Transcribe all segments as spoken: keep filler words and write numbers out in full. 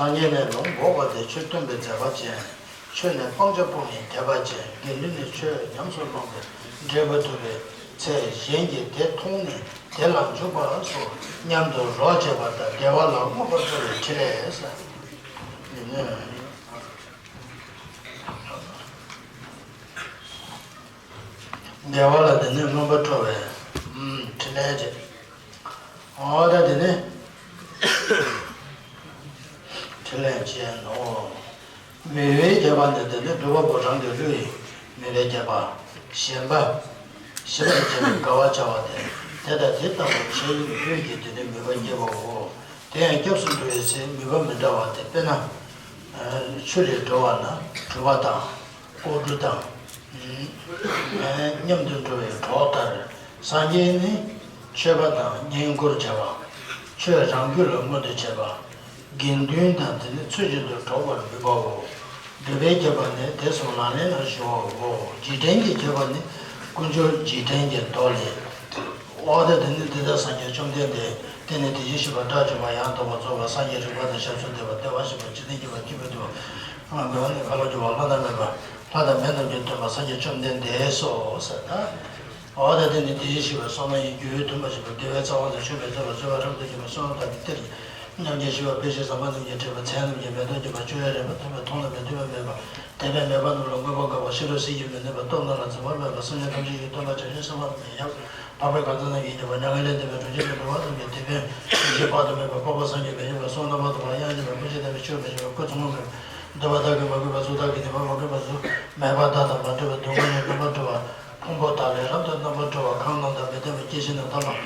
སངས་རྒྱས་ནས་ལུང་འབོགས་པ་དེ་ཆོས་སྟོན་པའི་མཛད་པ་ཅན། ཆོས་ནི་སྤང་བྱ་སྤོང་བའི་དད་པ་ཅན། དགེ་འདུན་ནི་ཆོས་ཉམས་སུ་བླངས་པའི་འབྲས་བུ་ཐོབ་པའི་ཚེ། གཞན་གྱིས་དེ་མཐོང་ནས་དེ་ལ་འཇུག་པ་སོགས་སྙམ་དུ་རོགས་བྱེད་པ་དང་བདེ་བ་ལ་མངོན་པར་སྤྲོ་བའི་ཕྲིན་ལས། བདེ་བ་ལ་དེ་ནས་མངོན་པར་སྤྲོ་བའི་ཕྲིན་ལས་བྱེད། འོ་ད་དེ་ནས་ཕྲིན་ལས་བྱེད་ནོ། མོས་པའི་རྒྱས་པ་ནི་དེ་ནས་སྒྲུབ་པ་པོ་རང་གི་བློ་ཡིས་མོས་པའི་རྒྱས་པ། ཞེན་པ། ཞེན་པར་བྱེད་པའི་དགའ་བ་བྱ་བ་སྟེ། དེ་དང་དེ་ལྟ་བུ་བྱེད་ཡུལ་གྱི་དེ་ནས་མོས་པ་སྐྱེ་བའོ། དེ་ཡང་སྐྱབས་སུ་འགྲོ་བའི་ཚེ་མོས་པ་མི་འདྲ་བ་སྟེ། དཔེར་ན། ཆུ་ལས་འགྲོ་བ་ན་གྲུ་པ་དང་། ལྐོག་གྲུ་དང་། མཉམ་དུ་འགྲོ་བའི་གྲོགས་ལྟར། སངས་རྒྱས་ནི་མཆོད་པ་དང་བསྙེན་བཀུར་བྱ་བ། ཆོས་རང་རྒྱུད་ལ་མངོན་དུ་བྱེད་པ། དགེ་འདུན་དང་དེ་ནི་ཚུལ་བཞིན་དུ་འགྲོགས་པར་འབུལ་བའོ། སྒྲུབ་པའི་རྒྱས་པ་ནི་དེ་གསུམ་ལག་ལེན་ལ་གཞོལ་བའོ། རྗེས་དྲན་གྱི་རྒྱས་པ་ནི་དཀོན་མཆོག་རྗེས་དྲན་གྱི་མདོ་ལས། འོ་ད་དེ་ནི་འདི་ལྟར་སངས་རྒྱས་བཅོམ་ལྡན་འདས་དེ་ནི་དེ་བཞིན་གཤེགས་པ་དགྲ་བཅོམ་པ་ཡང་དག་པར་རྫོགས་པ་སངས་རྒྱས་རིག་པ་དང་ཞབས་སུ་འདེགས་པ་བདེ་བར་གཤེགས་པ་འཇིག་རྟེན་མཁྱེན་པ་སྐྱེས་བུ་འདུལ་བ་མགོན་པོ་ནི་ཁ་ལོ་སྒྱུར་བ་བླ་ན་མེད་པ་ལྷ་དང་མི་རྣམས་ཀྱི་སྟོན་པ་སངས་རྒྱས་བཅོམ་ལྡན་འདས་སོ་ཟེར་ན། འོ་ད་དེ་ནི་དེ་བཞིན་གཤེགས་པའི་བསོད་ནམས་ཀྱི་རྒྱུ་མཐུན་པར་བྱེད་པ། དགེ་བའི་རྩ་བ་དང་མཆོད་པའི་རྩ་བ། བརྩེ་བ་རབ་ཏུ་བརྗོད་པ། བསོད་ནམས་དག་གི་གཏེར། ཉམས་བཞེས་ཞི་བ་འཕེལ་ཞིང་བཟང་པོ་རྣམས་ཀྱིས་སྤྲས་པ། མཚན་རྣམས་ཀྱི་མེ་ཏོག་བརྗོད་པ། སྤྱོད་ཡུལ་རིག་པ་མཐུན་པ། མཐོང་ལམ་མི་མཐུན་པ་མེད་པ། དད་པས་མོས་པ་རྣམས་ལ་མངོན་པར་དགའ་བ། ཤེས་རབ་ཟིལ་གྱིས་མི་ནོན་པ། སྟོབས་རྣམས་ལ་འཛིན་པ་མེད་པ། སེམས་ཅན་ཐམས་ཅད་ཀྱི་སྟོན་པ། བྱང་ཆུབ་སེམས་དཔའ་རྣམས་ལ་ཡབ། འཕགས་པའི་གང་ཟག་རྣམས་ཀྱི་རྒྱུད་པ། མྱ་ངན་ལས་འདས་པའི་གྲོལ་ཕྱིར་འགྲོ་བ་རྣམས་ཀྱི་དེད་དཔོན། ཡེ་ཤེས་དཔག་ཏུ་མེད་པ། འཕགས་པ་སངས་རྒྱས་མི་ཤིགས་པ། གསུང་རྣམ་པར་དག་པ། དབྱངས་སྙན་པ། ཀུན་གཞི་བདེ་བ། ཆོས་མི་ཤེས་པ། སྐུ་གཙང་མ་མེད་པ། འདོད་པ་དག་གིས་མ་གོས་པ། གཟུགས་དག་གིས་མ་མྱོས་པ། མགོན་པོའི་གཟུགས་མེད་པ་དག་དང་མ་བྲལ་བ། སྡུག་བསྔལ་ལས་རྣམ་པར་གྲོལ་བ། ཕུང་པོ་དག་ལས་རབ་ཏུ་རྣམ་པར་གྲོལ་བ། ཁམས་རྣམས་དང་མི་ལྡན་པ། སྐྱེ་ཤི་དང་ཐབས་ལམ།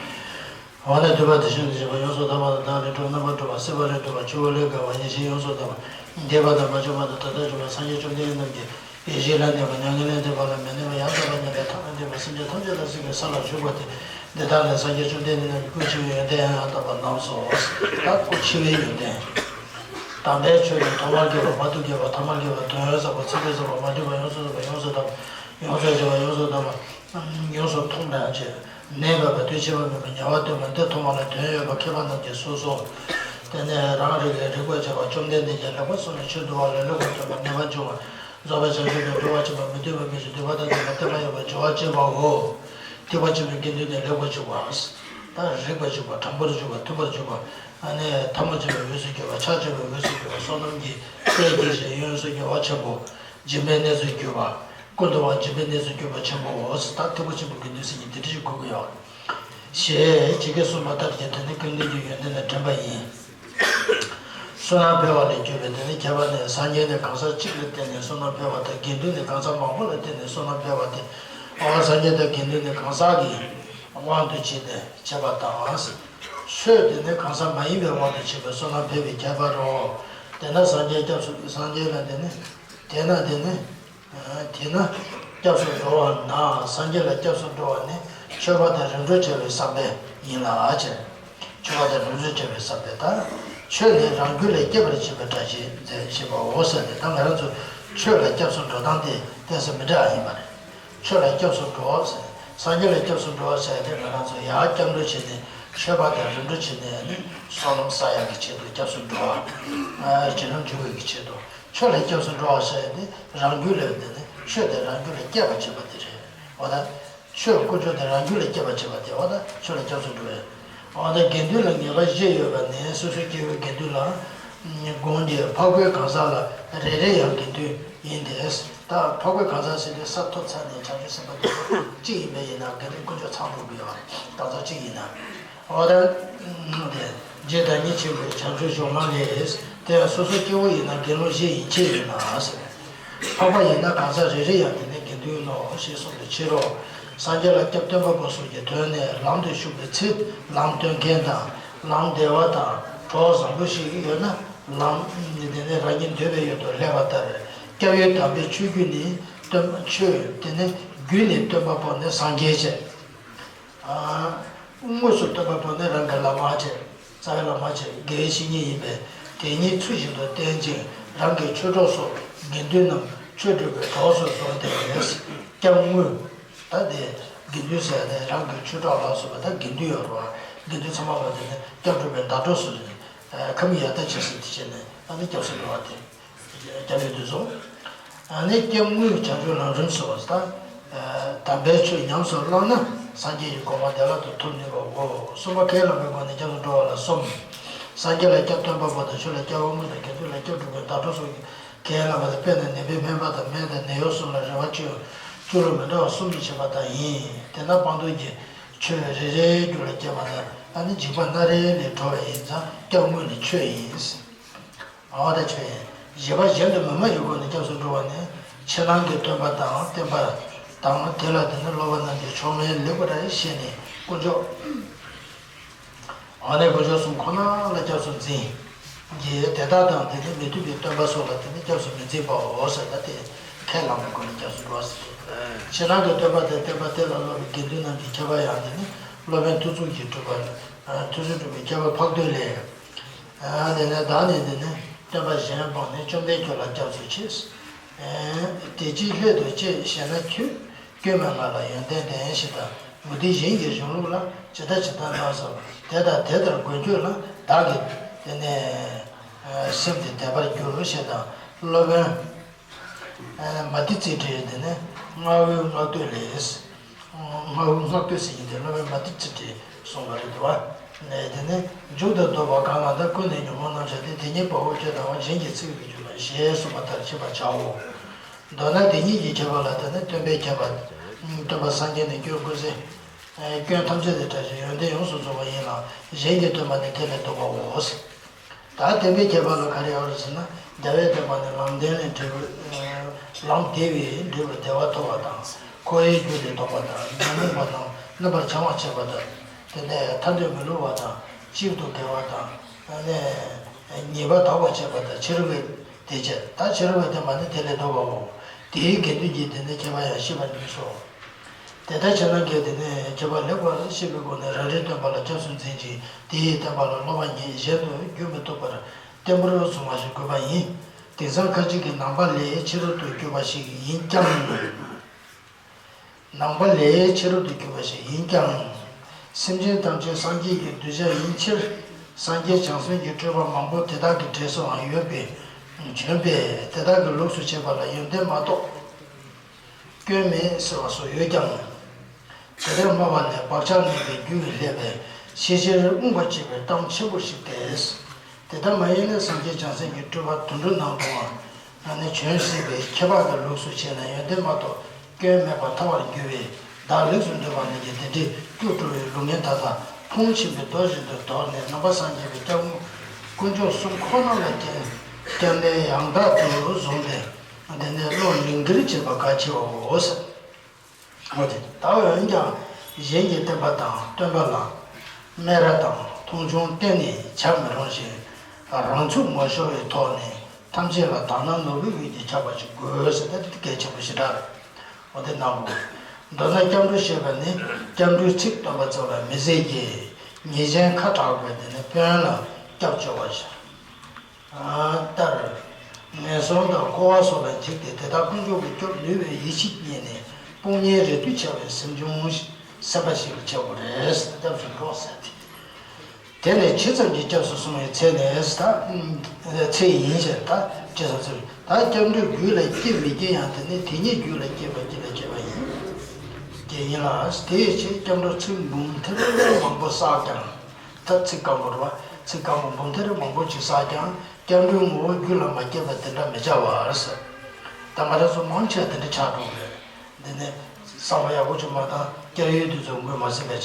འོ་ན་འདུས་པ་དེ་བཞིན་དུ་བྱེད་པ། ཡོངས་སུ་དག་པ་དང་བདག་ལས་གྲོལ། རྣམ་པར་གྲོལ་བ། སྲིད་པ་ལས་གྲོལ་བ། ཆུ་བོ་ལས་བརྒལ་བ། ཡེ་ཤེས་ཡོངས་སུ་དག་པ། འདས་པ་དང་མ་བྱུང་བ་དང་ད་ལྟར་བྱུང་བ། སངས་རྒྱས་བཅོམ་ལྡན་འདས་རྣམས་ཀྱི་ཡེ་ཤེས་ལ་གནས་པ། མྱ་ངན་ལས་འདས་པ་ལ་མི་གནས་པ། ཡང་དག་པར་རྙེད་པའི་ཐབས་ལ་གནས་པ། སེམས་ཅན་ཐམས་ཅད་ལ་གཟིགས་པའི་ས་ལ་བཞུགས་པ་སྟེ། འདི་དག་ནི་སངས་རྒྱས་བཅོམ་ལྡན་འདས་རྣམས་ཀྱི་སྐུ་ཆེ་བའི་ཡོན་ཏན་ཡང་དག་པར་རྣམས་སོ། ད་སྐུ་ཆེ་བའི་ཡོན་ཏན། དམ་པའི་ཆོས་ནི་ཐོག་མར་བརྒྱད་པ། བར་དུ་བརྒྱད་པ། ཐ་མར་བརྒྱད་པ། དོན་ཟབ་པ། ཚིག་འགྲེལ་ཟབ་པ། མ་འདྲེས་པ། ཡོངས་སུ་རྫོགས་པ། ཡོངས་སུ་དག་པ། ཡོངས་སུ་ཤེས་པ། ཡོངས་སུ་དག་པ། ཡོངས་སུ་མཐོང་བར་བྱེད། གནས་མེད་པ། དུས་ཕྱིས་པ་མེད་པ། ཉེ་བར་སྟོན་པ། འདིར་མཐོང་བ་ལ་དོན་ཡོད་པ། མཁས་པ་རྣམས་ཀྱིས་སོ་སོ། དེ་ནས་རང་རིག་ལས་རིག་པར་བྱེད་པ། བཅོམ་ལྡན་འདས་ཀྱིས་ལེགས་པར་གསུངས་པའི་ཆོས་འདུལ་བ་ལ་ལེགས་པར་སྟོན་པ། ངེས་པར་འབྱུང་བ། རྫོགས་པའི་བྱང་ཆུབ་ཏུ་འགྲོ་བར་བྱེད་པ། མི་མཐུན་པ་མེད་ཅིང་འདུས་པ་ཐམས་ཅད་ལ་བརྟན་པར་ཡོད་པར་སྦྱོར་བར་བྱེད་པའོ། ཐེག་པ་ཆེན་པོའི་དགེ་འདུན་ནི་ལེགས་པར་ཕྱུག་པ། ད་རིག་པར་ཕྱུག་པ། དྲང་པོར་ཕྱུག་པ། མཐུན་པར་ཕྱུག་པ། ཨ་ནི་ཐལ་མོ་སྦྱར་བའི་འོས་སུ་གྱུར་པ། ཕྱག་བྱ་བའི་འོས་སུ་གྱུར་པ། བསོད་ནམས་ཀྱི་དཔལ་གྱི་ཞིང་ཡོངས་སུ་རྒྱས་པ་ཆེན་པོ། སྦྱིན་པའི་གནས་སུ་གྱུར་པ། ཀུན་ཏུ་བ་སྦྱིན་པའི་གནས་སུ་གྱུར་པ་ཆེན་པོའོ། ད་ཐེག་པ་ཆེན་པོའི་དགེ་འདུན་ཟེར་མཁན་དེ་འདྲ་ཞིག་དགོས་ཀྱི་ཡོད། ཞེས་ཇི་སྐད་གསུངས་པ་ལྟར་གྱི་དེ་ནི་ཀུན་ལྡན་གྱི་ཡོན་ཏན་དང་ལྡན་པ་ཡིན། བསོད་ནམས་འཕེལ་བ་ལས་གྱུར་པའི་དེ་ནི་ཁྱད་པར་ནི། སངས་རྒྱས་ནི་གང་ཟག་གཅིག་ལ་བརྟེན་ནས་བསོད་ནམས་འཕེལ་བ་དང་། དགེ་འདུན་ནི་གང་ཟག་མང་པོ་ལ་བརྟེན་ནས་བསོད་ནམས་འཕེལ་བ་སྟེ། འོ་སངས་རྒྱས་དང་དགེ་འདུན་ནི་གང་ཟག་གི་དབང་དུ་བྱས་ཏེ་བྱས་པ་དང་། ཆོས་དེ་ནི་གང་ཟག་མ་ཡིན་པའི་དབང་དུ་བྱས་པའི་བསོད་ནམས་འཕེལ་བའི་ཁྱད་པར་རོ། དེས་ན་སངས་རྒྱས་སྐྱབས་སུ། སངས་རྒྱས་ལ་དེ་ནི། དེས་ན་དེ་ནི། དེས་ན་སྐྱབས་སུ་འགྲོ་བ་ན། སངས་རྒྱས་ལ་སྐྱབས་སུ་འགྲོ་བ་ནི་མཆོད་པ་དང་རིམ་གྲོ་བྱ་བའི་བསམ་པས་ཡིན་ལ་ཟེར། མཆོད་པ་དང་རིམ་གྲོ་བྱ་བའི་བསམ་པས། ད་ཆོས་ནི་རང་རྒྱུད་ལ་སྐྱེ་བར་བྱེད་པའི་སྒྲ་ཞིག་མཛད་བཞིན་པའོ་ཟེར་ཏེ། ད་ང་རང་ཚོ་ཆོས་ལ་སྐྱབས་སུ་འགྲོ་སྟངས་དེ་ཏོག་ཙམ་མི་འདྲ་བ་ཡིན་པ་རེད། ཆོས་ལ་སྐྱབས་སུ་འགྲོ་ཟེར། སངས་རྒྱས་ལ་སྐྱབས་སུ་འགྲོ་ཟེར་ཏེ་ང་རང་ཚོ་ཡར་སྐྱབས་འགྲོ་བྱས་ནས་མཆོད་པ་དང་རིམ་གྲོ་བྱས་ནས་ནི་བསོད་ནམས་བསགས་ཡག་གི་ཆེད་དུ་སྐྱབས་སུ་འགྲོ་བ། རྗེས་ལམ་འཇུག་པའི་གི་ཆེད་དུ། ཆོས་ལ་སྐྱབས་སུ་འགྲོ་བ་ཟེར་ཡ་དེ་རང་རྒྱུད་ལ་ཡོད་དེ་ནི་ཆོས་དེ་རང་རྒྱུད་ལ་སྐྱེ་བར་བྱེད་པ་དེ་རེད། འོ་ད། ཆོས་དཀོན་མཆོག་དེ་རང་རྒྱུད་ལ་སྐྱེ་བར་བྱེད་པ་དེ་འོ་ད་ཆོས་ལ་སྐྱབས་སུ་འགྲོ་བས། འོ་ད་དགེ་འདུན་ལ་ངེས་པ་བཞི་ཡོད་པ་ནི་སོ་སོའི་སྐྱེ་བོའི་དགེ་འདུན་ལ། སྒོམ་གྱི་འཕགས་བསྐུལ་གང་ཟག་ལ་རེ་རེ་ཡང་དགེ་འདུན་ཡིན་ཏེ། ད་འཕགས་བསྐུལ་གང་ཟག་ཟེར་དུས་ས་ཐོབ་ཚར་ནས་བྱང་ཆུབ་སེམས་དཔའ་དེ་ཚོ་གཅིག་ཡིན་པ་ཡིན་ན་དགེ་འདུན་དཀོན་མཆོག་ཚང་འགྲོ་གི་ཡོད་རེད། གང་ཟག་གཅིག་ཡིན་ན། འོ་ད། དེ། རྗེ་བདག་ཉིད་ཆེན་པོའི་བྱང་ཆུབ་གཞུང་ལམ་ལས། དེ་ཡང་སོ་སོ་སྐྱེ་བོ་ཡིན་ན་དགེ་སློང་བཞི་ཡན་ཆད་ཡིན་ལ་ཟེར། འཕགས་པ་ཡིན་ན་གང་ཟག་རེ་རེ་ཡང་དེ་ནི་དགེ་འདུན་ནོ་ཞེས་གསུངས་པའི་ཕྱིར་རོ། སངས་རྒྱས་ལ་སྐྱབས་སྟོན་པ་པོ་སོགས་ཀྱི་དོན་ནི་ལམ་དུ་ཞུགས་པའི་ཚེ་ལམ་སྟོན་མཁན་དང་ལམ་བདེ་བ་དང་གྲོགས་བཟང་པོ་ཞིག་ཡོད་ན་ལམ་དེ་ནི་རང་ཉིད་འདོད་པའི་ཡུལ་དུ་སླེབས་པ་ལྟར། སྐྱབས་ཡུལ་དམ་པའི་ཆོས་བརྒྱུད་ནི་སྟོན་པ་ཆོས་དེ་ནི་བརྒྱུད་ནི་སྟོན་པ་པོ་ནི་སངས་རྒྱས་བྱས། དངོས་སུ་སྟོན་པ་པོ་ནི་རང་གི་བླ་མ་བྱས། རྩ་བའི་བླ་མ་བྱས། དགེ་བའི་བཤེས་གཉེན་ཡིན་པས་དེ་ཉིད་ཚུལ་བཞིན་དུ་བསྟེན་ཅིང་རང་གི་ཆོས་གྲོགས་སོགས་དགེ་འདུན་རྣམས་ཆོས་སྒྲུབ་པའི་གྲོགས་སུ་བཟུང་སྟེ། སྐྱབས་དངོས། ད་དེ་དགེ་འདུན་ཟེར་ནས་རང་གི་ཆོས་གྲོགས་ལ་སོགས་པ་ད་དགེ་འདུན་ཡོད་རེད་བ། དགེ་འདུན་ཚང་མ་བ་དེ་ནི་སྐྱབས་སྒྲུབ་པའི་ཟླ་གྲོགས་སུ་ཁམས་ཡ་ད་ཆེ་སྲིད་དེ་བྱས་ནས། ཨ་ནི་སྐྱབས་སུ་འགྲོ་བ་དེ། སྐྱབས་ཡུལ་དུ་བཟུང་། ཨ་ནི་སྐྱབས་དངོས་བྱང་ཆུབ་ལམ་རིམ་སོགས་ད། དམ་པའི་ཆོས་ཉམས་སུ་བླངས་ན་སངས་རྒྱས་ཀྱི་གོ་འཕང་བདེ་བླག་ཏུ་ཐོབ་ནུས་པའོ། གསུམ་པ་ཁས་བླངས་པའི་སྒོ་ནས་སྐྱབས་སུ་འགྲོ་བ་ལ་གསུམ། སངས་རྒྱས་ལ་སྐྱབས། སྟོན་པ་པོ་དང་ཆོས་ལ་སྐྱབས། དབང་པོ་དང་དགེ་འདུན་ལ་སྐྱབས། སྒྲུབ་པའི་བདག་སྒྲུབ་སོགས་ཀྱིས་ཁས་བླངས་པ་དང་། དཔེར་ན་ནད་པས་སྨན་པ་དང་། སྨན་དང་ནད་གཡོག་གསུམ་ལ་རེ་བ་བཅོལ་བ་མི་འདྲ་བ་གསུམ་དུ་བྱེད་པ་དག་ཡིན། དེས་ན་སྤངས་རྟོགས་ཀྱི་ཆོས་རེ་རེའི་རྒྱུད་ལ་སྐྱེས་པ་ན། ཨ་ནི་འཇིགས་པ་སྣ་རེ་ལས་གྲོལ་བ་ཡིན་ཙང་སྐྱབས་དངོས་ནི་ཆོས་ཡིན། འོ་ད་ཆོས་ཡིན། བཞི་པ་གཞན་དུ་མི་སྨྲ་བའི་སྒོ་ནས་སྐྱབས་སུ་འགྲོ་བ་ནི། ཕྱི་ནང་གི་སྟོན་པ་དང་བསྟན་པ་དང་། དེ་ལ་དེ་ནི་སློབ་པ་རྣམས་ཀྱིས་མཆོག་དམན་ལེགས་པར་ཤེས་ནས་དཀོན་མཆོག་འོ་ནས་དཀོན་མཆོག་གསུམ་ཁོ་ན་ལ་སྐྱབས་སུ་འཛིན་གྱི། དེ་དག་དང་དེ་ནི་མི་མཐུན་པའི་སྟོན་པ་སོགས་ལ་དེ་ནི་སྐྱབས་སུ་མི་འཛིན་པའོ་ཟེར་ན། དེ་ཁས་བླངས་པའི་སྒོ་ནས་སྐྱབས་སུ་འགྲོ་བ་ཟེར། ཕྱི་ནང་གི་སྟོན་པ་དང་བསྟན་པ་དེ་ལ་སློབ་པའི་དགེ་འདུན་རྣམས་ཀྱི་ཁྱད་པར་ཡང་དེ་ནི་སློབ་དཔོན་ཐུགས་བརྩེ་གིས་སྒྲུབ་པ། ཐུགས་བརྩེ་སྒྲུབ་པའི་ཁྱད་པར་འཕགས་བསྟོད་ལས། དེ་ནས་བདག་ནི་དེ་ནི་སྟོན་པ་གཞན་སྤངས་ནས། བཅོམ་ལྡན་ཁྱོད་ལ་སྐྱབས་སུ་མཆི། དེ་ཅིའི་སླད་དུ་ཅེས་ཞེ་ན། ཁྱོད་སྐྱོན་མེད་ང་ལ་ཡོན་ཏན་ལྡན་ཞེས་དང་། མུ་སྟེགས་གཞན་གྱི་གཞུང་ལུགས་ལ། ཇི་ལྟ་ཇི་ལྟར་སྣང་བསམ། དེ་ལྟར་དེ་ལྟར་དགོས་ཁྱོད་ལ། བདག་གི་དེ་ནས་སེམས་དེ་དད་པར་འགྱུར་ཞེས་དང་། སློབ་དཔོན་མ་ཏི་ཙི་ཏྲའི་དེ་ནས་རྔ་བོའི་བསྔགས་བསྟོད་ལས། རྔ་བོའི་བསྔགས་བསྟོད་ཟེར་གྱི་དེ་སློབ་དཔོན་མ་ཏི་ཙི་ཏྲས་གསུངས་པ་རེད་འདུག་བ། དེ་ནས་མཇུག་ཏུ་བསྡུ་བ་གང་ལ་ད་ཀུན་ནས་ཉོན་མོངས་རྣམ་གཞག་སྟེ། དེ་ཉིད་དཔའ་བོས་ཁྱོད་དང་བ། གཞན་གྱིས་ཚིག་གིས་བསྒྱུར་བ་ཞེས་གསུངས་པ་ལྟར་བྱེད་པར་བྱའོ། མདོར་ན་དེ་ཉིད་ཀྱི་ཁྱད་པར་ལ་བརྟེན་ནས་སྟོན་པའི་ཁྱད་པར། སྟོན་པ་སངས་རྒྱས་ནི་སྐྱོན་ཀུན་ཟད། སྐྱོན་ཐམས་ཅད་ལས་བྲལ་ཞིང་ཡོན་ཏན་ཡོངས་སུ་རྫོགས་པ་ཡིན་ལ། གཞན་གྱི་སྟོན་པ་ནི་དེ་ལས་ལྡོག་པའོ། ད་བསྟན་པའི་ཁྱད་པར་ལ་ག་རེ་ཡོད་རེད་ཟེར་ན། རྒྱལ་བའི་བསྟན་པ་ནི་ལམ་བདེ་ལས་འབྲས་བུ། ལམ་བདེ་བས་འབྲས་བུ་བདེ་བ་ཐོབ་པ་དང་། འཁོར་བའི་རྒྱུ་ལས་ལྡོག་པ་དང་། ཉོན་མོངས་པ་རྣམས་རྣམ་པར་བྱང་བར་བྱེད་པ་དང་། དེ་ནས་ཐར་འདོད་མི་བསླུ་བ་དང་། གཅིག་ཏུ་དགེ་བ་དང་། ཨ་ནི་ཉེས་པ་དག་པར་བྱེད་པ་དང་། ཕྱི་རོལ་པའི་བདེ་བྱེད། ད་ཕྱི་རོལ་པའི་བསྟན་པ་ནི་དེ་ལས་ལྡོག་པའོ། དེའི་དགེ་འདུན་གྱི་དེ་ནས་ཁྱད་པར་ཡང་ཤེས་པར་ནུས་སོ། དེ་ལྟར་ཕྱི་ནང་གི་དེ་ནས་ཁྱད་པར་ལེགས་པར་ཤེས་པའི་སྒོ་ནས་རང་རེའི་སྟོན་པ་ལ་སྐྱབས་སུ་འཛིན་ཅིང་། དེའི་བསྟན་པ་ལ་སློབ་པ་ཉིད་གཞན་དུ་བསྒྱུར་མི་ཐུབ་པར་བརྟན་པོར་བཟུང་བ་ཞིག་དགོས་པ་ཡིན། དེང་སང་ཁ་ཅིག་གིས་ནང་པ་ལས་ཕྱི་རོལ་དུ་གྱུར་པ་ཞིག་ཡིན་ཀྱང་། ནང་པ་ལས་ཕྱི་རོལ་དུ་གྱུར་པ་ཞིག་ཡིན་ཀྱང་། སེམས་ཅན་ཐམས་ཅད་སངས་རྒྱས་ཀྱི་གདུལ་བྱ་ཡིན་ཕྱིར། སངས་རྒྱས་བྱང་སེམས་ཀྱི་སྤྲུལ་པ་མང་པོ་དེ་དག་གི་གྲས་སུའང་ཡོད་པས། བྱོན་པས་དེ་དག་གི་ལུགས་སུ་བྱེད་པ་ལ་ཡོན་ཏན་མ་གཏོགས་སྐྱོན་མེད་ཟེར་བ་སོགས་ཡོད་ཀྱང་། དེ་ལྟར་སྨྲ་བ་ནི་བག་ཆགས་ངན་པའི་རྒྱུ་ཡིས་བསླད་པས་ཤེས་བྱར་རྨོངས་པར་བྱེད་པའི་གཏམ་ཆེན་པོ་ཞིག་སྟེ། དེ་ལྟར་མ་ཡིན་ན་སངས་རྒྱས་བྱང་སེམས་ཀྱི་སྤྲུལ་པ་དུད་འགྲོ་ནང་དུའང་ནི་བྱོན་སྲིད་པས། ཁྱད་པར་གྱི་ལུགས་སུ་བྱས་ན་ཡོན་ཏན་མ་གཏོགས་སྐྱོན་མེད་པར་ཐལ་བར་འགྱུར་བས། བདག་ལེགས་སུ་འདོད་པ་རྣམས་ཀྱིས་དེ་འདྲའི་སྐྱོ་བྲོ་བའི་ལུགས་ངན་མཐའ་དག་ཕུང་ཕྱིན་པའི་མདོ་བཞིན་དུ་དོར་ནས། ནང་པ་སངས་རྒྱས་པའི་སྐྱབས་མགོན་དཀོན་མཆོག་གསུམ་ཁོ་ན་ལ་བརྟེན་བརྟེན་ནས་ཡང་དག་ཏུ་བཟུང་སྟེ། དེ་ནས་བློ་ལིང་གིར་བྱེད་པ་གལ་ཆེའོ། འོ་དེ་ལྟ་བུ་འོན་ཀྱང་གཞན་གྱི་བསྟན་པ་དང་སྟོན་པ་ལ་སྨད་ར་དང་མཐོང་ཆུང་གཏན་ནས་བྱ་མི་རུང་ཞིང་། རང་ཚུགས་མ་ཤོར་བའི་ཐོག་ནས་ཐམས་ཅད་ལ་དག་སྣང་ནོར་བུའི་འོད་ཀྱིས་ཁྱབ་པ་ཞིག་དགོས་ཟེར་ཏེ། དེ་གལ་ཆེན་པོ་ཞེ་དྲག་རེད། འོ་དེ་གནང་དགོས། མདོར་ན་སྐྱབས་འགྲོ་ཞེས་པ་ནི་སྐྱབས་འགྲོའི་ཚིག་སྟོན་པ་ཙམ་ལ་མི་ཟད་ཀྱི། ཉེས་ཅན་ཁ་གྲགས་པའི་དེ་ནི་དཔོན་ལ་སྐྱབས་བཅོལ་བ་ཞིག་ལྟར། ངན་སོང་དང་འཁོར་བ་སོགས་ལ་འཇིགས་ཏེ། དེ་དག་དཀོན་མཆོག་གིས་སྐྱོབ་ནུས་པའི་ཡིད་ཆེས་རྙེད་ནས་དཔུང་གཉེན་རེ་ལྟོས་ཆེ་བའི་སེམས་བྱུང་སེམས་པ་ཞིག་ལ་བྱེད་དགོས་རེད། སྐྱབས་སུ་འགྲོ་ཟེར་ཏེ། དེ་ནས་ཇི་ཙམ་གྱིས་སྐྱབས་སུ་སོང་བའི་ཚེ་ནས་ད། ཚེ་ཡིན་ཞེས་ད་ཇི་ཙམ་ཚེ། ད་སྐྱབས་འགྲོའི་རྒྱུད་ལ་སྐྱེ་མི་སྐྱེ་ཡང་དེ་ནི་དེ་ཉིད་རྒྱུད་ལ་སྐྱེས་པ་རྒྱུད་ལ་སྐྱེས་པ་ཡིན། སྐྱེ་ཡིན་ལ། དེའི་ཕྱིར་སྐྱབས་འགྲོ་ཚིག་འབུམ་ཐེར་མང་པོ་བསགས་ཀྱང་། ད་ཚིག་སྐམ་པོ་རེད་བ། ཚིག་སྐམ་པོ་འབུམ་ཐེར་མང་པོ་ཅིག་བསགས་ཀྱང་སྐྱབས་འགྲོའི་ངོ་བོ་རྒྱུད་ལ་མ་སྐྱེས་པ་དེ་འདྲ་མི་བྱ་བར་ཟེར། ད་ང་རང་ཚོ་མང་ཆེ་བ་དེ་འདྲ་ཆགས་འགྲོ་གི་རེད། འདི་ནི་བསམ་བློ་ཡག་པོ་ཅིག་མ་བཏང་། སྐྱབས་ཡུལ་དེ་ཚོ་འགོད་མ་ཟིན་པ་བྱེད།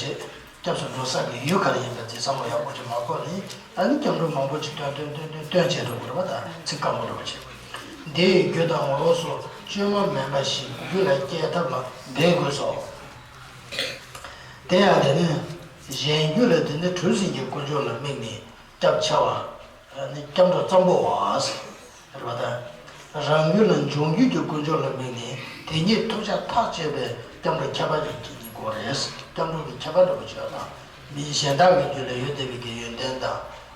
སྐྱབས་སུ་འགྲོ་ས་གི་ཡུལ་ག་རེ་ཡིན་པ་དེ་བསམ་བློ་ཡག་པོ་ཅིག་མ་འཁོར་ནས། ཨ་ནི་སྐྱབས་འགྲོ་མང་པོ་ཅིག་བཏོན་བཏོན་བཏོན་བཏོན་བྱས་འགྲོ་གི་རེད་བ། ད་ཚིག་སྐམ་པོ་རེད་བ་བྱེད། འདི་ཡི་རྒྱུ་དང་ངོ་བོ་སོགས་བཅོས་མ་མིན་པ་ཞིག་རྒྱུད་ལ་སྐྱེ་ཐབས་ལ་འབད་དགོས་སོ། དེ་ཡང་དེ་ནི་གཞན་རྒྱུད་ལ་དེ་ནི་གྲུ་གཟིངས་ཀྱི་དཀོན་མཆོག་ལ་དམིགས་ནས་སྐྱབས་འཆའ་བ། ནི་སྐྱབས་འགྲོ་གཙང་པོ་བ། རེད་བ་ད། རང་རྒྱུད་ལ་འབྱུང་འགྱུར་གྱི་དཀོན་མཆོག་ལ་དམིགས་ནས་དེ་ཉིད་ཐོབ་བྱ་ཐག་བཅད་པའི་སྐྱབས་འགྲོ་ཁྱད་པར་ཅན་གྱི་སྐོར་རེད། སྐྱབས་འགྲོ་གི་ཁྱད་པར་འདྲ་པོ་བྱས་དང་། མི་གཞན་དག་གི་རྒྱུད་ལ་ཡོད་བསྡད་པའི་གི་ཡོན་ཏན་དང་།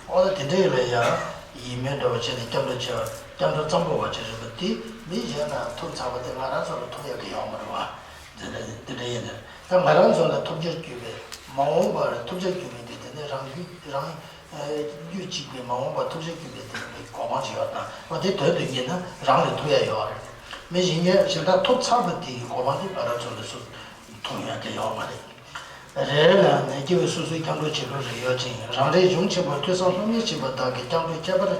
འོ་ད་དེ་འདྲ་ཡོད་ལ་ཡང་ཡིད་སྨོན་འདྲ་པོ་བྱས་ནས་སྐྱབས་འགྲོ་བྱས་པ། སྐྱབས་འགྲོ་གཙང་པོ་བ་བྱས་རེད་པ། དེ་མི་གཞན་ལ་ཐོབ་ཚར་བ་དེ་ང་རང་ཚོ་ལ་ཐོབ་ཡག་གི་ཡོད་མ་རེད་བ། དེ་འདྲ་དེ་འདྲ་ཡིན་ན་ད་ང་རང་ཚོ་ལ་ཐོབ་བྱར་གྱུར་པའི་མ་འོངས་པར་ཐོབ་བྱར་གྱུར་པའི་དེ་དེ་ནི་རང་རྒྱུད་རང་ རྒྱུད་གཅིག་པའི་མ་འོངས་པ་ཐུགས་རྗེ་བསྐུལ་བའི་དེ་གི་གོ་འཕང་ཅིག་ཡོད་དང་། འོ་དེ་དོན་དུ་གཉེར་ན་རང་ལས་ཐོབ་ཡ་ཡོད་རེད། མི་གཞན་གྱིས་གཞན་དག་ཐོབ་ཚར་བ་དེ་གི་གོ་འཕང་དེ་ང་རང་ཚོ་ལ་སུ་མཐོང་ཡ་གི་ཡོད་མ་རེད། རེ་རེ་ལ་ནི་སྐྱེ་བོའི་སོ་སོའི་སྐྱབས་འགྲོ་བྱེད་ལུགས་རེ་ཡོད་ཅིང་། རང་རེའི་གཞུང་ཆེན་པོ་ཐོས་བསམ་སློབ་གཉེར་བྱེད་པ་དག་གི་སྐྱབས་འགྲོ་ཁྱད་པར་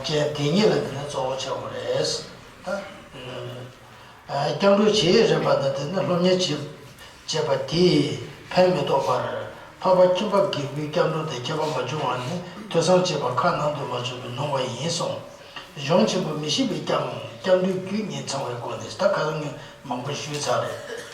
ཅན་དེ་ཉིད་ལ་དེ་ནི་གཙོ་བོ་ཆེ་བོ་རེད། ད། སྐྱབས་འགྲོ་བྱེད་རན་པ་དང་། དེ་ནི་སློབ་གཉེར་བྱེད་བྱེད་པ་དེས་ཕན་མི་ཐོགས་པར། འཕགས་པ་ཁྱིམ་པ་དགེ་བསྐོས་སྐྱབས་འགྲོ་དང་ཁྱད་པར་མ་བྱུང་བ་ནི། ཐོས་བསམ་བྱེད་པ་ཁ་ནང་དུ་མ་བྱུང་བས་ནོར་བ་ཡིན་གསུངས། གཞུང་ཆེན་པོ་མི་ཤེས་པས་ཀྱང་། སྐྱབས་འགྲོའི་རྒྱུ་ཉིད་ཚང་བའི་སྒོ་ནས། ད་ཁ་སང་ངས་མང་པོ་ཞུས་ཚར་རེད།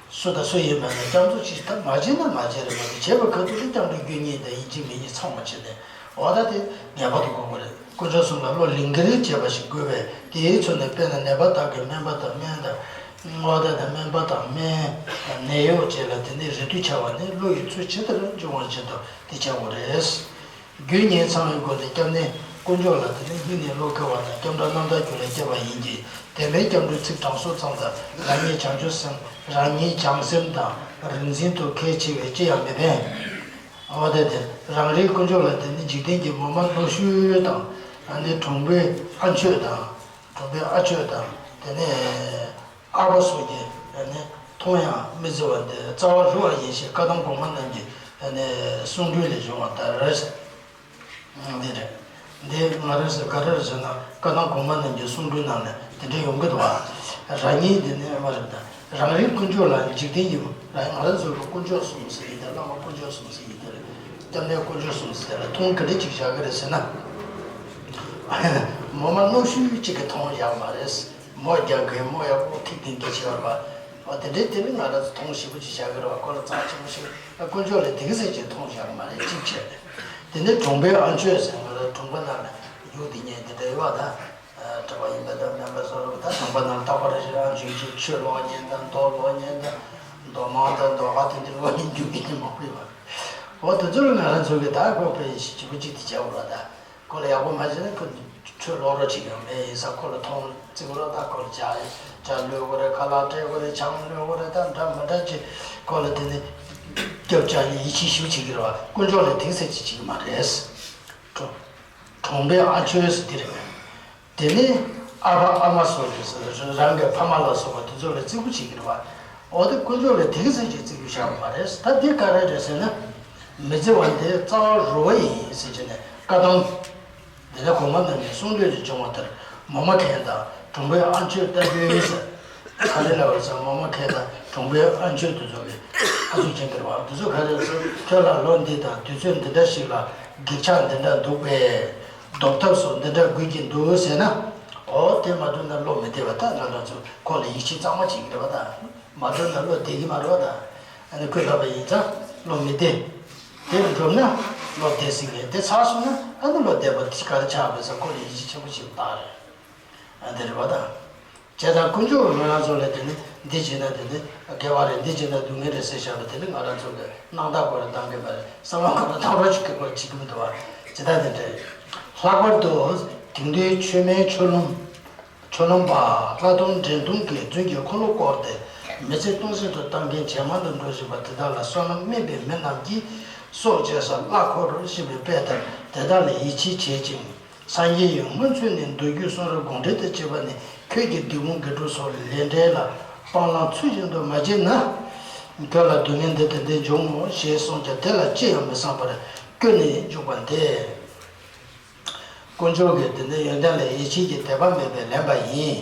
སུ་དང་སུ་ཡིན་པ་ནི་སྐྱབས་འགྲོ་ཅིག་ད་མ་བྱས་ན་མ་བྱས་རེད་མ་གཏོགས། བྱས་པ་ཁ་ཐུག་ལ་སྐྱབས་འགྲོའི་རྒྱུ་ཉིད་དང་ཡིན་གཅིག་མིན་གཉིས་ཚང་བ་བྱས་ནས། འོ་ད་དེ་ངེས་པར་དུ་དགོས་པ་རེད། དཀོན་མཆོག་གསུམ་ལ་བློ་ལིང་ག་རེ་བྱས་པ་ཞིག་དགོས་པས། དེའི་ཚུལ་ནི་དཔེར་ན་ནད་པ་དག་གི་སྨན་པ་དང་སྨན་དང་། འོ་ད་དང་སྨན་པ་དང་སྨན། ནད་གཡོག་བཅས་ལ་དེ་ནས་རེ་ལྟོས་འཆའ་བ་ནི་བློ་ཡི་ཚུལ་ཇི་ལྟར་འབྱུང་བ་བཞིན་དུ་དེ་འཆའ་དགོས་རེད། རྒྱུ་ཉིད་ཚང་བའི་སྒོ་ནས་སྐྱབས་གནས་དཀོན་མཆོག་ལ་དེ་ནི་སྙིང་ནས་བློ་འཁེལ་བ་དང་། སྐྱབས་འགྲོ་རྣམ་དག་རྒྱུད་ལ་སྐྱེས་པ་ཡིན་གྱི། དེ་མིན་སྐྱབས་འགྲོའི་ཚིག་དྲང་སྲོང་ཙམ་དང་། རང་ཉིད་བྱང་ཆུབ་སེམས། རང་ཉིད་བྱང་སེམས་དང་རིག་འཛིན་དུ་ཁས་འཆེ་བས་ཅི་ཡང་མི་ཕན། འོ་དེ་དེ་རང་རེའི་དཀོན་མཆོག་ལ་དེ་ནི་འཇིག་རྟེན་གྱི་ངོ་མ་རྣོ་ཤོས་དང་། ཨ་ནི་གྲོང་པའི་ཨ་མཆོད་དང་། གྲོང་པའི་ཨ་མཆོད་དང་། དེ་ནས་ཨ་ཕ་སོགས་ཀྱིས་ཨ་ནི་མཐོང་ཡང་མི་བརྩི་བ་འདི་རྩ་བ་རུ་བ་ཡིན་ཞེས་བཀའ་གདམས་གོང་མ་རྣམས་ཀྱི་ཨ་ནི་གསུང་སྒྲོས་ལས་བྱུང་བ་ལྟར། འདི་རེད། འདི་ང་རང་ཚོ་ག་རེ་རེད་ཟེར་ན། བཀའ་གདམས་གོང་མ་རྣམས་ཀྱི་གསུང་སྒྲོས་ནང་ནས་དེ་འདྲ་ཡོང་གི་འདུག་བ། རང་ཉིད་འདི་ནི་མ་རེད་ད། རང་རེའི་དཀོན་མཆོག་ལ་འཇིག་རྟེན་གྱི་རང་ང་རང་ཚོ་གི་དཀོན་མཆོག་གསུམ་ཟེར་གྱི་དེ། བླ་མ་དཀོན་མཆོག་གསུམ་ཟེར་གྱི་དེ་རེད། སྐྱབས་གནས་དཀོན་མཆོག་གསུམ་ཟེར་ལ་མཐོང་ག་འདྲ་ཅིག་བཞག་གི་རེད་ཟེར་ན། ངོ་མ་རྣོ་ཤོས་ཅིག་གི་མཐོང་བཞག་མ་རེད། མོ་རྒྱག་མཁན་མོ་ཡག་པོ་ཐིག་ཐིག་འདྲ་ཅིག་ཡོད་རེད་བ། འོ་དེ་འདྲའི་དེ་ནི་ང་རང་ཚོ་མཐོང་ཞིབ་པོ་ཅིག་བཞག་གི་རེད་བ། ཁོ་ལ་རྩ་ཆེན་པོ་ཞིག་དཀོན་མཆོག་ལ་དེ་གི་ཟེར་ཅིག་མཐོང་བཞག་མ་རེད། གཅིག་བྱས། དེ་ནས་གྲོང་པའི་ཨ་མཆོད་ཟེར་བ་ལ་གྲོང་པ་ནང་ལ་ཡུག་དེ་ཉལ་དེ་འདྲ་ཡོད་བ་ད། གྲྭ་པ་ཡིན་པ་དང་སྨན་པ་སོགས་རེད་བ། ད་གྲོང་པ་ནང་རྟག་པར་རང་བྱུང་གི་ཆུ་ལོག་ཉན་དང་རྡོ་ལོག་ཉན་དང་རྡོ་མང་དང་རྡོ་ཁ་དེ་འདྲ་ལོག་ཉན་རྒྱུ་གི་མང་པོ་ཡོད་བ། འོ་དེ་ཚོ་ལ་ང་རང་ཚོ་གི་ད་ཁོ་དཔེ་ཞིབ་པོ་ཅིག་དེ་བྱས་འོ་ལ་ད། ཁོ་ལ་ཡག་པོ་མ་བྱས་ན་ཁོ་ཆུ་ལོག་རོགས་བྱེད་ཀྱང་མེད་ཡིན་ས། ཁོ་ལ་མཐོང་བརྩི་དགོས་རོགས། ད་ཁོ་ལ་ཇ་ཇ་བླུད་དགོས་རེད། ཁ་ལག་སྤྲད་དགོས་རེད། ཆང་བླུད་དགོས་རེད། ད་འདྲ་མི་འདྲ་ཅིག་ཁོ་ལ་དེ་ནི་སྐྱབས་བཅགས་ནས་ཡིད་ཆེས་ཞིབ་བྱེད་ཀྱི་རེད་བ། དཀོན་མཆོག་ལ་དེ་ཟེར་ཅིག་བྱེད་ཀྱི་མ་རེད། གྲོ་གྲོང་པའི་ཨ་མཆོད་ཟེར་དེ་རེད། དེ་ནི་ཨ་ཕ་ཨ་མ་སོགས་ཀྱི་རང་གི་ཕ་མ་ལ་སོགས་པ་དེ་ཚོ་ལ་བརྩི་བཀུར་བྱེད་ཀྱི་རེད་བ། འོ་དེ་དཀོན་མཆོག་ལ་དེ་གི་ཟེར་ཅིག་བརྩི་རྒྱུ་བཞག་པ་མ་རེད། ད་འདི་ག་རེ་རེད་ཟེར་ན། མི་བརྩི་བ་འདི་རྩ་བ་རུ་བ་ཡིན་ཟེར་གྱི་ནས་བཀའ་གདམས། འདི་ནས་གོང་མ་རྣམས་ཀྱི་གསུང་སྒྲོས་ལས་བྱུང་བ་ལྟར། མོ་མ་མཁན་དང་གྲོང་པའི་ཨ་མཆོད་ལྟ་བུའི་ཟེར། ག་རེ་ལབ་པ་ཟེར། མོ་མ་མཁན་དང་གྲོང་པའི་ཨ་མཆོད་དེ་ཚོ་གི་ཨ་ཚོགས་ཀྱིན་པར་བ་དེ་ཚོ་ག་རེ་ཟེར། ཁྱོད་ལ་ལོ་འདི་དང་དུས་ཚོད་འདི་འདྲ་ཞིག་ལ་འགྱིག་ཆག་འདི་འདྲ་འདུག་པས། རྡོབ་ཐབ་སོགས་འདི་འདྲ་དགོས་ཀྱི་འདུག་ཟེར་ན། འོ་དེ་མ་གྲུབ་ན་བློ་མི་བདེ་བ། ད་ང་རང་ཚོ་ཁོ་ལ་ཡིད་ཆེས་གཙང་མ་བྱེད་ཀྱི་རེད་བ། ད་མ་གྲུབ་ན་བློ་བདེ་གི་མ་རེད་བ། ད་ཨ་ནི་ཁོས་ལབ་པ་ཡིན་ཙང་བློ་མི་བདེ། དེ་གྲུབ་ན་བློ་བདེ་སྲིད་ངེས། དེ་ཚར་སོང་ན་ཨ་ནི་བློ་བདེ་བ་དེ་ག་རེ་ཆགས་པ་ཟེར། ཁོ་ལ་ཡིད་ཆེས་ཆེན་པོ་བྱེད་པ་རྟགས་རེད། ཨ་འདི་རེད་བ། ད་བྱས་ཙང་དཀོན་མཆོག་གིས་ང་རང་ཚོ་ལ་དེ་ནི་འདི་བྱས་ན་དེ་ནི་དགེ་བ་རེད། འདི་བྱས་ན་སྡུག་བསྔལ་རེད་ཟེར་བཞག་པ་དེ་ནི་ང་རང་ཚོ་གི་སྣང་དག་སྐོར་ལ་བཏང་གི་མ་རེད། བསམ་བློ་སྐོར་ལ་བཏང་རོགས་བྱེད་དགོས་པ་བྱེད་ཀྱི་མི་འདུག་བ། ཇི་ལྟར་དེ་འདྲ། ལྷག་པར་དུ་དེང་དུས་མཆོད་མེ་མཆོད་ལོང་། མཆོད་ལོང་པ་ལྷ་གདོང་འདྲེ་གདོང་གིས་རྫུན་གྱི་འཁོར་ལོ་བསྐོར་ཏེ། མི་ཚེ་སྟོང་ཟད་དུ་བཏང་མཁན་ཇེ་མང་དུ་འགྲོ་བཞིན་པ་དེ་དག་ལ་བསོད་ནམས་དམན་པའི་མི་རྣམས་ཀྱིས་སྲོག་བཅད་སར་གླ་འཁོར་ཞེས་པའི་དཔེ་ལྟར་དེ་དག་ལ་ཡིད་ཆེས་བྱེད་ཅིང་། སངས་རྒྱས་ཡང་སྔོན་ཚུད་ནས་མདོ་རྒྱུད་གསུང་རབ་དགོངས་འགྲེལ་དང་བཅས་པ་ནི། ཁྱོད་ཀྱིས་སྡིག་སྤོང་དགེ་སྒྲུབ་སོགས་ལས་འབྲས་ལ་སྤང་བླང་ཚུལ་བཞིན་དུ་མ་བྱས་ན། ཁྱོད་ལ་སྡུག་བསྔལ་འདི་དེ་འདྲ་འབྱུང་ངོ་ཞེས་གསུངས་ཀྱང་། དེ་ལ་ཅི་ཡང་མི་བསམ་པར་སྐྱོ་ནས་འཇུག་པ་འདི། དཀོན་མཆོག་གི་དེ་ནི་ཡོན་ཏན་ལ་ཡིད་ཆེས་ཀྱི་དད་པ་མེད་པས་ལན་པ་ཡིན།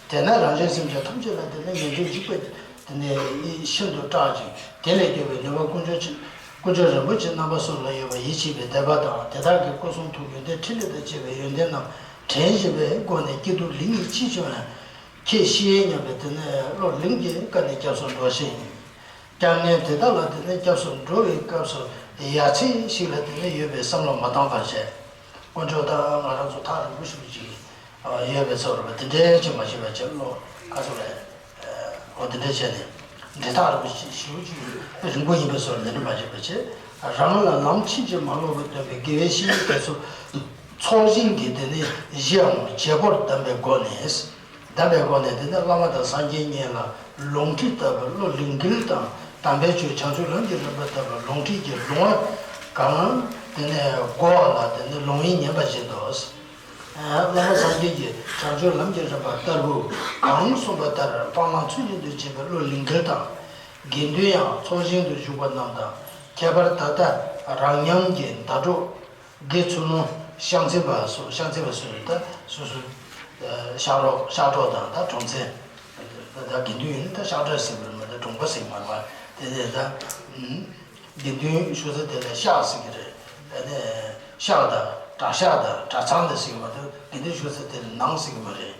དེས་ན་རང་གཞན་སེམས་ཅན་ཐམས་ཅད་ལ་དེ་ནི་ངེས་འབྱུང་འཇིགས་པ་དེ་ནི་ཤིན་ཏུ་སྐྲག་ཅིང་། དེ་ལས་སྐྱོབ་པའི་ནུས་པ་དཀོན་མཆོག་ཆེ། དཀོན་མཆོག་རིན་པོ་ཆེ་རྣམ་པ་གསུམ་ལ་ཡོད་པར་ཡིད་ཆེས་པའི་དད་པ་དང་། དེ་དག་གི་སྐུ་གསུང་ཐུགས་ཡོན་ཏན་ཕྲིན་ལས་དང་བཅས་པའི་ཡོན་ཏན་རྣམས་དྲན་བཞིན་པའི་སྒོ་ནས་སྐྱིད་སྡུག་ལེགས་ཉེས་ཅི་བྱུང་ཡང་། ཁྱེད་ཤི་ཡིན་སྙམ་པའི་དེ་ནི་བློ་ལིང་གའི་ཀ་ནས་སྐྱབས་སུ་འགྲོ་ཞིང་། སྐྱབས་གནས་དེ་དག་ལ་དེ་ནི་སྐྱབས་སུ་འགྲོ་བའི་སྐབས་སུ་ཡ་མཚན་ཞིག་ལ་དེ་ནི་ཡོད་པའི་བསམ་བློ་མ་བཏང་བར་བྱས། དཀོན་མཆོག་དང་ང་རང་ཚོ་ཐག་རིང་པོ་ཞིག་ཅིག་ཡོད་པའི་ཚོར་བ་དེ་འདྲའི་ཅིག་མ་བྱེད་པ་བྱས། བློ་ཁ་ཚོ་ལས་འོ་དེ་འདྲའི་བྱས་ནས་འབྲེལ་ཐག་རིང་པོ་ཞིག་ཞེ་པོ་ཅིག་རིང་པོ་ཡིན་པའི་ཚོར་དེ་འདྲ་མ་བྱེད་པ་བྱས། རང་ལ་ལམ་ཕྱིན་ཅི་མ་ལོག་པར་སྟོན་པའི་དགེ་བའི་བཤེས་གཉེན་དེ་ཚོ་ཚོགས་ཞིང་གི་དེ་ནི་གཞི་འམ་བྱེད་པོར་གདམས་པའི་སྒོ་ནས། གདམས་པའི་སྒོ་ནས་དེ་ནི་བླ་མ་དང་སངས་རྒྱས་གཉིས་ལ་ལོངས་སྤྲུལ་ལྟ་བུ་བློ་ལིང་ག་དང་། དམ་པའི་ཆོས་བྱང་ཆུབ་ལམ་གྱི་རིམ་པ་ལྟ་བུ་ལོངས་སྤྲུལ་གྱི་ལུང་བ་གང་ དེ་ནས་བསྒོ་བ་ལ་དེ་ནས་ལོང་བས་ཉེན་པ་བཞིན་དུ། བླ་མ་སངས་རྒྱས་ཀྱིས་བྱང་ཆུབ་ལམ་གྱི་རིམ་པ་ལྟར་བུ་གང་གསུངས་པ་ལྟར་སྤང་བླང་ཚུལ་བཞིན་དུ་བྱེད་པའི་བློ་ལིང་ག་དང་། དགེ་འདུན་ཡང་ཚོགས་ཞིང་དུ་བཞུགས་པ་རྣམས་དང་། ཁྱད་པར་ད་ལྟ་རང་ཉམས་ཀྱི་ཟླ་གྲོགས་དགེ་ཚུལ་སློང་ཤཱཀ་འཛིན་པ་སོགས། ཤཱཀ་འཛིན་པ་སོགས་ད་སོ་སོ་ཤཱཀ་རོགས་ཤཱཀ་གྲོགས་དང་ད་གྲོགས་མཚན། ད་དགེ་འདུན་ཡིན་ན་ད་ཤཱཀ་གྲོགས་ཟེར་གྱི་རེད་མ་གཏོགས་གྲོགས་པོ་ཟེར་གྱི་མ་རེད་པ། དེ་ནས་ད། དགེ་འདུན་ཞུ་ས་དེ་ལ་ཤཱཀ་ཟེར་གྱི་རེད། ད་ནས་ཤཱཀ་དང་གྲྭ་ཤག་དང་གྲྭ་ཚང་དེ་ཟེར་གྱི་མ་གཏོགས་དགེ་འདུན་ཞུ་ས་དེ་ལ་ནང་ཟེར་གྱི་མ་རེད།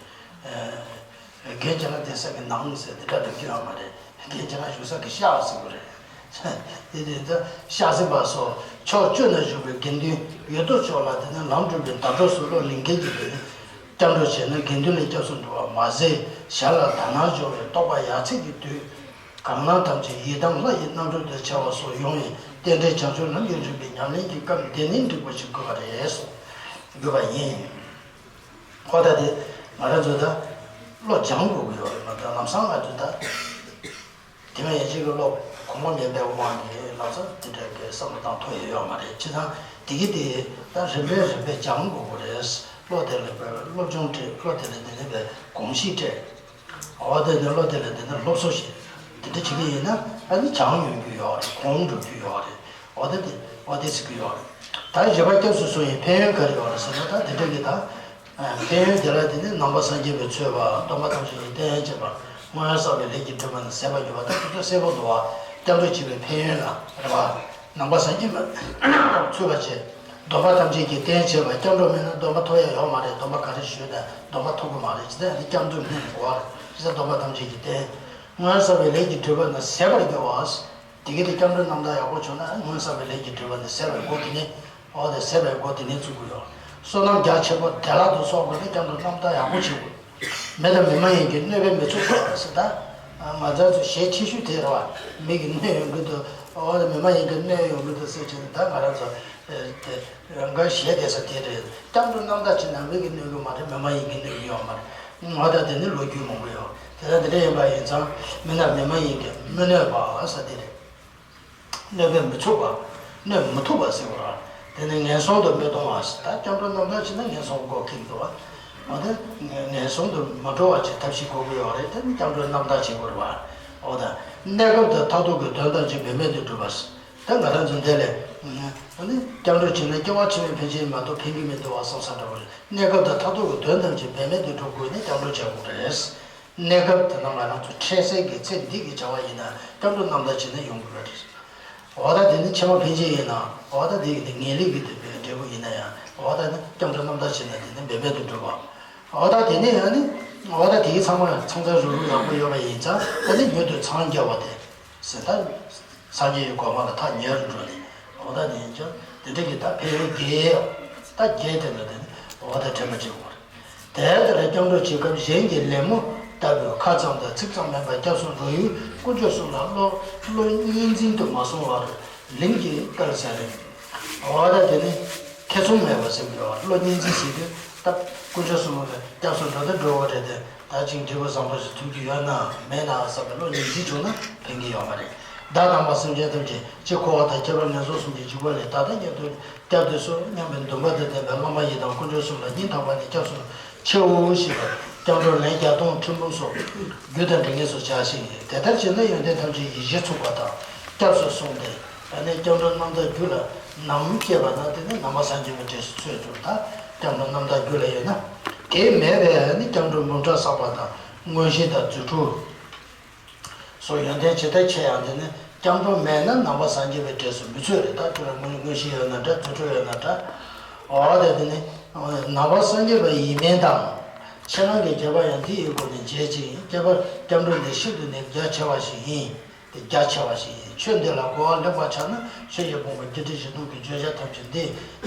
རྒན་བྱས་ན་དེ་ས་གི་ནང་ཟེར་དེ་འདྲ་འགྲིག་གི་ཡོད་མ་རེད། རྒན་བྱས་ན་ཞུ་ས་གི་ཤཱཀ་ཟེར་གྱི་རེད། དེ་དུས་ད་ཤཱཀ་འཛིན་པ་སོགས་ཕྱོགས་བཅུ་ན་བཞུགས་པའི་དགེ་འདུན་ཡོད་དོ་ཅོག་ལ་དེ་ནས་ལམ་སྒྲུབ་པའི་ཟླ་གྲོགས་སུ་བློ་ལིང་ག་གིས་དེ་ནས་སྐྱབས་འགྲོ་བྱས་ན་དགེ་འདུན་ལ་སྐྱབས་སུ་འགྲོ་བ་མ་ཟད་གཞན་ལ་དག་སྣང་སྦྱོང་བའི་རྟོགས་པ་ཡར་ཚེས་ཀྱི་དུས། གང་ལ་ཐམས་ཅད་ཡི་དམ་ལྷ་ཡི་རྣམ་རོལ་དུ་འཆར་བ་སོགས་ཡོང་བའི་རྟེན་འབྲེལ་བྱང་ཆུབ་ལམ་གྱི་རིམ་པའི་ཉམས་ལེན་གྱི་སྐབས་འདི་ནས་འགྲིག་པ་ཞིག་དགོས་པ་རེད། དགོས་པ་ཡིན། ཁོ་ད་དེ་ང་རང་ཚོ་ད་བློ་སྦྱང་དགོས་ཀྱི་ཡོད་རེད་མ་གཏོགས་ལམ་སང་ང་ཚོ་ད་དེ་མ་ཡིན་ཅིག་གི་བློ་གོང་མ་མེད་པའི་དབང་གིས་ལམ་སང་དེ་འདྲ་གི་བསམ་བློ་བཏང་ཐུབ་ཡོད་ཡོད་མ་རེད། བྱས་ཙང་དེ་གི་དེ་ད་རིམ་པས་རིམ་པས་སྦྱང་དགོས་ཀྱི་རེད། བློ་དེ་ལ་བློ་སྦྱོང་སྤྲད། བློ་དེ་ལ་དེ་ནས་པའི་གོམས་གཤིས་སྤྲད། འོ་དེ་ནས་བློ་དེ་ལ་དེ་ནས་སློབ་གསོ་བྱེད། དེ་འདྲ་བྱེད་ཀྱི་ཡིན་ན་ཨ་ནི་བྱང་ཡོང་རྒྱུ་ཡོད་རེད། གོང་འགྲོ་རྒྱུ་ཡོད་རེད། འོ་དེ་དེ་འོ་དེ་ཟེར་གྱི་ཡོད་རེད། ད་བཞི་པ་སྐྱབས་སུ་སོང་བའི་ཕན་ཡོན་ག་རེ་ཡོད་རེད་ཟེར་ན། ད་དེ་འདྲ་གི་ད་ཕན་ཡོན་དེ་ལ་དེ་ནི་ནང་པ་སངས་རྒྱས་པས་འཚོས་པ། སྟོན་པ་ཐམས་ཅད་ཀྱི་རྟེན་བྱེད་པ། སྔོན་བསགས་པའི་ལས་ཀྱི་སྒྲིབ་པ་ནི་ཟད་པར་གྱུར་པ། ད་དེ་ཚོ་གསལ་པོ་འདུག་བ། སྐྱབས་འགྲོ་བྱེད་པའི་ཕན་ཡོན་ལ་རེད་བ། ནང་པ་སངས་རྒྱས་པས་འཚོས་པ་བྱས། སྡོམ་པ་ཐམས་ཅད་ཀྱི་རྟེན་བྱེད་པ། སྐྱབས་འགྲོ་མེད་ན་སྡོམ་པ་ཐོབ་ཡ་ཡོད་མ་རེད། སྡོམ་པ་ག་རེ་ཞུས་ན་སྡོམ་པ་ཐོབ་ཀྱི་མ་རེད། ཇི་ལྟར་ཡང་སྐྱབས་འགྲོ་མེད་ནས་གོ་བ་རེད། ཇི་ལྟར་སྡོམ་པ་ཐམས་ཅད་ཀྱི་རྟེན། སྔོན་བསགས་པའི་ལས་ཀྱི་སྒྲིབ་པ་ནི་ཟད་པར་འགྱུར་བ། དེ་གི་དེ་སྐྱབས་འགྲོ་རྣམ་དག་ཡག་པོ་བྱུང་ན་སྔོན་བསགས་པའི་ལས་ཀྱི་སྒྲིབ་པ་ནི་ཟད་པའི་སྒོ་དེ་ནས། འོ་དེ་ཟད་པའི་སྒོ་དེ་ནས་ཚུགས་ཀྱི་ཡོད། བསོད་ནམས་རྒྱ་ཆེན་པོ་བདེ་བླག་ཏུ་གསོག་དགོས་ན་སྐྱབས་འགྲོ་རྣམ་དག་ཡག་པོ་བྱེད་དགོས། མི་དང་མི་མ་ཡིན་གྱི་གནོད་པས་མི་ཚུགས་པ་ཟེར། ད་ང་ཚོ་ཚོ་ཞལ་ཆེ་ཤོས་དེ་རེད་བ། མི་གིས་གནོད་ཡོང་གི་འདུག་འོ་དེ་མི་མ་ཡིན་གྱི་གནོད་ཡོང་གི་འདུག་ཟེར་བྱས་ནས། ད་ང་རང་ཚོ་དེ་རང་ག་ཞལ་བདེ་ས་དེ་རེད། སྐྱབས་འགྲོ་རྣམ་དག་བྱས་ན་མི་གིས་གནོད་གི་མ་རེད། མི་མ་ཡིན་གྱིས་གནོད་གི་ཡོད་མ་རེད། ང་ད་དེ་ནི་ལོ་རྒྱུས་མང་པོ་ཡོད། དེ་ལྟར་དེ་འདྲ་ཡིན་པ་ཡིན་ཙང་མི་རྣམས་མི་མ་ཡིན་གྱིས་མི་གནོད་པ་ཟེར་དེ་རེད། གནོད་པས་མི་ཚུགས་པ། གནོད་མི་ཐུབ་པ་ཟེར་བ། དེ་ནི་ངན་སོང་དུ་མི་ལྟུང་བ་ཟེར། ད་སྐྱབས་འགྲོ་རྣམ་དག་བྱས་ན་ངན་སོང་སྒོ་ཁེགས་འདུག་བ། འོ་ད་ངན་སོང་དུ་མ་འགྲོ་བ་ཅིག་ཐབས་ཤེས་དགོས་ཀྱི་ཡོད་རེད། དེ་ནི་སྐྱབས་འགྲོ་རྣམ་དག་བྱེད་དགོས་རེད་བ། འོ་ད་གནས་སྐབས་དང་མཐར་ཐུག་གི་དོན་ཐམས་ཅད་འབད་མེད་དུ་སྒྲུབ་པ་ཟེར། ད་ང་རང་ཚོ་འདི་ལས་ཨ་ནི་སྐྱབས་འགྲོ་བྱས་ན་སྐྱེ་བ་ཕྱི་མའི་ཕན་ཆད་མ་གཏོགས་ཕན་གྱི་མི་འདུག་བ་བསམ་ས་འདྲ་བོ་རེད། གནས་སྐབས་དང་མཐར་ཐུག་གི་དོན་ཐམས་ཅད་འབད་མེད་དུ་སྒྲུབ་དགོས་ནས་སྐྱབས་འགྲོ་བྱ་དགོས་རེད། གནས་སྐབས་དེ་ན་ང་རང་ཚོ་འཕྲལ་སེལ་གྱི་ཚེ་འདི་གི་བྱ་བ་ཡིན་ན་སྐྱབས་འགྲོ་རྣམ་དག་བྱས་ན་ཡོང་གི་རེད། འོ་ད་དེ་ནི་ཕྱི་མ་ཕན་ཆད་ཡིན་ན་འོ་ད་དེ་གི་ནི་ངེས་ལེགས་ཀྱི་དེ་འབྲས་བུ་ཡིན་ན་ཡང་། འོ་ད་ནི་སྐྱབས་འགྲོ་རྣམ་དག་བྱས་ན་དེ་ནི་འབད་མེད་དུ་འགྲུབ་པ། འོ་ད་དེ་ནི་ཨ་ནི་འོ་ད་དེ་གི་ཚང་མ་ཚང་ཚང་རུག་རུག་ཡག་པོ་ཡོད་པ་ཡིན་ཙང་། ཨ་ནི་མྱུར་དུ་འཚང་རྒྱ་བ་དེ། ཟེར་ད། སངས་རྒྱས་ཀྱི་གོ་འཕང་ལ་ཐག་ཉེ་རུ་འགྲོ་ནས། འོ་ད་དེ་ཡིན་ཀྱང་དེ་འདྲ་གི་ད་ཕན་ཡོན་བརྒྱད། ད་བརྒྱད་དེ་ལ་དེ་ནི་འོ་ད་དྲན་པ་བྱེད་དགོས་རེད། དེ་ལྟར་སྐྱབས་འགྲོ་བྱེད་སྐབས་གཞན་གྱི་ལད་མོ་ལྟ་བུའི་ཁ་ཙམ་དང་ཚིག་ཙམ་མིན་པར་སྐྱབས་སུ་འགྲོ་ཡུལ་དཀོན་མཆོག་གསུམ་ལ་བློ་བློ་གཉིས་འཛིན་དུ་མ་སོང་བར་ལན་གྱིས་བསྐུལ་ཟེར་རེད། འོ་ད་དེ་ནི་ཐེ་ཚོམ་མེད་པ་ཟེར་དགོས་རེད་བ། བློ་གཉིས་འཛིན་ཟེར་དུས་ད་དཀོན་མཆོག་གསུམ་ལ་སྐྱབས་སུ་འགྲོ་ད་འགྲོ་བ་རེད་དེ། ད་ཅིག་འབྲས་བུ་བཟང་པོ་ཞིག་ཐོབ་ཀྱི་ཡོད་ན་མེད་ན་བསམ་པའི་བློ་གཉིས་འཛིན་བྱུང་ན་ཕན་གྱི་ཡོད་མ་རེད། བདག་ནང་པ་སེམས་ཅན་ཐམས་ཅད་གཅིག་འཁོར་བ་དང་ཁྱད་པར་ངན་སོང་གསུམ་གྱི་འཇིགས་པ་ལས་ད་ལྟ་ཉིད་དུ་བསྐྱབ་སྟེ་གསོ་སྙམ་པའི་འདུན་པ་དང་ལྡན་པའི་བླ་མ་ཡི་དམ་དཀོན་མཆོག་གསུམ་ལ་སྙིང་ཐག་པ་ནས་སྐྱབས་སུ་མཆིའོ་ཞེས་པ་སྐྱབས་འགྲོ་ལན་བརྒྱ་སྟོང་ཁྲི་འབུམ་སོགས་རྒྱུ་དང་འབྲས་ངན་སོགས་བྱ་ཞིང་། དེ་ལྟར་བྱས་ན་ཡོན་ཏན་ཐམས་ཅད་ཀྱི་གཞི་ཚུགས་པ་དང་སྐྱབས་སུ་སོང་སྟེ། ཨ་ནི་སྐྱབས་འགྲོ་རྣམ་དག་རྒྱུད་ལ་ནམ་སྐྱེས་པ་ན་དེ་ནི་ནང་པ་སངས་རྒྱས་པའི་གྲས་སུ་ཚུད་འགྲོ། ད་སྐྱབས་འགྲོ་རྣམ་དག་རྒྱུད་ལ་ཡོད་ན། དེ་མེད་པས་ཨ་ནི་སྐྱབས་འགྲོ་འབུམ་ཕྲག་བསགས་པ་དང་མངོན་ཤེས་དང་རྫུ་འཕྲུལ་སོགས་ཡོན་ཏན་ཇི་ལྟར་ཆེ་ཡང་དེ་ནི་སྐྱབས་འགྲོ་མེད་ན་ནང་པ་སངས་རྒྱས་པའི་གྲས་སུ་མི་ཚུད་རེད། ད་ཁྱོད་ལ་མངོན་མངོན་ཤེས་ཡོད་ན་འདྲ། རྫུ་འཕྲུལ་ཡོད་ན་འདྲ། འོ་དེ་དེ་ནི་ནང་པ་སངས་རྒྱས་པ་ཡིན་མིན་དང་། ཕྱི་ནང་གི་ཁྱད་པར་ཡང་འདི་ཡི་སྒོ་ནས་འབྱེད་ཅིང་། ཁྱད་པར་སྐྱབས་འགྲོ་འདི་ཤིན་ཏུ་ནས་རྒྱ་ཆེ་བ་ཞིག་ཡིན། དེ་རྒྱ་ཆེ་བ་ཞིག་ཡིན། ཆོས་འདི་ལ་གོ་བ་ལེགས་པར་ཆགས་ན་ཆོས་ཀྱི་ཕུང་པོ་བརྒྱད་ཁྲི་བཞི་སྟོང་གི་བརྗོད་བྱ་ཐམས་ཅད་འདི་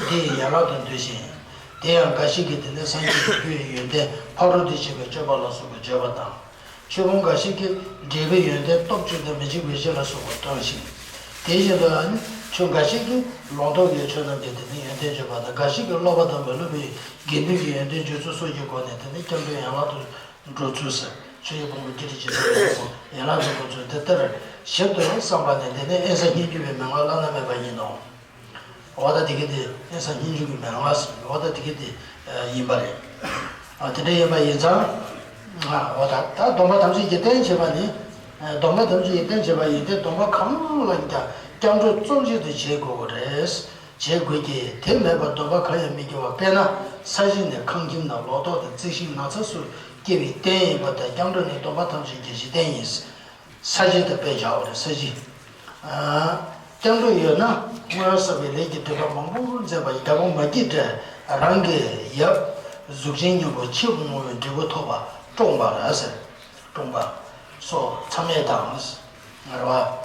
འདི་ཡི་ཡན་ལག་ཏུ་འདུས་ཤིང་། དེ་ཡང་འགའ་ཞིག་གིས་དེ་ནི་སངས་རྒྱས་ཀྱི་རྒྱུ་ཡི་ཡོན་ཏན་ཕ་རོལ་ཏུ་ཕྱིན་པའི་སྤྱོད་པ་ལ་སོགས་པ་བརྗོད་པ་དང་། ཆོས་ཕུང་འགའ་ཞིག་གིས་འབྲས་བུའི་ཡོན་ཏན་སྟོབས་བཅུ་དང་མི་འཇིགས་པའི་གཞི་ལ་སོགས་པ་སྟོན་ཞིང་། དེ་བཞིན་དུ་ཨ་ནི་ཆོས་འགའ་ཞིག་གིས་ལོག་རྟོག་གི་ཆོས་རྣམས་ཀྱི་དེ་ནི་ཡོན་ཏན་བརྗོད་པ་དང་། འགའ་ཞིག་གིས་སློབ་པ་དང་མི་སློབ་པའི་དགེ་འདུན་གྱི་ཡོན་ཏན་བརྗོད་ཚུལ་སོགས་ཀྱི་སྒོ་ནས་དེ་ནི་སྐྱབས་འགྲོའི་ཡན་ལག་ཏུ་འགྲོ་ཚུལ་ཟེར། ཆོས་ཀྱི་ཕུང་པོ་བརྒྱད་ཁྲི་བཞི་སྟོང་གི་ཡན་ལག་ཏུ་འགྲོ་ཚུལ་འདི་ལྟར་ཞིབ་ཏུ་བསམ་པ་ནི་དེ་ནི་ཨེ་ས་སྙན་བརྒྱུད་པའི་མན་ངག་བླ་ན་མེད་པ་ཡིན་ནོ། འོ་ད་དེ་གི་དེ་ཡིན་ས་སྙན་བརྒྱུད་ཀྱི་མན་ངག་ཟེར་འོ་ད་དེ་གི་དེ་ཡིན་པ་རེད། དེ་འདྲ་ཡིན་པ་ཡིན་ཙང་། འོ་ད་ད་སྡོམ་པ་ཐམས་ཅད་ཀྱི་རྟེན་བྱེད་པ་ནི། སྡོམ་པ་ཐམས་ཅད་ཀྱི་རྟེན་བྱེད་པ་ཡིན་ཏེ་སྡོམ་པ་གང་ལ་ཀྱང་སྐྱབས་འགྲོ་རྩོམ་གཞི་དུ་བྱེད་དགོས་པ་རེད། བྱེད་དགོས་ཀྱི་དེ་མེད་པར་སྡོམ་པ་གང་ཡང་མི་འགྱུར་བ། དཔེར་ན་ས་གཞི་ནས་ཁང་ཁྱིམ་དང་ལོ་ཏོག་དང་རྩི་ཤིང་ནགས་ཚལ་སོགས་སྐྱེ་བའི་རྟེན་ཡིན་པ་དང་སྐྱབས་འགྲོ་ནི་སྡོམ་པ་ཐམས་ཅད་ཀྱི་གཞི་རྟེན་ཡིན། ས་གཞི་དང་དཔེ་བཞག་པ་རེད་ས་གཞི། སྐྱབས་འགྲོ་ཡོད་ན་སྔོན་བསགས་པའི་ལས་ཀྱི་འབྲས་བུ་མང་པོ་འཛེམ་པ་རྒྱལ་པོ་མ་སྐྱེས་དགྲས་རང་གི་ཡབ་གཟུགས་ཅན་སྙིང་པོ་ཆེས་མང་བའི་འབྲས་བུ་ཐོབ་པ་བཀྲོངས་པ་རེད་ཟེར། བཀྲོངས་པ་སོགས་མཚམས་མེད་དང་། ང་རེད་བ།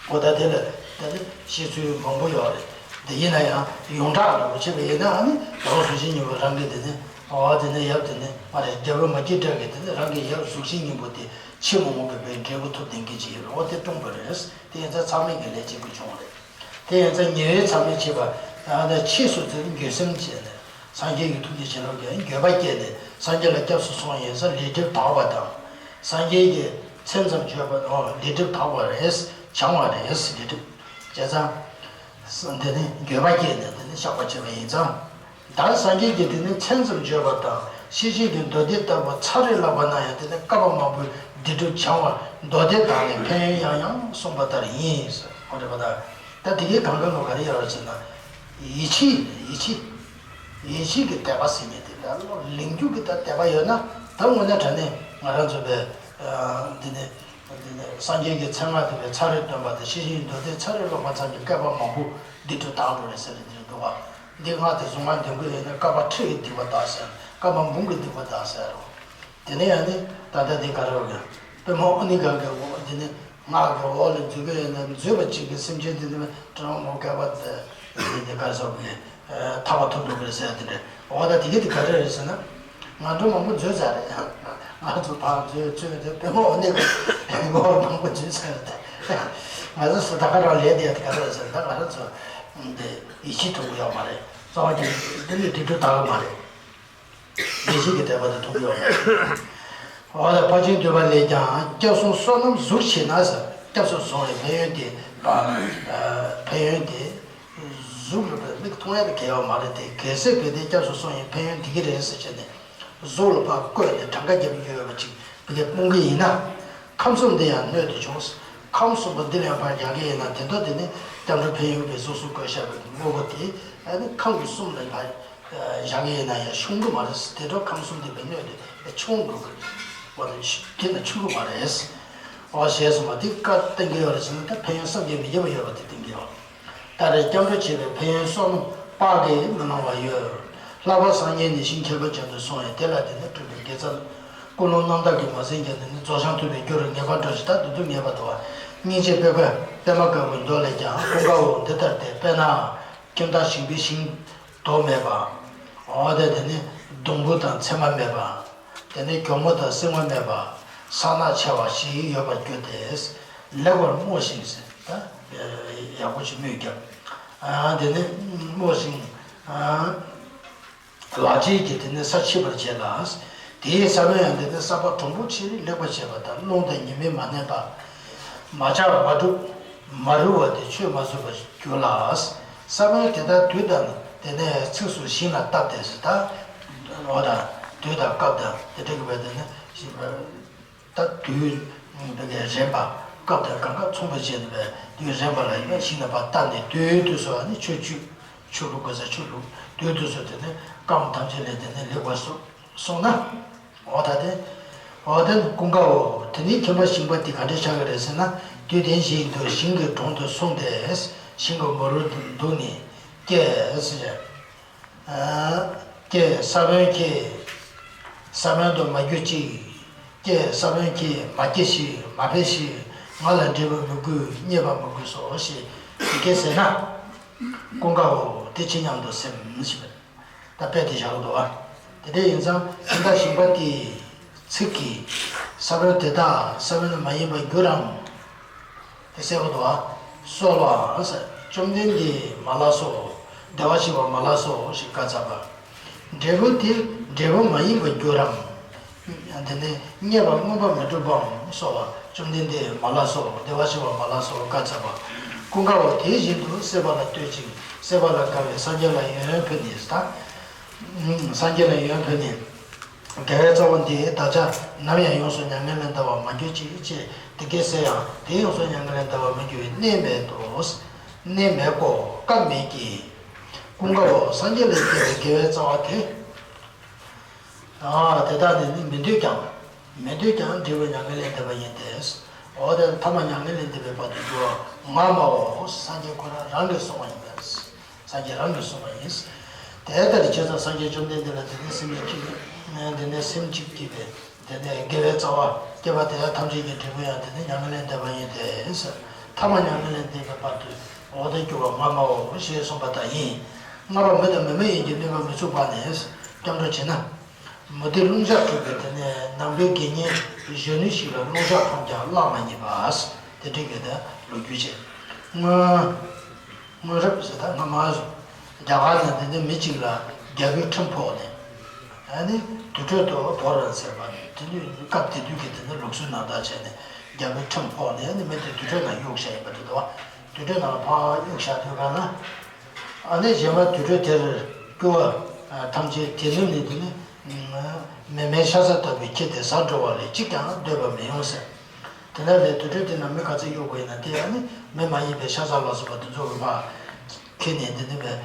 འོ་ད་དེ་ལ་ད་ནི་བཤད་ཚུལ་མང་པོ་ཡོད་རེད། དེ་ཡིན་ན་ཡང་ཡོངས་གྲགས་འདྲ་པོ་བྱས་པ་ཡིན་ན་ཨ་ནི་རང་གཟུགས་ཅན་སྙིང་པོ་རང་གི་དེ་ནི་འོ་དེ་ནི་ཡབ་དེ་ནི་མ་རེད་རྒྱལ་པོ་མ་སྐྱེས་དགྲ་གི་དེ་ནི་རང་གི་ཡབ་གཟུགས་ཅན་སྙིང་པོ་དེ་ཆེས་མང་པོ་བའི་འབྲས་བུ་ཐོབ་ལྡན་གྱི་ཅིག་ཡོད་རེད། འོ་དེ་བཀྲོངས་པ་རེད། དེ་ཡིན་ཙང་མཚམས་མེད་ཀྱི་ལས་བྱེད་དགོས་བྱུང་བ་རེད། དེ་ཡིན་ཙང་ཉེ་བའི་མཚམས་མེད་བྱེད་པ་ཡང་ན་ཕྱིས་སུ་དེ་ནི་འགྱོད་སེམས་བྱས་ནས། སངས་རྒྱས་ཀྱི་ཐུགས་རྗེ་བྱིན་རླབས་ཀྱིས་འགྱོད་པ་སྐྱེས་ནས་སངས་རྒྱས་ལ་སྐྱབས་སུ་སོང་ཡིན་ཙང་ལས་སྒྲིབ་དག་པ་དང་། སངས་རྒྱས་ཀྱི་མཚན་ཙམ་བརྗོད་པ་འོ་ལས་སྒྲིབ་དག་པ་རེད། བྱང་བ་རེད་ལས་སྒྲིབ། བྱས་ཙང་། དེ་ནི་འགྱོད་པ་སྐྱེས་ནས་དེ་ནི་བཤགས་པ་བྱས་པ་ཡིན་ཙང་། ད་སངས་རྒྱས་ཀྱིས་དེ་ནི་མཚན་ཙམ་བརྗོད་པ་དང་ཤེས་བྱའི་གི་མདོ་སྡེ་ལྟ་བུ་ཚར་རེ་བཀླགས་པ་ན་ཡང་དེ་ནི་བསྐལ་པ་མང་པོའི་སྡིག་སྒྲིབ་བྱང་བར་མདོ་སྡེ་དག་ནི་ཕན་ཡོན་ཡང་ཡང་གསུངས་པ་ལྟར་ཡིན། འོ་རེད་པ་ད། ད་དེ་གའི་གང་ག་ལོ་ག་རེ་ཡོད་རེད་ཟེར་ན། ཡིད་ཆེས་ཡིད་ཆེས། ཡིད་ཆེས་ཀྱི་དད་པ་ཟེར་མཁན་དེ་ལ་ལོ་ལིང་རྒྱུ་གི་ད་དད་པ་ཡོད་ན་ད་དངོས་གནས་དྲང་གནས་ང་རང་ཚོ་པའི་འདི་ནས་འདི་ནས་སངས་རྒྱས་ཀྱི་མཚན་སྔགས་དེ་བས་ཚར་རེ་འདོན་པ་དང་ཤེས་བྱའི་མདོ་སྡེ་ཚར་རེ་ཀློག་པ་ཙམ་གྱིས་བསྐལ་པ་མང་པོ་སྡིག་སྒྲིབ་དག་འགྲོ་རེད་ཟེར་ནས་འདི་འདུག་བ། འདི་སྔགས་དེ་གཟུངས་སྔགས་འདོན་དགོས་ཡོད་ན་བསྐལ་པ་ཁྲི་ཡི་སྡིག་པ་དག་ཟེར་བསྐལ་པ་འབུམ་གྱི་སྡིག་པ་དག་ཟེར་རོ། དེ་ནས་ཡང་ནི་ད་ལྟ་འདི་ག་རེ་རེད། པདྨ་ཨོ་ནི་ག་གི་འོག་འདི་ནི་སྔགས་ཀྱི་འོག་ལ་འཛུལ་གྱི་ཡོད་ན་འཛུལ་བ་གཅིག་གི་སེམས་ཅན་འདི་ནི་དྲང་མོ་བསྐལ་པ་འདི་འདི་ག་སོགས་ཀྱི་ཐར་པ་ཐོབ་འགྲོ་གི་རེད་ཟེར་དེ་འདྲ། འོ་ད་དེ་གི་དེ་ག་རེ་རེད་ཟེར་ན། ང་ཚོ་མང་པོ་འཛུལ་ཚར་རེད། ང་ཚོ་ཕར་འཛུལ་ཚུར་འཛུལ་པདྨ་ཨོ་ནི་ག་གི་འོག་མང་པོ་འཛུལ་ཚར་རེད། ང་ཚོ་སུ་ད་ག་རང་ལས་དེ་ག་རེ་རེད་ཟེར་ན་ད་ང་རང་ཚོ་འདི་ཡིད་ཆེས་ཐུབ་ཀྱི་ཡོད་མ་རེད། གཙོ་བོ་དེ་འདི་ནི་སྡིག་སྒྲིབ་དག་གི་མ་རེད། ཡེ་ཤེས་ཀྱི་དད་པ་དེ་ཐོབ་ཡོད་པ། འོ་ད་ཕར་ཕྱིན་བསྡུས་པ་ལས་ཀྱང་སྐྱབས་སོང་བསོད་ནམས་གཟུགས་ཆེ་ན་ཟེར་སྐྱབས་སུ་སོང་བའི་ཕན་ཡོན་དེ། ཕན་ཡོན་དེ། གཟུགས་ལ་བས་མིག་མཐོང་ཡ་དེ་གལ་ཡོད་མ་རེད་དེ་གལ་སྲིད་བས་དེ་སྐྱབས་སུ་སོང་བའི་ཕན་ཡོན་འདི་གི་རེད་ཟེར་བྱས་ནས་གཟུགས་ལ་ཕར་བཀོད་ནས་གྲངས་ཀ་རྒྱབ་ཡོད་པ་ཅིག་བས་དེ་སྤོང་གི་ཡིན་ན། ཁམས་གསུམ་དེ་ཡང་སྣོད་དུ་ཆུང་། ཁམས་གསུམ་པོ་འདི་ལ་ཡང་ཕར་རྒྱག་གི་ཡིན་ན་དེ་འདྲ་དེ་ནི་སྐྱབས་འགྲོ་ཕན་ཡོན་པའི་གཟུགས་སུ་བཀོད་བཞག་པའི་དངོས་པོ་དེ་ཨ་ནི་ཁམས་ཀྱི་གསུམ་ལ་ཕར་བཞག་གི་ཡིན་ན་ཡང་ཤོང་གི་མ་རེད། དེ་འདྲ་ཁམས་གསུམ་དེ་བའི་སྣོད་དེ་ཆུང་འགྲོ་གི་རེད། དེ་ན་ཆུང་གི་མ་རེད། འོ་ཞེས་གསུངས་པ་འདི་བཀའ་བསྟན་གྱི་ཡོད་རེད་ཟེར་ན་ད་ཕན་ཡོན་བསམ་གྱིས་མི་ཁྱབ་པ་ཡོད་པ་དེ་བསྟན་གྱི་ཡོད། ད་རེས་སྐྱབས་འགྲོ་བྱེད་པའི་ཕན་ཡོན་བསོད་ནམས་དཔག་གིས་མི་ལང་བ་ཡོད། ལྷག་པར་སངས་རྒྱས་ནས་ཞིང་ཁྱད་པར་ཅན་དུ་སོང་བས་དེ་ལ་བརྟེན་ནས་སྤྲུལ་པའི་དགེ་རྩ། ཀུན་སློང་རྣམ་དག་གིས་མ་ཟིན་ཀྱང་དེ་ནི་རྫོགས་བྱང་ཐོབ་པའི་རྒྱུར་ངེས་པར་འགྲོ་ཞིང་ད་དུ་དུ་ངེས་པར་དུ་བ། སྙིང་རྗེ་དཔལ་དཔལ་པདྨ་དཀར་པོའི་མདོ་ལས་ཀྱང་ཀུན་དགའ་བོ་འདི་ལྟར་ཏེ། དཔེར་ན། ཁྱིམ་བདག་ཞིང་པའི་ཞིང་དོག་མེད་པ། འོ་དེ་དེ་ནི་སྡོང་བུ་དང་མཚན་མ་མེད་པ། དེ་ནས་གྱོག་མོ་དང་སྲིང་མོ་མེད་པ། ས་ནག་ཆེ་བ་ཞིག་ཡོད་པར་གྱུར་ཏེ། ལེགས་པར་རྨོ་ཞིང་ཟེར་ད། ཡག་པོ་ཞིག་རྨོས་རྒྱབ། དེ་ནས་རྨོ་ཞིང་། ལག་རྗེས་ཀྱིས་དེ་ནས་ས་ཕྱིད་པར་བྱས་ལ། དེའི་ས་བོན་ཡང་དེ་ནས་ས་ཕག་གྲུང་པོ་ཆེ་རིགས་ལེགས་པར་བྱས་པ་དང་རླུང་དང་ཉི་མས་མ་མནན་པ། མ་ཆག་མ་གྲུབ། མ་རུལ་བ་དེ་ཆོད་མ་ཚུགས་པར་གྱུར་ལ། ས་བོན་དེ་དག་དུས་དང་དེ་ནས་ཚིགས་སུ་ཞིང་ལ་བཏབ་སྟེ་ཟེར་ད། འོ་ད། དུས་དང་སྐབས་དང་དེ་འདྲ་གི་བས་དེ་ནས་ཞིང་ད་དུས་དེ་གའི་རན་པ་སྐབས་དང་གང་ག་མཚུངས་པ་བྱས་ནས་བས་དུས་རན་པ་ལ་ཡིན་ན་ཞིང་ལ་ཕར་བཏབ་ནས་དུས་དུས་སུ་ཨ་ནི་ཆུ་བཅུད་ཆུ་བླུག་དགོས་ས་ཆུ་བླུག་དུས་དུས་སུ་དེ་ནས་སྐམ་ཐམས་ཅད་ལས་དེ་ནས་ལེགས་པར་སོ་སོང་ན། འོ་ད་དེ། འོ་ད་ནི་ཀུན་དགའ་བོ། དེ་ནི་ཁྱིམ་པ་ཞིང་པ་དེ་ག་འདྲ་ཆགས་ཀྱི་རེད་ཟེར་ན། དུས་དེ་བཞིན་དུ་ཞིང་གི་དྲུང་དུ་སོང་སྟེ། ཞིང་གི་མུ་རུ་འདུག་ནས། ཀྱེ་ཟེར། ཀྱེ་ས་བོན་ཁྱེད། ས་བོན་དུ་མ་གྱུར་ཅིག། ཀྱེ་ས་བོན་ཁྱེད་མ་སྐྱེ་ཞིག་མ་འཕེལ་ཞིག་ང་ལ་འབྲས་བུ་མི་དགོས་རྙེད་པ་མི་དགོས་སོ་ཞེས་དེ་སྐད་ཟེར་ན། ཀུན་དགའ་བོ་དེ་ཅི་སྙམ་དུ་སེམས་ཞེས་པས། ད་དཔེ་དེ་བཞག་འདུག་ཨ། དེ་འདྲ་ཡིན་ཙང་ཁྱིམ་བདག་ཞིང་པ་དེའི་ཚིག་གིས། ས་བོན་དེ་དག་ས་བོན་མ་ཡིན་པར་འགྱུར་རམ། དེ་གསལ་པོ་འདུག་ཨ། གསོལ་བ་ཟེར། བཅོམ་ལྡན་འདས་མ་ལགས་སོ། བདེ་བར་གཤེགས་པ་མ་ལགས་སོ་ཞེས་བཀའ་སྩལ་པ། འབྲས་བུ་དེ་འབྲས་བུ་མ་ཡིན་པར་འགྱུར་རམ། དེ་ནས་རྙེད་པ་མངོན་པར་མི་འགྲུབ་བམ་གསོལ་བ། བཅོམ་ལྡན་འདས་མ་ལགས་སོ། བདེ་བར་གཤེགས་པ་མ་ལགས་སོ་བཀའ་སྩལ་པ། ཀུན་དགའ་བོ་དེ་བཞིན་དུ་སྲེད་པ་ལ་ལྟོས་ཤིང་སྲེད་པ་ལ་དགའ་བའི་སངས་རྒྱས་ལ་ཡོན་ཕུལ་ནས་ད། སངས་རྒྱས་ལ་ཡོན་ཕུལ་ནས། དགེ་བའི་རྩ་བ་འདི་བདག་ཅག་ནམ་ཡང་ཡོངས་སུ་མྱ་ངན་ལས་འདའ་བར་མ་གྱུར་ཅིག་ཅེས་དེ་སྐད་ཟེར་ཡང་དེ་ཡོངས་སུ་མྱ་ངན་ལས་འདའ་བར་མི་འགྱུར་བའི་གནས་མེད་དོ། གནས་མེད་གོ་སྐབས་མེད་ཀྱི། ཀུན་དགའ་བོ་སངས་རྒྱས་ལས་སྐྱེས་པའི་དགེ་བའི་རྩ་བ་དེ། དེ་དག་ནི་མི་འདོད་ཀྱང་། མི་འདོད་ཀྱང་འབྲས་བུ་མྱ་ངན་ལས་འདས་པ་ཡིན་ཏེ། འོ་དེ་ཐ་མ་མྱ་ངན་ལས་འདས་པའི་བར་དུ་འགྱུར་བ་ངོ་མའོ། སངས་རྒྱས་ཁོ་རང་རང་གིས་གསུངས་པ་ཡིན་པས། སངས་རྒྱས་རང་གིས་གསུངས་པ་ཡིན། དེ་ལྟར་བྱས་ཙང་སངས་རྒྱས་བཅོམ་ལྡན་འདས་ལ་དེ་ནས་སེམས་ཅིག་སྐྱེས། དེ་ནས་སེམས་ཅིག་སྐྱེས་པས་དེ་ནས་དགེ་བའི་རྩ་བ་སྐྱེས་པ་དེ་དག་ཐམས་ཅད་ཀྱི་འབྲས་བུ་ཡང་དེ་ནས་མྱ་ངན་ལས་འདས་པ་ཡིན་ཏེ། ཐ་མ་མྱ་ངན་ལས་འདས་པའི་བར་དུ་འོ་དེ་འགྱུར་བ་ངོ་མའོ་ཞེས་གསུངས་པ་ལྟར་ཡིན། ལྔ་པ་མི་དང་མི་མ་ཡིན་གྱི་གནོད་པ་མི་ཚུགས་པ་ནས་སྐྱབས་འགྲོ་བྱེད་ན། མུ་སྟེགས་རླུང་ལྕགས་འཁྲུགས་པའི་དེ་ནས་ནང་པའི་དགེ་བསྙེན་གཞོན་ནུ་ཞིག་ལ་རླུང་ལྕགས་འཁྲུངས་ཀྱང་གླགས་མ་རྙེད་པ། དེ་འདྲའི་གི་དེ་ལོ་རྒྱུས་བྱས། སྔོན། སྔོན་རབས་ཟེར་ད་སྔ་མ་རྒྱ་གར་ནས་དེ་ནས་མི་གཅིག་ལ་རྒྱལ་པོའི་ཁྲིམས་ཕོག་ནས། ཨ་ནི་དུར་ཁྲོད་དུ་བོར་བ་ཟེར་བ་དེ་དུས་སྐབས་དེ་དུས་ཀྱི་དེ་ནས་ལུགས་སྲོལ་ནང་ལྟར་བྱས་ནས་རྒྱལ་པོའི་ཁྲིམས་ཕོག་ནས་ཨ་ནི་མི་དེ་དུར་ཁྲོད་ནང་གཡུགས་བཞག་ཡིན་པ་དེ་འདུག་བ། དུར་ཁྲོད་ནང་ལ་ཕར་གཡུགས་བཞག་དུས་གང་ན། ཨ་ནི་གཞན་པ་དུར་ཁྲོད་དེར་སྐྱོ་བ་ཐམས་ཅད་དེ་ནས་ནི་དེ་ནི་མི་མེད་ཤ་ཟ་ལྟ་བུའི་ཁྱི་དེ་ཟ་འགྲོ་བ་ལས་གཅིག་ཀྱང་སྡོད་པ་མི་ཡོང་ཟེར། དེ་ལ་ལས་དུར་ཁྲོད་དེ་ན་མི་ག་ཚོད་གཡུག་དགོས་ཡིན་ན་དེ་ཨ་ནི་མི་མ་ཡིན་པའི་ཤ་ཟ་ལ་སོགས་པ་དེ་ཚོ་གི་ཕར་ཁྱེར་ནས་དེ་ནི་བས་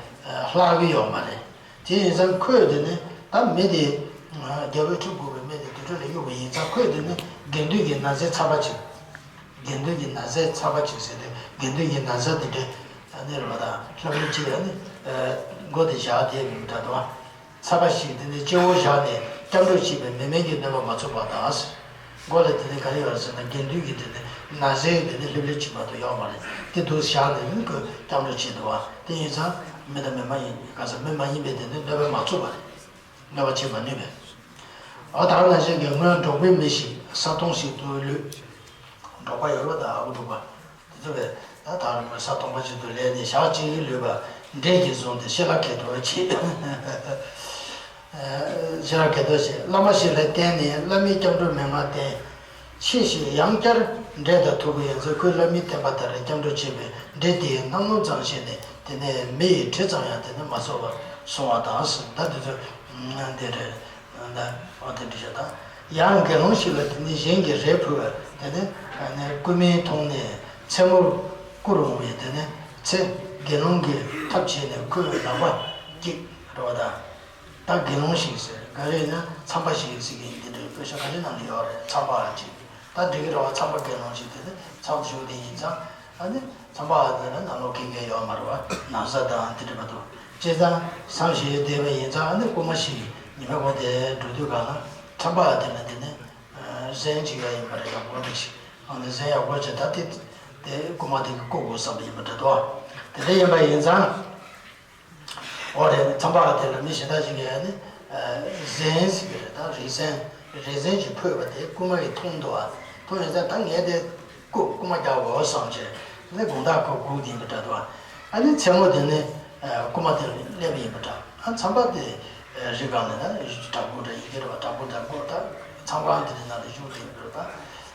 ལྷག་གི་ཡོད་མ་རེད། དེ་ཡིན་ཙང་ཁོས་དེ་ནི་ད་མི་དེ་རྒྱལ་པོའི་ཁྲིམས་བཀུར་བའི་མི་དེ་དུར་ཁྲོད་ལ་གཡུག་པ་ཡིན་ཙང་ཁོས་དེ་ནི་དགེ་འདུན་གྱི་ན་བཟའི་ཚ་བ་ཅིག་དགེ་འདུན་གྱི་ན་བཟའི་ཚ་བ་ཅིག་ཟེར་ཏེ་དགེ་འདུན་གྱི་ན་བཟའ་དེ་འདྲའི་ཨ་ནི་རེད་པ་དང་ལྷབ་ལྷུབ་ཅིག་ཨ་ནི་མགོ་དེ་བཞག་བསྡད་མི་འདྲ་འདུག་ཨ། ཚ་བ་ཞིག་དེ་ནི་སྤྱི་བོར་བཞག་ནས་སྐྱབས་འགྲོ་བྱེད་པའི་མི་མེད་ཀྱི་གནོད་པ་མ་ཚུགས་པ་དང་། མགོ་ལ་དེ་ནི་ག་རེ་ཡོད་ཟེར་ན་དགེ་འདུན་གྱི་དེ་ནི་ན་བཟའི་དེ་ནི་ལྷབ་ལྷུབ་ཅིག་མ་གཏོགས་ཡོད་མ་རེད། དེ་འདུག་བཞག་ནས་ནི་ཁོས་སྐྱབས་འགྲོ་བྱེད་འདུག་ཨ། དེ་ཡིན་ཙང་མི་དང་མི་མ་ཡིན་ག་ས་མི་མ་ཡིན་པའི་དེ་ནི་གནོད་པ་མ་ཚུགས་པ་རེད། གནོད་པ་བྱེད་མ་ནུས་པས། འོ་ད་ག་ནང་བཞིན་གྱི་སྔོན་འབྲོག་པའི་མི་ཞིག་ས་དོང་ཞིག་ཏུ་ལུས། འབྲོག་པ་ཡོད་པ་དང་ཨ་ཁུ་འབྲོག་པ། དེ་ཚོ་བས་ད་ད་རུང་ས་དོང་པ་ཞིག་ཏུ་ལུས་ནས་ཞག་གཅིག་ལུས་པ་འདྲེས་ཀྱིས་བཟུང་སྟེ་ཤི་ལ་ཁད་དོ་བྱེད། ཤི་ལ་ཁད་དོ་བྱེད། བླ་མ་ཞིག་ལ་བསྟེན་ནས་བླ་མའི་སྐྱབས་འགྲོ་མན་ངག་བསྟན། ཆེ་ཞེས་ཡང་བསྐྱར་འདྲེས་དང་ཐུག་པ་ཡིན་ཚེ་ཁོས་བླ་མའི་བསྟན་པ་ལྟར་སྐྱབས་འགྲོ་བྱེད་པས་འདྲེ་དེས་སྣང་ངོ་ཙམ་ཤེས་ནས་དེ་ནས་མི་ཡི་དྲི་ཙམ་ཡང་དེ་ནས་མ་གསོལ་བར་སོང་བ་དང་ཟེར། ད་དེ་ཚོ་འདི་རེད། ད་འོ་དེ་འདྲ་བྱས་ད་ཡང་དགེ་སློང་ཞིག་ལ་དེ་ནས་གཞན་གྱིས་རས་ཕུལ་བ་དེ་ནས་སྐུ་སྨན་འཐུང་ནས་མཚན་མོར་བསྐུར་འོང་བས་དེ་ནས་ཚེ་དགེ་སློང་གིས་ཐབས་བྱས་ནས་ཁོའི་ལག་པ་བཀྱིགས་རོགས་དང་། ད་དགེ་སློང་ཞིག་ཟེར་ག་རེ་ཡིན་ན་མཚམས་པ་ཞིག་ཟེར་གྱི་ཡིན། འདི་འདྲའི་དཔེ་ཆ་ག་རེ་ནང་ལ་ཡོད་རེད། མཚམས་པ་ཅིག་ད་འགྲིག་གི་རེད་བ། མཚམས་པ་དགེ་སློང་ཞིག་དེ་ནི་མཚམས་བཞུགས་དེ་ཡིན་ཙང་ཨ་ནི་མཚམས་པ་དེ་ལ་ནང་ལོགས་ཁེངས་མཁན་ཡོད་མ་རེད་བ། ན་བཟའ་དང་དེ་འདྲ་མ་གཏོགས་བྱས་ཙང་བསམ་ཞིག་བསྡད་པ་ཡིན་ཙང་ཨ་ནི་རྐུན་མ་ཞིག་ཉི་མ་གོ་དེ་འགྲོ་དུས་གང་ལ་མཚམས་པ་དེ་ལ་དེ་ནི་གཟན་ཅིག་ཡོད་ཡིན་པ་རེད། ཡག་པོ་འདྲ་ཞིག་ཨ་ནི་གཟན་ཡག་པོ་ཅིག་ད་དེ་དེ་རྐུན་མ་དེ་གིས་རྐུ་དགོས་བསམ་པ་ཡིན་པ་འདྲ་འདུག་དེ་འདྲ་ཡིན་པ་ཡིན་ཙང་། འོ་རེད། མཚམས་པ་དེ་ལ་མི་གཞན་དག་ཅིག་གིས་ནི་གཟན་ཟེར་གྱི་རེད། ད་རས་གཟན་རས་གཟན་ཅིག་ཕུད་པ་དེ་རྐུན་མ་གིས་མཐོང་འདུག་ཨ། མཐོང་ཡོད་ཙང་ད་ངས་དེ་རྐུ་རྐུན་མ་རྒྱག་དགོས་བསམ་བྱས་ནས་དགོང་དག་ཁོ་སྒུག་བསྡད་པ་འདྲ་འདུག་ཨ། ཨ་ནི་མཚན་མོ་དེ་ནི་རྐུན་མ་དེ་སླེབས་ཡིན་པ་འདྲ། ཨ་མཚམས་པ་དེ་རི་སྒང་ནས་ད་བྲག་ཕུག་འདྲ་ཡིན་གྱི་རེད་བ། བྲག་ཕུག་འདྲ་སྒོ་ད་མཚམས་ཁང་དེ་འདྲ་ནང་ལ་བཞུགས་བསྡད་ཡིན་པ་འདྲ། ད་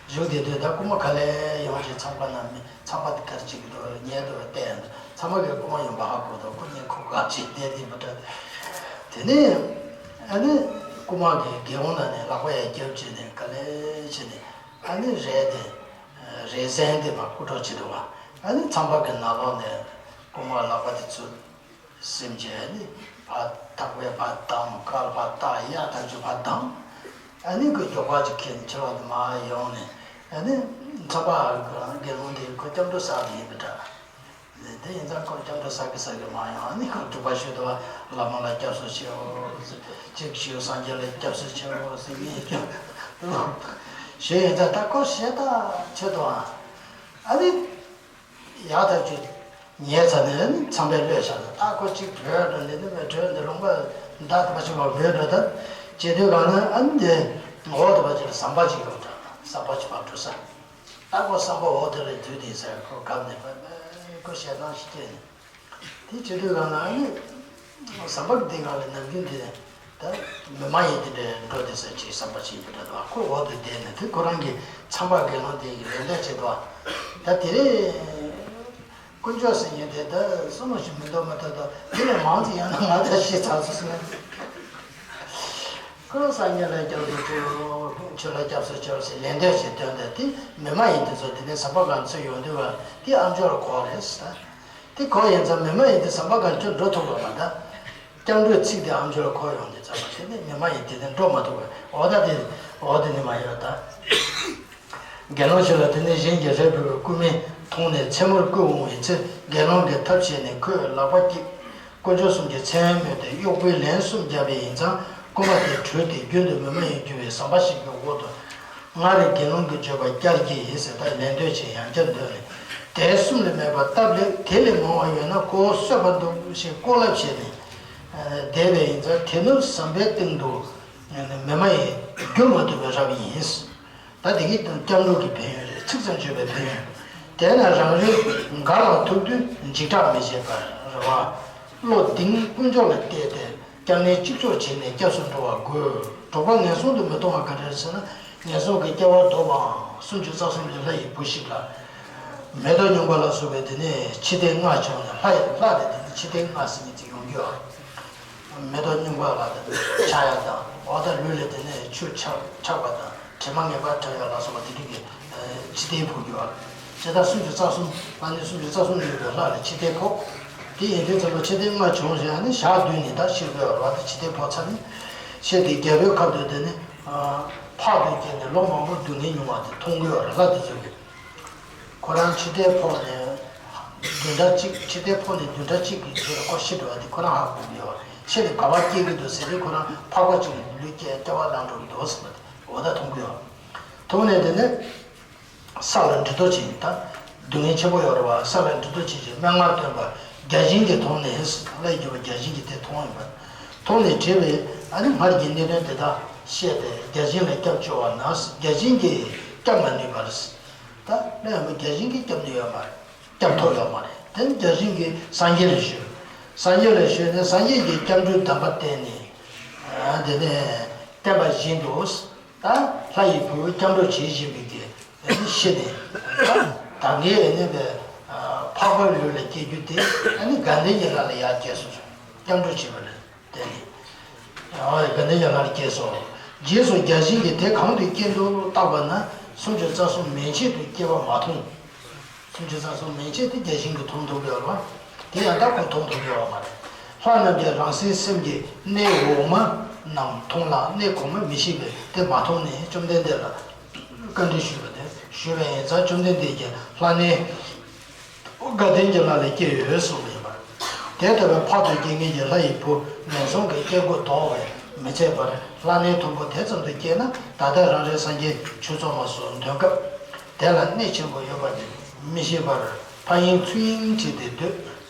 བཞུགས་བསྡད་དུས་ད་རྐུན་མ་ག་ལེ་ཡོང་བྱས་མཚམས་ཁང་ནང་མི་མཚམས་པ་དེ་གར་ཅིག་གི་འགྲོ་ཉལ་འདུག་བལྟས་ཡོང་དུས་མཚམས་པ་གིས་རྐུན་མ་ཡོང་པ་ཧ་གོ་འདུག་ཁོ་གཉིས་ཁུག་ཀ་བྱས་བསྡད་ཡིན་པ་འདྲ། དེ་ནས་ཨ་ནི་རྐུན་མ་གིས་སྒེའུ་ཁུང་ནང་ནས་ལག་པ་ཡར་རྒྱབ་བྱས་ནས་ག་ལེ་བྱས་ནས་ཨ་ནི་རས་དེ་རས་གཟན་དེ་མར་རྐུ་འགྲོ་བྱེད་འདུག་བ། ཨ་ནི་མཚམས་པ་གི་ནང་ལོགས་ནས་རྐུན་མ་ལག་པ་དེ་ཚུར་སེམས་ཅན་ནི་ཕར་ཐག་པས་ཕར་བསྡམས། ཁ་ལ་ཕར་བཏགས། གཡས་ཐག་ཆོད་ཕར་བསྡམས། ཨ་ནི་ཁོས་མགྱོགས་པ་ཅིག་ཁྱེར་ནས་ཕྱི་ལོགས་ནས་མར་ཡོང་ནས་ཨ་ནི་མཚམས་པ་དགེ་སློང་དེ་ཁོ་སྐྱབས་འགྲོ་བསགས་ཏེ་ཡིན་པ་འདྲ། དེ་ཡིན་ཙང་ཁོ་སྐྱབས་འགྲོ་བསགས་ཀྱི་བསགས་ཀྱི་མ་ཡོང་། ཨ་ནི་ཁོ་སྒྲུབ་པ་ཞུས་འདུག་བ། བླ་མ་ལ་སྐྱབས་སུ་མཆིའོ་ཟེར། གཅིག་ཞུས། སངས་རྒྱས་ལ་སྐྱབས་སུ་མཆིའོ་ཟེར། གཉིས་ཞུས། ཞུས་ཡིན་ཙང་ད་ཁོ་ཞེ་དྲག་ཆེ་དོ། ཨ་ནི། ཡག་ཐག་ཆོད་ཉལ་ཚར་ནས་མཚམས་པས་གློད་བཞག་ད་ཁོ་གཅིག་བྲོས་འགྲོ། འདི་ནི་མི་བྲོས། འདི་ལུང་པ་མདའ་དེ་པ་ཞིག་བ་བྲོས་འགྲོ་ད་བྱེད་དུས་གང་ན་ཨ་ནི་འདི་འོག་དེ་པ་ཅིག་ལ་ཟམ་པ་ཅིག་ཡོད་འདྲ། ཟམ་པ་ཅིག་བ་འགྲོ་ས། ད་ཁོ་ཟམ་པ་འོག་དེ་ལ་འཛུལ་དེ་ཟེར་ཁོ་གབ་ནས་ཁོ་ཞེད་སྣང་ཞིག་སྐྱེས་ནས་དེ་བྱེད་དུས་གང་ན་ཨ་ནི་ཟམ་པ་གི་སྟེང་ག་ལ་ནམ་རྒྱུན་འདི་ད་མི་མ་ཡིན་དེ་འདྲའི་འགྲོ་དེ་ས་ཅིག་ཟམ་པ་ཅིག་ཡིན་པ་འདྲ་འདུག་ཁོ་འོག་དེ་བསྡད་ནས་དེ་ཁོ་རང་གི་མཚམས་པ་དགེ་སློང་དེ་ཡི་ལས་འདས་བྱེད་དོ། ད་དེ་རེད། དཀོན་མཆོག་ཟེར་མཁན་དེ་ད་བསམ་བློ་ཞིག་མི་འདུག་མ་ཐག་ཏུ་དེ་ལས་མང་ཙམ་ཡང་ན་ང་ད་ཤི་ཚར་སོང་ཟེར། ཁོ་སངས་རྒྱས་ལ་སྐྱབས་སུ་མཆིའོ། ཆོས་ལ་སྐྱབས་སུ་མཆིའོ་ཟེར་ལན་འདེབས་བྱེད་དོན་དེ་དེ་མི་མ་ཡིན་དེ་ཚོ་དེ་ནས་ཟམ་པ་སྒང་ཚུར་ཡོང་དུས་བ་དེ་ཨ་མཆོག་ལ་གོ་རེད་ཟེར། དེ་གོ་ཡིན་ཙང་མི་མ་ཡིན་དེ་ཟམ་པ་སྒང་ཁྱོད་འགྲོ་ཐུབ་པ་མ་ད། སྐྱབས་འགྲོའི་ཚིག་དེ་ཨ་མཆོག་ལ་གོ་ཡོང་དུས་ཙམ་པ་དེ་ནས་མི་མ་ཡིན་དེ་ནས་འགྲོ་མ་ཐུབ་པ་འོ་ད་དེ་འོ་དེ་ནི་མ་ཡོད་ད། དགེ་སློང་ཞིག་ལ་དེ་ནས་གཞན་གྱིས་རེ་ཕུལ་བའི་སྐུད་མེད་མཐོང་ནས་མཚན་མོར་བརྐུས་འོང་བའི་ཚེ། དགེ་སློང་གིས་ཐབས་བྱས་ནས་ཁོའི་ལག་པ་བཀྱིགས། དཀོན་མཆོག་གསུམ་གྱི་མཚན་སྨོས་ཏེ་གཡོག་པོས་ལན་གསུམ་བརྒྱབ་པ་ཡིན་ཙང་རྐུན་མ་དེ་བྲོས་ཏེ་རྒྱུན་དུ་མི་མ་ཡིན་རྒྱུ་བའི་ཟམ་པ་ཞིག་གི་འོག་ཏུ། སྔར་དགེ་སློང་གིས་བརྗོད་པ་བསྐྱར་གྱིས་ཟེར་ད་ལན་ལྡོག་བྱས་ཡང་བསྐྱར་འདོན་ནས། དེ་གསུམ་ལས་མེད་པར་སྟབས་ལེགས་དེ་ལས་མང་བ་ཡོད་ན་ཁོ་བོ་གསོད་པར་འདུག་ཞེས་བཀོད་ལབ་བྱས་ནས། བསྡད་པ་ཡིན་ཙང་དེ་ནུབ་ཟམ་པའི་སྟེང་དུ་མི་མ་ཡིན་རྒྱུ་མ་ཐུབ་པའི་རབ་ཡིན། ད་དེ་གི་སྟེང་སྐྱབས་འགྲོ་གི་ཕན་ཡོན་རེད། ཚིག་ཙམ་བརྗོད་པའི་ཕན་ཡོན། དེས་ན་རང་རེའི་མགར་བ་ཐུག་དུས་འཇིགས་སྐྲག་མི་བྱེད་པར་རེད་བ། བློ་གདེང་དཀོན་མཆོག་ལ་གཏད་དེ་སྐྱབས་གནས་གཅིག་ལྕོགས་བྱས་ནས་སྐྱབས་སུ་འགྲོ་བ་དགོས། འགྲོ་བ་ངན་སོང་དུ་མི་ལྟུང་བ་ག་རེ་རེད་ཟེར་ན། ངན་སོང་གི་སྐྱེ་བ་ལྡོག་པའང་སུམ་ཅུ་རྩ་གསུམ་གྱི་ལྷ་ཡི་བུ་ཞིག་ལ། མེ་ཏོག་སྨྱུང་པ་ལ་སོགས་པའི་དེ་ནས་འཆི་ལྟས་ལྔ་བྱུང་ནས་ལྷ་ཡི་ལྷ་རེད་དེ་ནས་འཆི་ལྟས་ལྔ་ཟེར་མཁན་ཅིག་ཡོང་རྒྱུ་ཨ། མེ་ཏོག་སྨྱུང་པ་ལ་དེ་ནས་ཆགས་ཡ་དང་འོ་ད་ལུས་ལ་དེ་ནས་ཆུ་ཆགས་ཆགས་པ་དང་། དྲི་མ་ངན་པ་བྲལ་ཡ་ལ་སོགས་པ་དེ་འདྲ་གི་འཆི་ལྟས་ཕོག་རྒྱུ་ཨ། ཇི་ལྟར་སུམ་ཅུ་རྩ་གསུམ་ལྷ་གནས་སུམ་ཅུ་རྩ་གསུམ་ཡོད་པའི་ལྷ་ལ་འཆི་ལྟས་ཕོག་དེ་ཡིན་དུས་ཙམ་པ་འཆི་ལྟས་ལྔ་བྱུང་ཞེས་ནི་ཞག་བདུན་ནས་ད་ཤི་དགོས་པ་རེད་བ། ད་འཆི་ལྟས་ཕོག་ཚར་ནས་ཤི་དེ་རྒྱལ་པོའི་ཁབ་ཏུ་དེ་ནི་ཕག་ཏུ་སྐྱེས་ནས་ལོ་མང་པོ་སྡུག་བསྔལ་མྱོང་བ་དེ་མཐོང་གི་ཡོད་རེད་ལྷ་དེ་ཚོ་གིས། ཁོ་རང་འཆི་ལྟས་ཕོག་ནས་བདུན་ཕྲག་གཅིག་འཆི་ལྟས་ཕོག་ནས་བདུན་ཕྲག་གཅིག་གི་རྗེས་ལ་ཁོ་ཤི་འགྲོ་བ་དེ་ཁོ་རང་ཧ་གོ་གི་ཡོད་རེད། ཤི་ནས་ག་པར་སྐྱེ་གི་འདུག་ཟེར་དུས་ཁོ་རང་ཕག་པ་གཅིག་ལ་ལུས་སྐྱེས་སྐྱེ་བ་བླངས་འགྲོ་གི་འདུག་ཟེར་བ་དེ་འོ་ད་མཐོང་གི་ཡོད། མཐོང་ནས་དེ་ནས། ས་ལ་འདྲི་དོ་བྱས་ད། སྡུག་བསྔལ་ཆེན་པོ་ཡོད་རེད་བ། ས་ལ་འདྲི་དོ་བྱས་ཀྱི་སྨྲེ་སྔགས་སྟོན་པ་བརྒྱ་བྱིན་གྱིས་མཐོང་ནས་ལྷའི་རྒྱལ་པོ་བརྒྱ་བྱིན་གྱིས་དེ་མཐོང་ཡོད་པ། མཐོང་ནས་དྲིས་པས་ཨ་ནི་སྔར་གྱི་གནད་དོན་དེ་དག་བཤད་དེ་བརྒྱ་བྱིན་ལ་སྐྱབས་བཅོལ་བ་ན་བརྒྱ་བྱིན་གྱིས་སྐྱབས་མ་ནུས་པར། ད་སླར་ཡང་བརྒྱ་བྱིན་གྱིས་སྐྱབས་ནུས་ཡོད་མ་རེད། སྐྱབས་ཐོབ་ཡོད་མ་རེད། དེ་ནི་བརྒྱ་བྱིན་གྱིས་སངས་རྒྱས་ལ་ཞུས། སངས་རྒྱས་ལ་ཞུས་ནས་སངས་རྒྱས་ཀྱིས་སྐྱབས་འགྲོའི་གདམས་པ་བསྟན་ནས། དེ་ནས་བསྟན་པ་བཞིན་དུ། ད་ལྷ་ཡི་བུ་སྐྱབས་འགྲོ་བྱེད་བཞིན་པའི་གི་ཨ་ནི་ཤི་ནས། ད་གིན་ཨ་ནི་པའི་འཕགས་པའི་ལུས་ལ་སྐྱེ་རྒྱུ་དེ་ཨ་ནི་དགའ་ལྡན་གྱི་ལྷ་ལ་ཡར་སྐྱེས་སོ། སྐྱབས་འགྲོ་བྱེད་པ་ལ་བརྟེན་ནས། ཨ་དགའ་ལྡན་གྱི་ལྷ་ལ་སྐྱེས་སོ། རྗེས་སུ་བརྒྱ་བྱིན་གྱིས་དེ་གང་དུ་སྐྱེས་འདུག་བརྟག་པ་ན་སུམ་ཅུ་རྩ་གསུམ་མན་ཆད་དུ་སྐྱེ་བ་མ་མཐོང་། སུམ་ཅུ་རྩ་གསུམ་མན་ཆད་དེ་བརྒྱ་བྱིན་གྱིས་མཐོང་ཐུབ་ཡོད་པ། དེ་ཡང་ད་ཁོས་མཐོང་ཐུབ་ཡོད་པ་མ་རེད། ལྷ་རྣམས་ཀྱིས་རང་སེམས་སེམས་ཀྱི་གནས་འོག་མ་རྣམས་མཐོང་ལ་གནས་གོང་མ་མི་ཤེས་པས་དེ་མ་མཐོང་ནས་བཅོམ་ལྡན་འདས་ལ་བཀའ་འདྲི་ཞུས་པ་དེ་ཞུས་པ་ཡིན་ཙང་བཅོམ་ལྡན་འདས་ཀྱིས་ལྷ་གནས་དགའ་ལྡན་གྱི་ལྷ་ལ་སྐྱེས་ཡོད་གསུངས་པ་ཡིན་པ། དེ་ལྟ་བུའི་ཕག་ཏུ་སྐྱེ་མཁན་གྱི་ལྷ་ཡི་བུ་ངན་སོང་གི་སྐྱེ་སྒོ་ལྡོག་པས་མི་ཚད་པར་ལྷ་གནས་མཐོན་པོ་དེ་ཙམ་དུ་སྐྱེས་ན་ད་ལྟ་རང་རེ་སངས་རྒྱས་ཆོས་ཚོགས་མ་སོགས་འདོན་སྐབས། དེ་ལ་གནས་ཆེན་པོ་ཡོད་པ་དེ་མི་ཤེས་པར་ཕ་ཡིན་ཚུ་ཡིན་བྱས་ཏེ་སྡོད།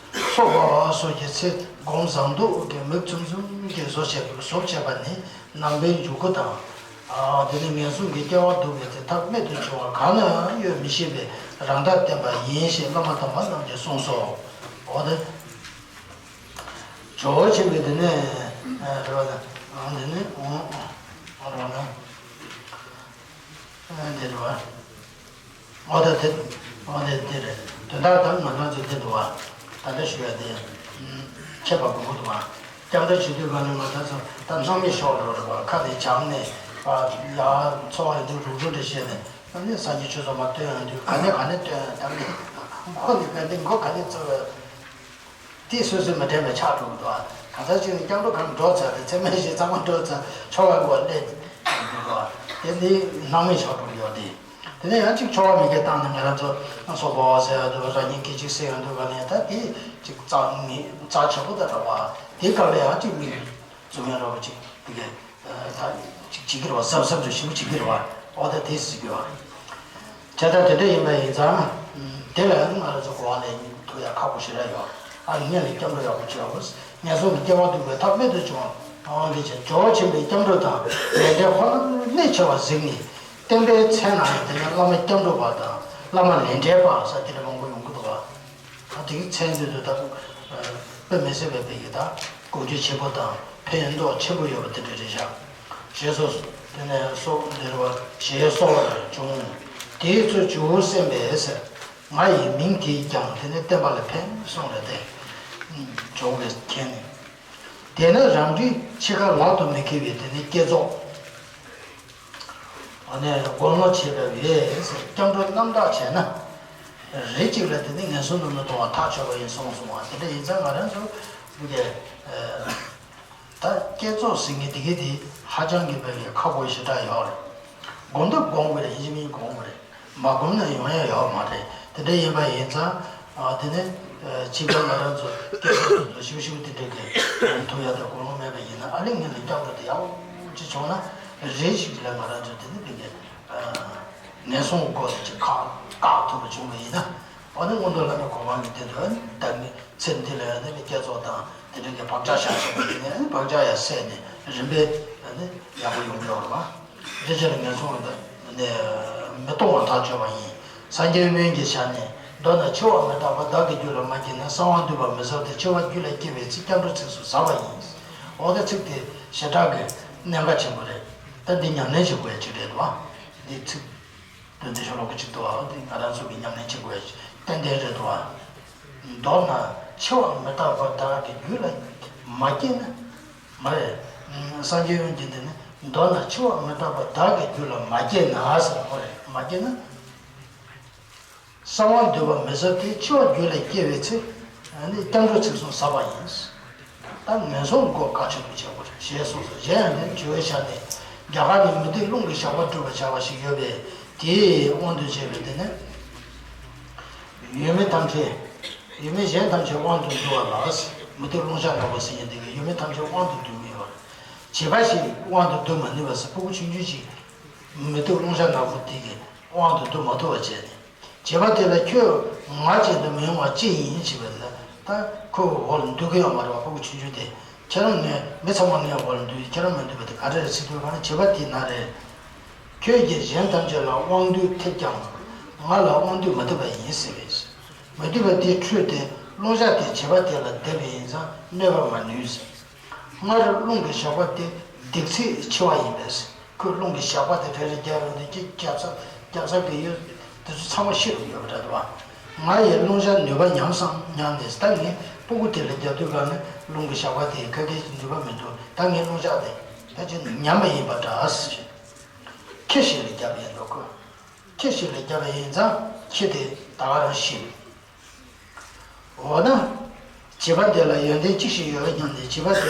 སོ་པ་སོགས་ཀྱི་ཚེ་སྒོམ་ཟངས་མདོག་གི་མིག་བཙུམ་བཙུམ་གྱིས་བཟོ་བྱས་བཟོ་བྱས་པ་ནི་ནང་པའི་འཇུག་སྒོ་དང་། དེ་ནི་ངན་སོང་གི་སྐྱེ་བ་སྡུག་པའི་ཚེ་ཐབས་རྨད་དུ་བྱུང་བ་གང་ན་ཡང་ཡོད་མི་ཤེས་པའི་རང་མདངས་བསྟན་པ་ཡིན་ཞེས་བླ་མ་དམ་པ་རྣམས་ཀྱིས་གསུངས་སོ། འོ་དེ། ཇོ་བོ་ཆེན་པོས་དེ་ནས་རེ་བ་དང་དེ་ནས་འོང་རེ་བ་དང་། ཨ་འདི་རེད་བ། ཨོ་ད་དེ། ཨོ་དེ་འདི་རེད། དོན་དག་ད་ང་རང་ཚོ་འདི་འདུག་བ། ད་ལྟ་ཞུ་ཡ་དེ། ཁྱད་པར་དགོས་ཀྱི་འདུག་བ། སྐྱབས་འགྲོ་བྱེད་དུས་ག་ནས་ང་རང་ཚོ་ད་སྣང་མེད་ཤོར་འགྲོ་རེད་བ། ཁ་ནས་བྱམས་ནས། ཡ་འཚོ་བ་ཡོད་དུས་རུག་རུག་འདྲ་བྱས་ནས་ཨ་ནི་སངས་རྒྱས་ཆོས་ཚོགས་མ་བཏོན་ཡོང་དུས་ག་ནས་ག་ནས་བཏོན་ད་ནི། མགོ་ནས་ག་ནས་མགོ་ག་ནས་བཙུགས་ཡོད། དེ་སོ་སོའི་མི་དྲན་པའི་ཆགས་འགྲོ་གི་འདུག་ཨ། གང་ཟག་ཅིག་ནི་སྐྱབས་འགྲོ་གང་འགྲོ་ཚར་ཏེ་ཚད་མེད་བཞི་ཚང་མ་འགྲོ་ཚར་ཆོ་ག་འགོ་སླེབས་འགྲོ་གི་འདུག་ཨ། དེ་འདི་སྣང་མེད་ཆགས་འགྲོ་གི་ཡོད་དེ། དེ་ནས་ཡང་ཅིག་ཆོ་ག་མི་སྐད་བཏང་ནས་ང་རང་ཚོ་སོག་པོ་ཟེར་ཡ་འདུག་ར་ཉིན་སྐད་ཅིག་ཟེར་ཡ་འདུག་ག་ནས་ད་དེ་ཅིག་རྩ་ནི་རྩ་ཆེ་པོ་ད་ར་བ། དེ་ག་ལ་ཡང་ཅིག་མི་འཛུམ་ཡ་ར་བ་ཅིག་དེ་གས། ད་ཅིག་བྱེད་ཀྱི་རེད་བ། གཟབ་གཟབ་ཏུ་ཞིབ་པོ་བྱེད་ཀྱི་རེད་བ། ཨོ་ད་དེ་ཟེར་གྱི་བ། དེ་ལྟར་དེ་འདྲ་ཡིན་པ་ཡིན་ཙང་། དེ་ལ་ང་རང་ཚོ་གོ་བ་ལེན་ཐུབ་ཡ་ཁག་པོ་ཞེ་དྲག་ཡོད། ཨ་ནི་སྔོན་ལ་སྐྱབས་འགྲོ་ཡག་པོ་བྱོས་ཨོ། ངན་སོང་གི་སྐྱེ་བ་སྡུག་པའི་ཐབས་རྨད་དུ་བྱུང་བ། ཨོ་དེ་བྱས་ཇོ་བོ་ཆེན་པོའི་སྐྱབས་འགྲོ་དང་ལས་འབྲས་ཁོ་ན་གནད་ཆེ་བ་གཟིགས་ནས། བསྟན་པའི་མཚན་ནང་ཡང་དེ་ནས་བླ་མ་སྐྱབས་འགྲོ་པ་དང་བླ་མ་ལས་འབྲས་པ་ཟེར་དེ་འདྲ་མང་པོ་ཡོང་གི་འདུག་བ། ད་དེའི་མཚན་དེ་ཚོ་ད་དཔེ་མི་སྲིད་པའི་དཔེ་ཡི་ད་གོ་རྒྱུ་ཆེ་པོ་དང་ཕན་ཡོན་ཏོག་ཆེན་པོ་ཡོད་པ་དེ་འདྲ་རེད་ཤག་ཞེས་སོགས་དེ་ནས་སོགས་འདིར་བ་ཞེས་སོགས་པར་བྱུང་། དེའི་ཚུལ་ཇོ་བོ་གསན་པས་ཟེར། ང་ཡི་མིང་དེས་ཀྱང་དེ་ནི་བསྟན་པ་ལ་ཕན་གསུངས་རེད་དེ། ཇོ་བོ་རྗེས་མཁྱེན་ནས། དེས་ན་རང་རིག་འཆི་ཁ་ལག་ཏུ་མི་འཁེལ་བའི་དེ་ནི་བསྐྱེད་རྫོགས། ཨ་ནི་སྒོམ་ལོ་བྱེད་པའི་སྐྱབས་འགྲོ་རྣམ་དག་བྱས་ན། རེ་གཅིག་ལ་དེ་ནི་ངན་སོང་དུ་མི་ལྟུང་བ་ཐག་ཆོད་པ་ཡིན་གསུངས་སོང་བ། དེ་འདྲ་ཡིན་ཙང་ང་རང་ཚོ་འདི་གའི་ད་བསྐྱེད་རྫོགས་ཟེར་མཁན་དེ་གའི་དེ་ཧ་ཅང་གི་བས་ཁག་པོ་ཞེ་དྲག་ཡོད་རེད། སྒོམ་ཐབས་སྒོམ་དགོས་རེད། ཡིན་གཅིག་མིན་གཅིག་སྒོམ་དགོས་རེད། མ་སྒོམ་ན་ཡོང་ཡ་ཡོད་མ་རེད། དེ་འདྲ་ཡིན་པ་ཡིན་ཙང་། ཨ། དེ་ནས་ཨ་ཕྱི་རྒྱལ་ང་རང་ཚོ་སྐད་ཆ་ཚོ་ཞིབ་ཞིབ་དེ་འདྲ་གི་ཐུབ་ཡ་དང་གོ་ལོང་མེད་པ་ཡིན་ན། ཨ་ལས་ངན་ལ་སྐྱབས་འགྲོ་དེ་ཡག་པོ་ཅིག་བྱུང་ན། རེ་ཞིག་ལ་ང་རང་ཚོ་དེ་ནི་དེ་གའི་ཨ་ངན་སོང་སྒོ་དེ་ཅིག་བཀག་བཀག་ཐུབ་པ་བྱུང་བ་ཡིན་ན། ཨ་ནི་མངོན་མཐོ་བླ་མའི་གོ་འཕང་གི་སྟེང་དུ་ད་ནི་ཚེ་འདི་ལ་ཡང་ནི་བསྐྱེད་རྫོགས་དང་དེ་འདྲ་གི་བག་ཆགས་བཞག་བཞག་པ་ཡིན་ན། བག་ཆགས་ཡང་སད་ནས་རིམ་པས་ཨ་ནི་ཡག་པོ་ཡོང་གི་ཡོད་རེད་པ། དེ་ཕྱིར་ངན་སོང་ལ་ནི་མི་ལྟུང་བ་ཐག་ཆོད་པ་ཡིན། སངས་རྒྱས་སྨན་གྱི་ཞལ་ནས། མདོར་ན་འཆི་བ་མི་རྟག་པ་བདག་གི་རྒྱུད་ལ་མ་སྐྱེས་ན། གསང་བ་འདུས་པ་མི་ཟབ་སྟེ། འཆི་བ་རྒྱུད་ལ་སྐྱེ་བའི་ཚེ། སྐྱབས་འགྲོ་ཚིགས་སུ་ཟབ་པ་ཡིན། འོ་ད་ཚིག་དེ་ཞེ་དྲག་གི་གནད་འགག་ཆེན་པོ་རེད། ད་འདི་ཉམས་ལེན་བྱེད་དགོས་ཡ་ཅིག་རེད་དོ། འདི་ཚིག་དོན་དེ་ཤོ་ལོ་ཀ་གཅིག་འདུག་ཨ། འདི་ང་རང་ཚོ་གི་ཉམས་ལེན་བྱེད་དགོས་ཡ་ཏན་ཏན་རེད་དོ། མདོར་ན་འཆི་བ་མི་རྟག་པ་བདག་གི་རྒྱུད་ལ་མ་སྐྱེས་ན། མ་རེད། སངས་རྒྱས་དབོན་གྱིས་འདི་ནི། མདོར་ན་འཆི་བ་མི་རྟག་པ་བདག་གི་རྒྱུད་ལ་མ་སྐྱེས་ན་ཟེར་བ་རེད། མ་སྐྱེས་ན། གསང་བ་འདུས་པ་མི་ཟབ་སྟེ། འཆི་བ་རྒྱུད་ལ་སྐྱེ་བའི་ཚེ། ཨ་ནི་སྐྱབས་འགྲོ་ཚིགས་སུ་ཟབ་པ་ཡིན། ད་ངན་སོང་སྒོ་བཀག་ཆོད་པ་བྱེད་དགོས་རེད་ཞེས་གསུངས་སོ། གཞན་ཡང་དེ་ནི་ཇོ་བོའི་ཞལ་ནས། རྒྱ་གར་ནས་མུ་སྟེགས་རླུང་གི་ཞགས་པ་སྒྲུབ་པར་བྱ་བ་ཞིག་ཡོད་པས། དེའི་དབང་དུ་བྱས་པའི་དེ་ནི། ཡུལ་མི་ཐམས་ཅད། ཡུལ་མི་གཞན་ཐམས་ཅད་དབང་དུ་བསྡུ་བ་ལ། མུ་སྟེགས་རླུང་ཞགས་ནག་པོ་ཟེར་མཁན་དེ་གིས་ཡུལ་མི་ཐམས་ཅད་དབང་དུ་བསྡུ་གི་ཡོད་རེད། བྱིས་པ་ཞིག་དབང་དུ་བསྡུ་མ་ནུས་པ་ཟེར། སྤུ་གུ་ཆུང་ཆུང་ཞིག་མུ་སྟེགས་རླུང་ཞགས་ནག་པོ་དེ་གིས་དབང་དུ་བསྡུ་མ་ཐུབ་པ་བྱས་ནས། བྱིས་པ་དེ་ལ་ཁྱོད་ང་བྱེད་དུ་མི་འོང་བ་ཅི་ཡིན་ཞེས་པ་ལ། ད་ཁོ་འོག་ལ་འདུ་གི་ཡོད་མ་རེད་པ། སྤུ་གུ་ཆུང་ཆུང་དེ། ཁྱེད་རང་ངའི་མི་ཚང་མ་ངའི་འོག་ལ་འདུས། ཁྱེད་རང་མི་འདུས་པ་དེ་ག་རེ་རེད་ཟེར་དུས། ག་ནི་བྱིས་པ་དེས་ན་རེ། ཁྱོད་ཀྱིས་གཞན་ཐམས་ཅད་ལ་དབང་སྡུད་ཐེབས་ཀྱང་། ང་ལ་དབང་སྡུད་མ་ཐེབས་པ་ཡིན་ཟེར་བས། མ་བཏུབ་པ་དེ་འཕྲོས་ཏེ་རླུང་ཞགས་དེ་བྱིས་པ་དེ་ལ་བརྡབས་པ་ཡིན་ཙང་གནོད་པ་མ་ནུས་ཟེར། སྔར་རླུང་གི་ཞགས་པ་དེ་བརྡེག་ཚད་ཆེ་བ་ཡིན་པས། ཁོས་རླུང་གི་ཞགས་པ་དེ་རེ་རེ་བརྒྱབ་ཡོང་དུས་ཀྱི་རྒྱབ་ས་རྒྱབ་ས་གི་ཡོད་དེ་ཚོ་ཚང་མ་ཤི་རུ་ཡོད་པ་འདྲ་འདུག་བ། ང་ཡིས་རླུང་ཞགས་ནུས་པ་ཉམས་སམ་སྙམ་ནས། ད་ངས་སྤུ་གུ་དེ་ལ་བརྒྱབ་དུས་ག་ནི་རླུང་གི་ཞགས་པ་དེ་ཁ་ཁའི་ནུས་པ་མི་འདུག་ད་ངས་རླུང་ཞགས་དེ་ད་ཅི་ཉམས་པ་ཡིན་པ་འདྲ་ཟེར། ཁྱི་ཞིག་ལ་བརྒྱབ་ཡིན་འདུག་གོ། ཁྱི་ཞིག་ལ་བརྒྱབ་པ་ཡིན་ཙང་ཁྱི་དེ་ད་ག་རང་ཤི། འོ་ན། བྱིས་པ་དེ་ལ་ཡོན་ཏན་ཅི་ཞིག་ཡོད་སྙམ་ནས། བྱིས་པ་དེ་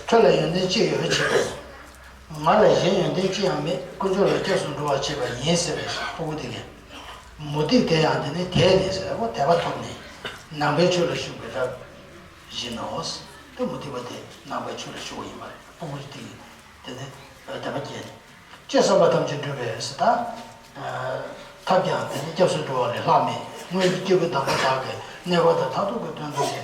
ཁྱོད་ལ་ཡོན་ཏན་ཅི་ཡོད་ཅེས་པས། ང་ལ་གཞན་ཡོན་ཏན་ཅི་ཡང་མེད། དཀོན་མཆོག་ལ་སྐྱབས་སུ་འགྲོ་བར་བྱེད་པ་ཡིན་ཟེར་བས། སྤུ་གུ་དེ་གིས། མུ་སྟེགས་དེ་ཡང་དེ་ནི་དད་ནས་ཟེར་བ། དད་པ་ཐོབ་ནས་ནང་པའི་ཆོས་ལ་ཞུགས་པའི་རབ་བཞིན་ནོ། དེ་མུ་སྟེགས་པ་དེ་ནང་པའི་ཆོས་ལ་ཞུགས་པ་ཡིན་པ་རེད། སྤུ་གུ་དེ་གིས་དེ་ནི་དད་པ་སྐྱེས་ནས། ཅེས་བསམ་པ་ཐམས་ཅད་འགྲུབ་པས་ཟེར་ད། ཐབས་ཀྱང་དེ་ནི་སྐྱབས་སུ་འགྲོ་བ་ལས་ལྷག་མེད། སྔོན་གྱི་སྐྱེས་བུ་དམ་པ་དག་གིས་གནས་སྐབས་དང་མཐར་ཐུག་གི་དོན་དུ་ནི།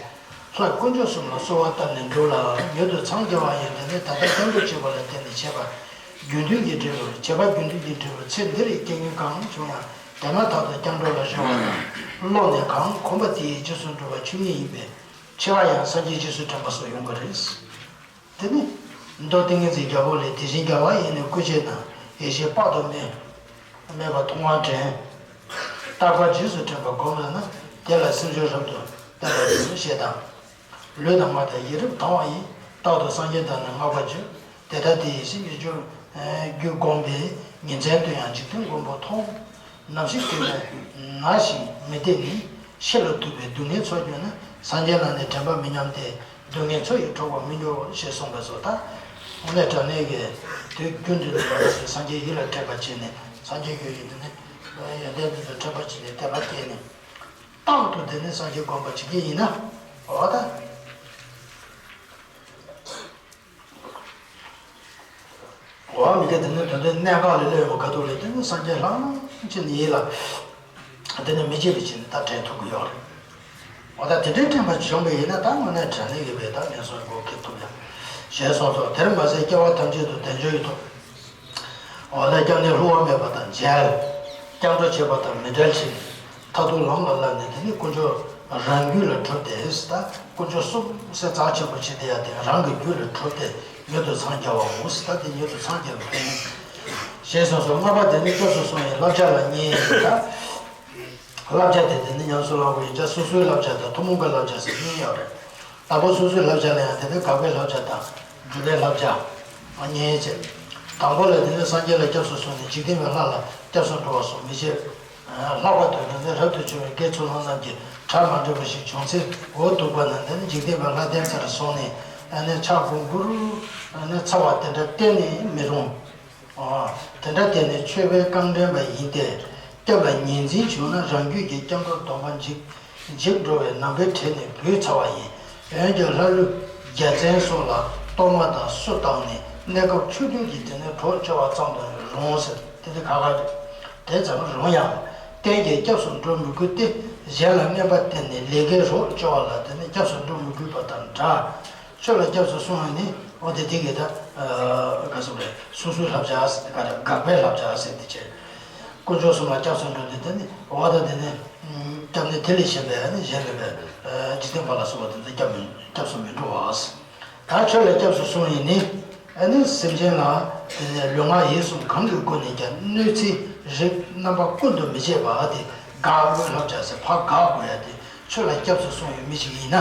ལྷ་དཀོན་མཆོག་གསུམ་ལ་གསོལ་བ་བཏབ་ནས་འགྲུབ་ལ། མྱུར་དུ་འཚང་རྒྱ་བ་ཡིན། དེ་ནི་ད་ལྟ་སྐྱབས་འགྲོ་བྱེད་པ་ལ་བརྟེན་ནས་བྱས་པ་རྒྱུ་མཐུན་གྱི་འབྲས་བུ། བྱས་པ་རྒྱུ་མཐུན་གྱི་འབྲས་བུ་ཚེ་འདིར་སྐྱེ་དངོས་གང་བྱུང་ཡང་། དེ་མ་ཐག་ཏུ་སྐྱབས་འགྲོ་ལ་གཞོལ་བ་དང་། བློ་ནི་གང་གོམས་པ་དེའི་རྗེས་སུ་འགྲོ་བ་ཆོས་ཉིད་ཡིན་པས། འཆི་བ་ཡང་སངས་རྒྱས་རྗེས་སུ་དྲན་པ་སོགས་ཡོང་གི་རེད། དེ་ནི། མདོ་ཏིང་ངེ་འཛིན་རྒྱལ་པོ་ལས། དེ་བཞིན་རྒྱལ་བ་ཡི་ནི་སྐུ་བྱད་དང་། ཡེ་ཤེས་དཔག་ཏུ་མེད། མེད་པ་མཐོང་བ་དྲན། རྟག་པར་རྗེས་སུ་དྲན་པ་བསྒོམས་ལ་ནི། དེ་ལ་སེམས་མཆོག་རབ་ཏུ་བརྟན་པར་འགྱུར་ཞེས་དང་། ལུས་དང་ངག་དང་ཡིད་རིག་དང་བ་ཡིས། རྟག་ཏུ་སངས་རྒྱས་དང་ནི་བསྔགས་པར་བགྱི། དེ་ལྟར་དེ་ཡི་ཞིང་གི་རྒྱུ་རྒྱུ་བསྒོམས་པས། ཉིན་མཚན་དུ་ཡང་འཇིག་རྟེན་མགོན་པོ་མཐོང་། ནམ་ཞིག་དེ་ནི་ན་ཞིང་མི་བདེ་ནི། ཤི་ལ་དུད་པའི་སྡུག་བསྔལ་ཚོར་གྱུར་ན། སངས་རྒྱས་ལ་ནི་དྲན་པ་མི་ཉམས་ཏེ། སྡུག་བསྔལ་ཚོགས་ཀྱིས་འཕྲོག་པར་མི་འགྱུར་ཞེས་གསུངས་པས་སོ། ད་དངོས་གནས་དྲང་གནས་ཀྱི་དུས་རྒྱུན་དུ་ནི་ང་རང་ཚོས་སངས་རྒྱས་ཡིད་ལ་དྲན་པར་བྱས་ནས། སངས་རྒྱས་ཀྱི་ཡིད་དུ་ནི་ཡོན་ཏན་དེ་ཚོ་དྲན་པར་བྱས་ནས་དད་པ་སྐྱེས་ནས། རྟག་ཏུ་དེ་ནི་སངས་རྒྱས་བསྒོམ་པར་བྱེད་ཀྱི་ཡིན་ན། འོ་ད། འོ་མི་དེ་དེ་ནི་དོན་དུ་གནས་འགག་ལས་སླེབས་ཡོང་བ་ག་ཐུག་ལས། དེ་ནི་སངས་རྒྱས་ལྷང་ལྷང་ཅིག་ནི་ཡིད་ལ། དེ་ནི་མི་བརྗེད་པའི་ཆེད་ནས་ད་དྲན་ཐུབ་ཀྱི་ཡོད་རེད། འོ་ད་དེ་འདྲའི་དྲན་པ་བྱུང་བ་ཡིན་ན། ད་དངོས་གནས་དྲང་གནས་ཀྱི་བས་ད་ངན་སོང་སྒོ་ཁེབས་ཐུབ་ཡ། ཞེས་གསུངས་སོ། དེར་མ་ཟད་སྐྱེ་བ་ཐམས་ཅད་དུ་དལ་འབྱོར་ཡི་ཐོབ། འོ་ན་སྐྱབས་གནས་བསླུ་བ་མེད་པ་དང་མཇལ། སྐྱབས་འགྲོ་བྱེད་པ་དང་མི་འབྲལ་ཕྱིར། མཐར་ཐུག་ལམ་ལ་བསླབས་ནས། དེ་ནི་དཀོན་མཆོག་རང་རྒྱུད་ལ་གྲུབ་སྟེ། ད་དཀོན་མཆོག་གསུམ་སེམས་རྩ་ཆེན་པོ་བྱེད་དེ་ཡ་དེ་རང་གི་རྒྱུད་ལ་གྲུབ་སྟེ་མྱུར་དུ་འཚང་རྒྱ་བའོ་ཟེར། ད་དེ་མྱུར་དུ་འཚང་རྒྱ་བའི་ཕན་ཡོན་ཞེས་གསུངས་སོ། ལྔ་པ་དེ་ནི་སྐྱབས་སུ་སོང་བའི་བསླབ་བྱ་ལ་བསྙེན་ད། བསླབ་བྱ་དེ་དེ་ནི་ཉམས་སུ་བླང་བ་ཡིན་ཙང་སོ་སོའི་བསླབ་བྱ་དང་ཐུན་མོང་གི་བསླབ་བྱ་ཟེར་གཉིས་ཡོད་རེད། དང་པོ་སོ་སོའི་བསླབ་བྱ་ལ་ཡང་དེ་ནི་དགག་པའི་བསླབ་བྱ་དང་སྒྲུབ་པའི་བསླབ་བྱ་གཉིས་བྱས། དང་པོ་ལ་དེ་ནི་སངས་རྒྱས་ལ་སྐྱབས་སུ་སོང་ནས་འཇིག་རྟེན་པའི་ལྷ་ལ་སྐྱབས་སུ་འགྲོ་བ་སོགས་མི་བྱེད། ལྷག་པར་དུ་དེ་ནི་རབ་ཏུ་བྱུང་བའི་དགེ་ཚུལ་སློང་རྣམས་ཀྱི་གྲངས་མ་འདྲེས་པ་ཞིག་བྱུང་ཚེ་འོ་འདུག་པ་ན་དེ་ནི་འཇིག་རྟེན་པའི་ལྷ་ལྡན་ཚར་སོང་ནས་ཨ་ནི་ཕྱག་མགོ་མགུར་ཨ་ནི་ཚ་བ་དེ་འདྲ་གཏན་ནས་མི་རུང་། ཨ། དེ་འདྲ་དེ་ནི་ཆོས་པའི་རྐང་འདྲེན་པ་ཡིན་ཏེ། སྐྱབས་ལ་ཉེར་འཛིན་བྱུང་ན་རང་རྒྱུད་ཀྱི་སྐྱབས་འགྲོ་སྡོམ་པ་འཇིག་འཇིག་འགྲོ་བའི་ནང་པའི་གྲས་ནས་འབུད་ཚར་བ་ཡིན། འོན་ཀྱང་ལྷ་ཀླུ་རྒྱལ་བཙན་སོགས་ལ་གཏོར་མ་དང་གསུར་བཏང་ནས་གནས་སྐབས་ཆོས་མཐུན་གྱི་དེ་ནི་གྲོགས་བཅོལ་བ་ཙམ་དུ་རུང་ཟེར་དེ་ནི་ཁ་ཁ་རེད། དེ་ཙམ་རུང་ཡང་། གཏན་གྱི་སྐྱབས་སུ་འགྲོ་མི་དགོས་ཏེ། གཞན་ལ་རྔན་པ་བསྟེན་ནས་ལས་ཀའི་རོགས་བཅོལ་བ་ལ་དེ་ནི་སྐྱབས་སུ་འགྲོ་མི་དགོས་པ་དང་འདྲ། ཆོས་ལ་སྐྱབས་སུ་སོང་བ་ནི་འོ་དེ་དེ་གའི་ད་ག་སོགས་རེད། སོ་སོའི་བསླབ་བྱ་ཟེར་ག་རེ་དགག་པའི་བསླབ་བྱ་ཟེར་དེ་བྱས། དཀོན་མཆོག་གསུམ་ལ་སྐྱབས་སུ་འགྲོ་དེ་དེ་ནི་འོ་ད་དེ་ནི་སྐྱབས་གནས་དེ་ལས་གཞན་པའི་ནི་གཞན་ལས་པའི་འཇིག་རྟེན་པ་ལ་སོགས་པ་དེ་ཚོ་སྐྱབས་མི་སྐྱབས་སུ་མི་འགྲོ་བ། ད་ཆོས་ལ་སྐྱབས་སུ་སོང་བ་ནི་ཨ་ནི་སེམས་ཅན་ལ་དེ་ནི་ལུས་ངག་ཡིད་གསུམ་གང་གི་སྒོ་ནས་ཀྱང་གནོད་འཚེ་རིགས་རྣམ་པ་ཀུན་ཏུ་མི་བྱེད་པ་དེ་དགག་པའི་བསླབ་བྱ་ཟེར་ཕར་དགག་དགོས་ཡ་དེ། ཆོས་ལ་སྐྱབས་སུ་སོང་བའི་མི་ཞིག་ཡིན་ན།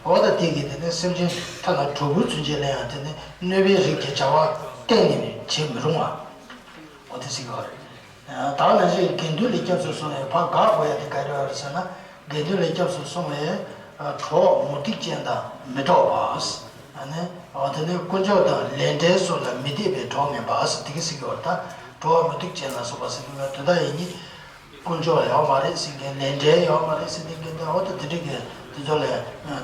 འོ་ད་དེ་གིས་དེ་ནི་སེམས་ཅན་ཐ་ན་གྲོག་པོ་ཚུན་ཆད་ལ་ཡང་དེ་ནི་གནོད་པའི་རིགས་ཀྱི་བྱ་བ་གཏན་ནས་བྱེད་མི་རུང་བ། འོ་དེ་ཟེར་གྱི་ཡོད་རེད། ད་ནང་བཞིན་དགེ་འདུན་ལ་སྐྱབས་སུ་སོང་བའི་ཕར་དགག་དགོས་ཡ་དེ་ག་རེ་ཡོད་རེད་ཟེར་ན། དགེ་འདུན་ལ་སྐྱབས་སུ་སོང་བའི་གྲོགས་མུ་སྟེགས་ཅན་དང་མི་འགྲོགས་པ། ཨ་ནི་འོ་དེ་ནི་དཀོན་མཆོག་དང་ལས་འབྲས་སོགས་ལ་མི་དད་པའི་གྲོགས་ངན་པ་ཟེར་དེ་གི་ཟེར་གྱི་ཡོད་རེད། ད་གྲོགས་མུ་སྟེགས་ཅན་ལ་སོགས་པ་ཟེར་གྱི་ཡོད་དོན་དག་ཡིན་གྱི། དཀོན་མཆོག་ཡོད་མ་རེད་ཟེར་མཁན། ལས་འབྲས་ཡོད་མ་རེད་ཟེར་མཁན་དེ་འོ་ད་དེ་འདྲ་གི་དེ་ཚོ་ལས་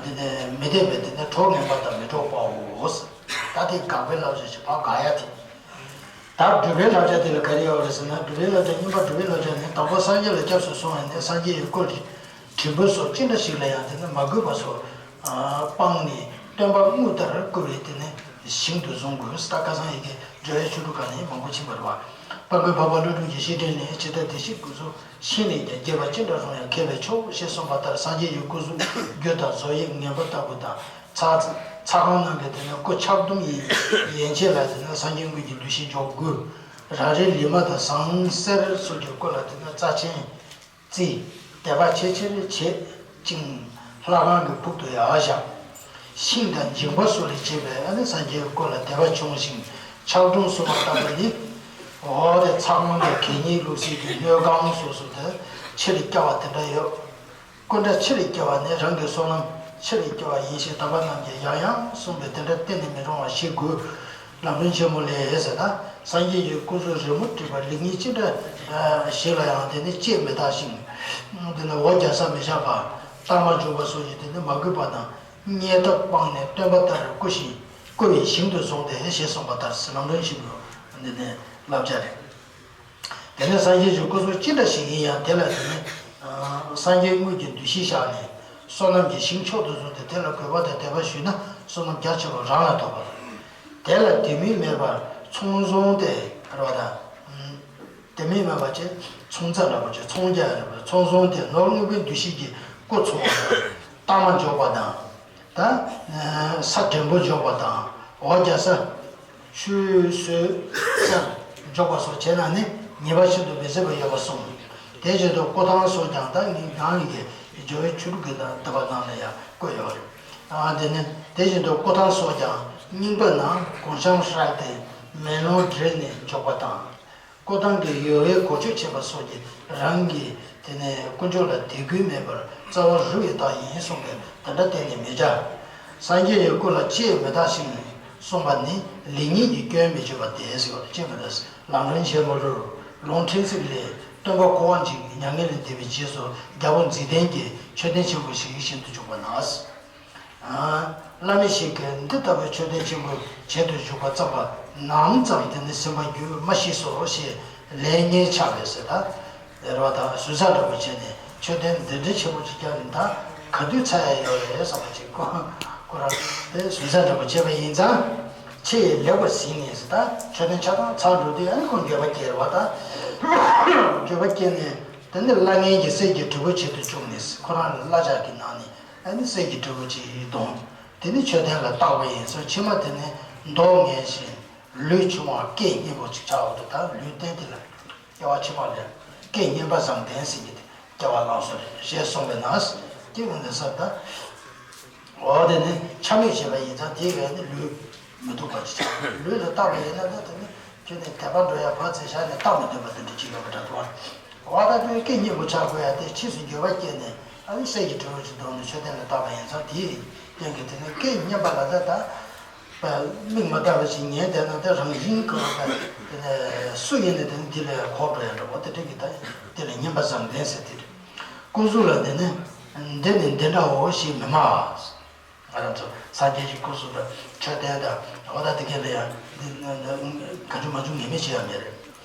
དེ་ནས་མི་བདེ་བའི་དེ་ནས་གྲོགས་ངན་པ་དང་མི་འགྲོགས་པའོ། ད་དེ་དགག་པའི་བསླབ་བྱ་ཞིག་ཕར་དགག་ཡ་དེ། ད་སྒྲུབ་པའི་བསླབ་བྱ་དེ་ལ་ག་རེ་ཡོད་རེད་ཟེར་ན། སྒྲུབ་པའི་བསླབ་བྱ་གཉིས་པ། སྒྲུབ་པའི་བསླབ་བྱ་ནི་དང་པོ་སངས་རྒྱས་ལ་སྐྱབས་སུ་སོང་བ་ནི་སངས་རྒྱས་ཀྱི་སྐུ་དྲིན་པོ་སོགས་ཅི་འདྲ་ཞིག་ལ་ཡང་དེ་ནི་མ་གུས་པ་སོགས་སྤངས་ནས་སྟོན་པ་དངོས་ལྟར་བཀུར་བའི་དེ་ནི་ཞིང་དུ་བཟུང་དགོས། ད་ཁ་སང་ཡི་གེ་སྦྱོར་བའི་ཆོས་དྲུག་ག་ནས་མང་པོ་ཕྱིན་པ་རེད་བ། དཔལ་མགོན་འཕགས་པ་ཀླུ་སྒྲུབ་ཀྱི་བཤེས་སྤྲིང་ནས། ཇི་ལྟར་བདེ་གཤེགས་སྐུ་གཟུགས་ཤིང་ལས་ཀྱང་། རྒྱས་པ་ཅི་འདྲ་རུང་ཡང་མཁས་པའི་མཆོག་ཞེས་གསུངས་པ་ལྟར། སངས་རྒྱས་ཀྱི་སྐུ་གཟུགས་རྒྱུ་དང་བཟོ་དབྱིབས་ངན་པ་ལྟ་བུ་དང་། ཚ་ཚ་ཁང་ནང་གི་དེ་ནི་སྐུ་ཆག་དུམ་ཡིན་ཡན་ཆད་ལ་དེ་ནི་སངས་རྒྱས་དངོས་ཀྱི་འདུ་ཤེས་འཇོག་དགོས། རང་རེའི་ལུས་མ་དང་ཟངས་གསེར་སོགས་ཀྱི་སྐུ་ལ་དེ་ནི་རྩ་ཆེན་རྩི། དད་པ་ཆེས་ཆེར་བྱེད་ཅིང་ལྷ་ཁང་གི་ཕུག་ཏུ་ཡར་བཞག་ཤིང་དང་འགྱིང་བག་སོགས་ལས་བྱས་པའི་ཨ་ནི་སངས་རྒྱས་ཀྱི་སྐུ་ལ་དད་པ་ཆུང་ཞིང་ཆག་གྲུམ་སོང་བ་ལྟ་བུ་ནི། འོ་དེ་ཚ་ཁང་དང་གད་སྙིགས་བླུགས་སའི་གི་སྣོད་ཁང་སོགས་སུ་དེ་ཕྱི་ལ་སྐྱེ་བ་དེ་འདྲ་ཡོད། སྐུ་འདྲ་ཕྱི་ལ་སྐྱེ་བ་ནི་རང་གི་བསོད་ནམས་ཕྱི་ལ་སྐྱེ་བ་ཡིན་ཞེས་དམ་པ་རྣམས་ཀྱིས་ཡང་ཡང་གསུངས་པས་དེ་འདྲ་གཏན་ནས་མི་རུང་བ་ཞིག་དགོས། ལམ་རིམ་ཆེན་མོ་ལས་ཟེར་ན། སངས་རྒྱས་ཀྱི་སྐུ་གཟུགས་རི་མོ་བྲིས་པ་ལེགས་ཉེས་ཅི་འདྲ་ཞིག་ལ་ཡང་དེ་ནི་དཔྱད་མི་གདའ་ཞིང་། དེ་ནི་འོ་བརྒྱལ་ས་མི་བཞག་པ། རྟགས་མ་འཇོག་པ་སོགས་ཀྱི་དེ་ནི་མ་གུས་པ་དང་བརྙས་ཐབས་སྤངས་ནས་སྟོན་པ་ལྟར་བཀུར་ཞིང་བཀུར་བའི་ཞིང་དུ་བཟུང་སྟེ་ཞེས་གསུངས་པ་ལྟར་ཟེར། ལམ་རིམ་ཆེན་མོ་འདི་ནི་བསླབ་བྱ་རེད། དེ་ནས་སངས་རྒྱས་ཀྱི་སྐུ་གཟུགས་ཅི་འདྲ་ཞིག་ཡིན་ཡང་དེ་ལ་དེ་ནི་སངས་རྒྱས་དངོས་ཀྱི་འདུ་ཤེས་བཞག་ནས་བསོད་ནམས་ཀྱི་ཞིང་མཆོག་ཏུ་བཟུང་སྟེ་དེ་ལ་གུས་པ་དང་དད་པ་ཞུས་ན་བསོད་ནམས་རྒྱ་ཆེ་བ་རང་ལ་ཐོབ་པ་རེད། དེ་ལ་དད་མོས་མེད་པར་ཚོང་བཟུང་སྟེ་རེད་བ་དང་། དད་མོས་མེད་པ་ཅེས་ཚོང་རྫས་འདྲ་པོ་ཅིག་ཚོང་རྒྱག་རེད་པ། ཚོང་བཟུང་སྟེ་ནོར་དངོས་པོའི་འདུ་ཤེས་ཀྱིས་རྐུ་འཚོང་བ་དང་། རྟགས་མ་འཇོག་པ་དང་། ད་ས་འདྲེན་པོ་འཇོག་པ་དང་། འོ་བརྒྱལ་ས། ཆུད་ཟོས་ས་འཇོག་པ་སོགས་བྱས་ན་ནི་ཉེས་པ་ཤིན་ཏུ་མི་བཟད་པ་ཡོད་པར་གསུངས། དེ་བཞིན་དུ་སྐུ་ཐང་སོགས་ཀྱང་ད་ངས་ནང་གི་སྦྱོར་བའི་ཆོས་དྲུག་གི་ད་བསྡུས་པ་ནང་ལ་ཡང་བཀོད་ཡོད་རེད། ཨ་དེ་ནི་དེ་བཞིན་དུ་སྐུ་ཐང་སོགས་ཀྱང་རྙིང་པ་ནང་གོང་ཤམ་བསྲེགས་ཏེ་མེ་ལོང་བསྒྲིལ་ནས་འཇོག་པ་དང་། སྐུ་ཐང་གི་ཡོལ་བས་གོ་ཆོད་བྱེད་པ་སོགས་ཀྱིས་རང་གིས་དེ་ནས་དཀོན་མཆོག་ལ་དད་གུས་མེད་པར་རྩ་བ་རུལ་བའི་རྟགས་ཡིན་གསུངས་པས་དེ་འདྲ་གཏན་ནས་མི་བྱ། སངས་རྒྱས་ཀྱི་སྐུ་ལ་དཔྱད་མི་གདའ་ཞིང་གསུངས་པ་ནི་ལེགས་ཉེས་ཀྱི་སྐྱོན་མི་བརྗོད་པ་སྟེ་ཟེར་བ་ལ་དཔྱད་མི་གདའ། ལམ་རིམ་ཆེན་མོ་ལུར་ལུང་ཕྲན་ཚེགས་ལས། སྟོན་པ་འཁོར་བ་འཇིག་མྱ་ངན་ལས་འདས་པའི་རྗེས་སུ་རྒྱལ་པོ་འཇིག་རྟེན་གྱི་མཆོད་རྟེན་ཆེན་པོ་ཞིག་བཞེངས་སུ་བཅུག་པ་ན། བླ་མ་ཞིག་གིས་འདི་ལྟ་བུའི་མཆོད་རྟེན་ཆེན་པོ་བྱེད་དུ་འཇུག་པ་བརྩམས་པ་ནམ་ཙམ་དེ་ནི་ཟིན་པར་འགྱུར་མ་ཤེས་སོ་ཞེས་ལན་སྙན་ཆགས་པས་ཟེར། ད་རེ་བ་དང་ཟུར་ཟ་འདྲ་པོ་བྱས་ནས་མཆོད་རྟེན་འདི་འདྲའི་ཆེན་པོ་ཅིག་བརྒྱབ་ནས་ད་ག་དུས་ཚར་ཡ་ཡོད་རེད་བསམ་པ་ཅིག་ཁོ་ཁོ་རང་དེ་ཟུར་ཟ་འདྲ་པོ་བྱས་པ་ཡིན་ཙང་ཆེས་ལེགས་པ་ཟིན་ནས་ཟེར། ད་མཆོད་རྟེན་ཆ་ཚང་ཚར་འགྲོ་དུས་ཨ་ནི་ཁོ་འགྱོད་པ་སྐྱེས་རེད་བ། ད་འགྱོད་པ་སྐྱེས་ནས་དེ་ནི་བླ་ངན་གྱིས་གསེར་གྱི་དྲིལ་བུ་བྱེད་དུ་བཅུག་ནས་ཁོ་རང་ལ་བསླབ་བྱ་གི་ནང་ནས། ཨ་ནི་གསེར་གྱི་དྲིལ་བུ་ཅིག་བརྡུངས། དེ་ནི་མཆོད་རྟེན་ལ་བཏགས་པ་ཡིན་ཟེར། ཕྱི་མ་དེ་ནི་མདོག་ངན་ཞིང་ལུས་ཆུང་བ་སྐད་སྙན་པོ་ཅིག་ཆགས་འོང་དུས། ད་ལུས་རྟེན་དེ་ལ་སྐྱེ་བ་ཕྱི་མ་ལ་སྐད་སྙན་པ་བཟང་ལྡན་ཟེར་གྱི་དེ། བྱ་བ་ལམ་སྲོལ་རེད་ཞེས་གསུངས་པས་ན། ཀྱེ་འོན་ཏེ་ས་ད། འོ་དེ་ནི་ཆ་མེད་བྱས་པ་ཡིན་ཙང་དེའི་ག་ནི་ལུས་མི་སྡུག་པ་ཅིག་ཆགས། ལུས་ལ་བཏགས་པ་ཡིན་ན་ད་དེ་ནི་ཁྱོད་ནི་དད་པ་འགྲོ་ཡ་བར་ཚེ་ཞག་ནས་བཏགས་མི་འདོད་པ་དེ་འདྲ་ཅིག་ཡོད་པ་འདྲ་འདུག་ཨ། འོ་ད་དེ་སྐད་སྙན་པོ་ཆགས་དགོས་ཡ་དེ་ཕྱིས་སུ་འགྱོད་པ་སྐྱེས་ནས་ཨ་ནི་སྲས་ཀྱི་དྲིལ་བུ་ཅིག་བརྡུངས་ནས་མཆོད་རྟེན་ལ་བཏགས་པ་ཡིན་ཙང་དེའི་རྐྱེན་གྱིས་དེ་ནི་སྐད་སྙན་པ་ལ་ད་ད། མིག་མ་བལྟ་བ་ཞིག་ཉན་བསྡད་ན་དེ་རང་བཞིན་གྱིས་སུ་ཡིན་ནའི་དེ་ནི་དེ་ལས་འཁོར་འགྲོ་ཡ་འདྲ་བོ་དེ་འདྲ་གི་ད་དེ་ལ་སྙན་པ་བཟང་ལྡན་ཟེར་དེ་རེད། སྐུ་གཟུགས་ལ་དེ་ནི་འདི་ནི་འདི་འདྲའོ་ཞེས་མི་སྨྲ། ང་རང་ཚོ་སངས་རྒྱས་ཀྱི་སྐུ་གཟུགས་དང་མཆོད་རྟེན་དང་འོ་ད་དེ་ག་ལ་ཡང་གང་བྱུང་མང་བྱུང་ངན་སྨྲས་བྱེད་ཡ་མེད་རེད།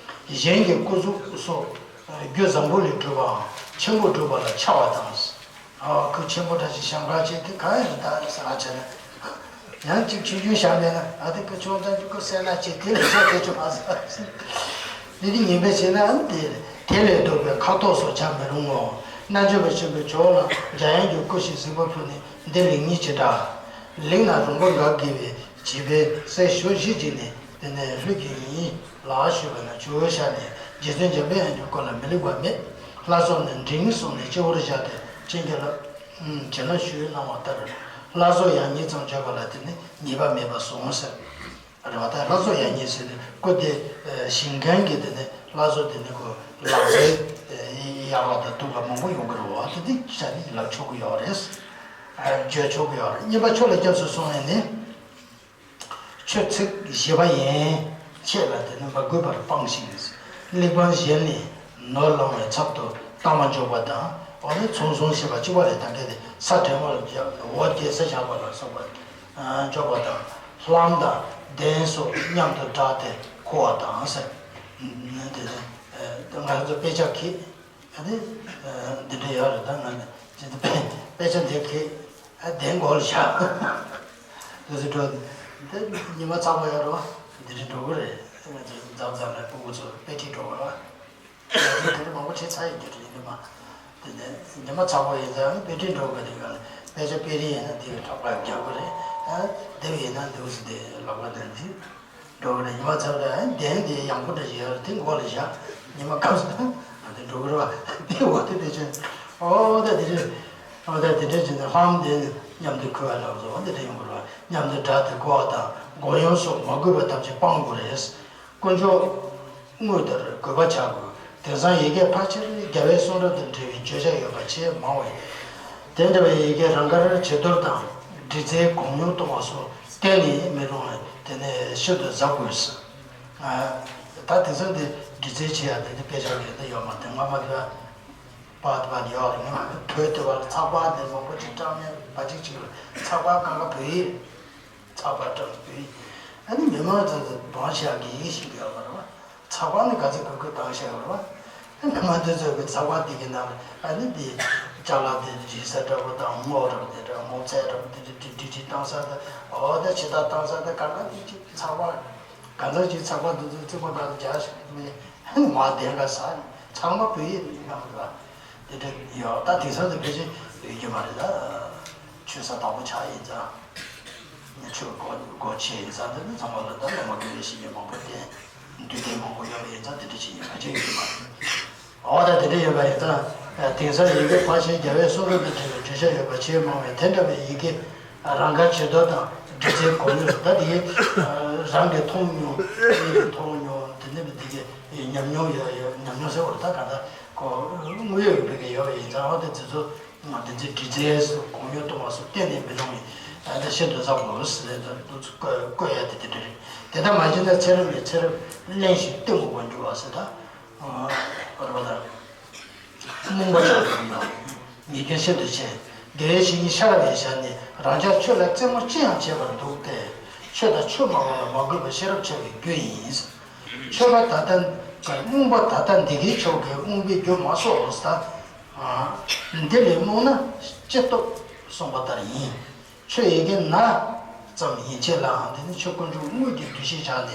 གཞན་གྱི་སྐུ་གཟུགས་སོགས་རྒྱུ་བཟང་པོ་ལས་གྲུབ་པའམ་ཆེན་པོ་གྲུབ་པ་ལ་ཆགས་པ་དང་། ཨོ་ཁོས་ཆེན་པོ་འདྲ་ཞིག་བཞེངས་པ་བྱས་དེ་གང་ཡང་ད་ཟེར་བ་བྱས་ན། ཡང་གཅིག་ཆུང་ཆུང་བཞེངས་པས་ན་ཨ་དེ་ཁོས་ཆུང་ཙག་ཅིག་ཁོས་སེར་སྣ་ཅིག་དེ་ལས་ཆེ་དེ་ཆུ་མ་ཟེར་བ་ཟེར། འདི་དེ་ངན་པས་བྱས་ན་ཨ་དེ་དེ་ལས་ལྡོག་པའི་ཁ་དོག་སོགས་བྱ་མི་རུང་ངོ་། རྣལ་འབྱོར་པ་ཆེན་པོས་ཇོ་བོ་ལ་འཇམ་དབྱངས་ཀྱི་སྐུ་ཞིག་གཟིགས་པ་ཕུལ་ནས་འདི་ལེགས་ཉེས་ཅི་འདྲ། ལེགས་ན་རོང་པོ་འགའ་དགེ་བའི་བྱིས་པའི་སྲས་ཞུ་ཞེས་བྱས་ནས་དེ་ནས་ལྷོད་ཀྱི་ཡིན། ལགས་ཞུས་པ་ན་ཇོ་བོའི་ཞལ་ནས་རྗེ་བཙུན་འཇམ་དཔལ་དབྱངས་ཀྱི་སྐུ་ལ་མི་ལེགས་པ་མེད། ལྷ་ཚོགས་ནི་འབྲིང་གསུངས་ནས་སྤྱི་བོར་བཞག་སྟེ་སྤྱན་རྒྱ་ལ་བྱིན་རླབས་ཞུས་གནང་བ་ལྟར། ལྷ་ཚོགས་ཡང་ཉིད་ཙམ་བརྗོད་པ་ལ་དེ་ནི་ཉེས་པ་མེད་པར་གསུངས་ཟེར། རེད་བ། ད་ལྷ་ཚོགས་ཡང་ཉིད་ཟེར་ནས་སྐུ་དེ་བཞེངས་མཁན་གྱི་དེ་ནི་ལྷ་ཚོགས་དེ་ནི་ཁོ་ལག་རྩལ་ཡག་པ་དང་སྡུག་པ་མང་པོ་ཡོང་གི་རེད་བ། དེ་འདི་ཅི་ནི་ལབ་ཆོག་གི་ཡོད་རེད། བརྗོད་ཆོག་གི་ཡོད་རེད། གཉིས་པ་ཆོས་ལ་སྐྱབས་སུ་སོང་བས་ནི། ཆོས་ཚིག་བཞི་པ་ཡན་ཆད་ལ་དེ་ནི་མ་གུས་པར་སྤང་ཞིང་། གླེགས་བམ་གཞན་ནས་ནོར་བླང་བའི་ཚབ་ཏུ་བཏང་བ་འཇོག་པ་དང་། འོ་ནི་ཚུན་ཚོད་ཤེས་པ་གཅིག་པ་རེད། ད་གལ་ཏེ་ས་དྲན་པར་འོ་བརྒྱལ་ས་བཞག་པ་ལ་སོགས་པ་འཇོག་པ་དང་། ལྷམ་དང་གདན་སོགས་མཉམ་དུ་སྦྲགས་ཏེ་འཁུར་བ་དང་ཟེར། དེ་ནི་ང་ཚོ་དཔེ་ཆ་ཁྱེར། ཨ་ནི། འདི་འདྲ་ཡོད་རེད། ད་ང་ནི་ཅི་འདི་དཔེ་དཔེ་ཆ་འདི་གི་ཨ་གདན་སྒོ་ལ་བཞག་འདི་ཚོ་འགྲོ། འདི་ཉི་མ་ཚ་པོ་ཡོད་རེད་བ། འདི་འདྲ་འགྲོ་གི་རེད། ང་ཚོ་མཚམས་མཚམས་ལ་སྤུ་གུ་ཚོ་དཔེ་ཁྲིད་འགྲོ་གི་རེད་བ། ང་ཚོ་འདི་འདྲ་མང་པོ་བྱས་ཚར་ཡོད་རྒྱུ་རེད། ཉི་མ་འདི་ནས་ཉི་མ་ཚ་པོ་ཡིན་ཙང་དཔེ་ཁྲིད་འགྲོ་གི་རེད། ང་ནི་དཔེ་ཆ་དཔེ་རིས་ཡིན་ན་འདི་གི་གྲོགས་པ་རྒྱག་གི་རེད། ཨ་འདི་ཡིན་ན་འདུག་སེ་འདི་ལག་པ་འདི་འདི། འགྲོ་གི་རེད། ཉི་མ་ཚར་ལ་གདན་དེ་ཡང་པོ་འདྲ་ཞིག་ཡོད་རེད། དེ་མགོ་ལ་བཞག་ཉི་མ་སྐམ་སོང་ན་དེ་འགྲོ་གི་རེད་བ། དེ་འོ་དེ་དེ་ཆེ། འོ་ད་དེ་རེད། འོ་ད་དེ་འདྲ་བྱས་ནས་ལྷམ་དེ་མཉམ་དུ་འཁུར་བ་ལ་འོ་དེ་འདྲ་ཡོང་གི་རེད་བ། མཉམ་དུ་སྦྲགས་ཏེ་འཁུར་བ་དང་མགོ་ཡོམ་སོགས་མ་གུས་པ་ཐམས་ཅད་སྤང་དགོས་རེད། དཀོན་མཆོག་དངོས་ལྟར་གུས་པ་བྱ་དགོས། དེང་སང་ཡི་གེ་ཕལ་ཆེར་རྒྱལ་བའི་གསུང་རབ་དང་འབྲེལ་བའི་བརྗོད་བྱ་ཡོད་པ་ཆེས་མང་བས། དེ་འདྲ་བའི་ཡི་གེ་རང་དགར་བྱི་དོར་དང་འབྲི་རྩལ་གོང་མྱུར་གཏོང་བ་སོགས་གཏན་ནས་མི་རུང་བས། དེ་ནས་ཤིན་ཏུ་གཟབ་དགོས། ད་དེང་སང་དེ་འབྲི་རྩལ་ཆེ་ཡ་དེ་ནི་དཔེ་ཆ་ལས་ད་ཡོད་མ་རེད། སྔ་མ་དེ་པར་དེ་པར་ཡོད་རེད། སྔ་མ་བོད་དེ་བར་ཚགས་པར་དེ་མང་པོ་ཅིག་བཀྲམ་ནས་པ་ཅིག་ཅིག་ལ་ཚགས་པར་སྒང་ག་བོད་ཡིག་ཚགས་པར་བཀྲམ་བོད་ཡིག་ཨ་ནི་མི་མང་ཚོ་ཚོ་གང་ཤེས་ཀྱི་ཡིག་ཤེས་ཀྱི་ཡོད་མ་རེད་བ། ཚགས་པར་ནི་ག་ཚོད་གོ་གོ་བཏང་ཤེས་ཡོད་རེད་བ། ཨ་ནི་མི་མང་ཚོ་ཚོ་གི་ཚགས་པར་དེ་གི་ནང་ལ་ཨ་ནི་དེ་ཅ་ལག་དེ་རིལ་ས་འདྲ་པོ་དང་སྔོ་འདྲ་པོ་དེ་འདྲ་སྔོ་ཚལ་འདྲ་པོ་དེ་འདྲ་དེ་འདྲ་དེ་བཏང་ས་དང་འོ་ད་ཕྱི་ཐག་བཏང་ས་དང་གང་ག་དེ་ཅིག་ཚགས་པར་གང་ཚང་ཅིག་ཚགས་པར་དེ་ཚོ་རྩིག་པ་འདྲ་དུ་རྒྱག་ཤེས་མེད། ཨ་ནི་མ་བདེན་ག་ས་ཚང་མ་བོད་ཡིག་ནང་ལ་དེ་འདྲ་ཡོད། ད་དེང་སང་དེ་ཕལ་ཆེར་ཡོད་རྒྱུ་མ་རེད་ད། ཆོས་ས་དྭགས་པོ་ཆགས་ཡིན་ཙང་། ཆོས་སྒོ་སྒོ་ཕྱེ་ཡིན་ཙང་དེ་ནི་ཚང་མ་ལ་ད་བླ་མ་དགེ་བའི་བཤེས་གཉེན་མང་པོ་བསྟེན། འདུས་སྡེ་མང་པོ་ཡོད་པ་ཡིན་ཙང་དེ་འདྲ་ཞིག་ཡིན་པ་ཅིག་ཡོད་མ་རེད། འོ་ད་དེ་འདྲ་ཡོད་པ་ཡིན་ཙང་། དེང་སང་ཡི་གེ་ཕལ་ཆེར་རྒྱལ་བའི་གསུང་རབ་དང་འབྲེལ་བའི་བརྗོད་བྱ་ཡོད་པ་ཆེས་མང་བས། དེ་འདྲ་བའི་ཡི་གེ་རང་དགར་བྱི་དོར་དང་འབྲི་རྩལ་གོང་མྱུར། ད་དེ་རང་གིས་མཐོང་མྱོང་། མིག་གིས་མཐོང་མྱོང་། དེ་ནས་དེ་གི་ཉམས་མྱོང་ཡོད་ཡོད། ཉམས་མྱོང་ཟེར་བ་ད་ག་ད་ཁོ་དངོས་ཡོད་ཀྱི་བོད་སྐད་ཡོད་པ་ཡིན་ཙང་། འོ་དེ་དེ་ཚོ། ང་དེ་ཚོའི་འབྲི་རྩལ་སོགས་གོང་མྱུར་གཏོང་བ་སོགས་གཏན་ནས་མི་རུང་བས། ཨ་ད་ཤིན་ཏུ་གཟབ་དགོས་ཟེར་ད་འདུག་ཚུལ་བཀོད་བཀོད་ཡ་དེ་དེ་འདྲ་རེད། དེ་ལྟར་མ་བྱས་ན་ཚེ་རབས་ནས་ཚེ་རབས་གླེན་ཞིང་གཏིང་མོ་བར་འགྱུར་བ་ཟེར་ད། ཨ་རེད་པ་ད། རྨོངས་པ་ཆགས་པའི་ཉེས་སྐྱོན་ཤིན་ཏུ་ཆེ། དགེ་བའི་བཤེས་གཉེན་ཤ་ར་བའི་ཞལ་ནས། རང་ཅག་ཆོས་ལ་རྩེད་མོ་ཅི་ཡང་བྱེད་པར་འདུག་སྟེ། ཆོས་དང་ཆོས་སྨྲ་བ་ལ་མ་གུས་པ་ཤེས་རབ་འཆལ་བའི་རྒྱུ་ཡིན། ཆོས་པ་ད་ལྟ་རྨོངས་པ་ད་ལྟ་འདི་གའི་ཕྱོགས་ཀྱི་རྨོངས་པའི་རྒྱུ་མ་སོགས་ལ་ཟེར་ད། འདི་ལས་རྨོངས་ན་ཅི་སྟོབས་གསུངས་པ་ལྟར་ཡིན། ཆོས་ཡི་གེ་ན་ཙམ་ཡན་ཆད་ལའང་འདི་ནི་ཆོས་དཀོན་མཆོག་དངོས་ཀྱི་འདུ་ཤེས་བཞག་ནས་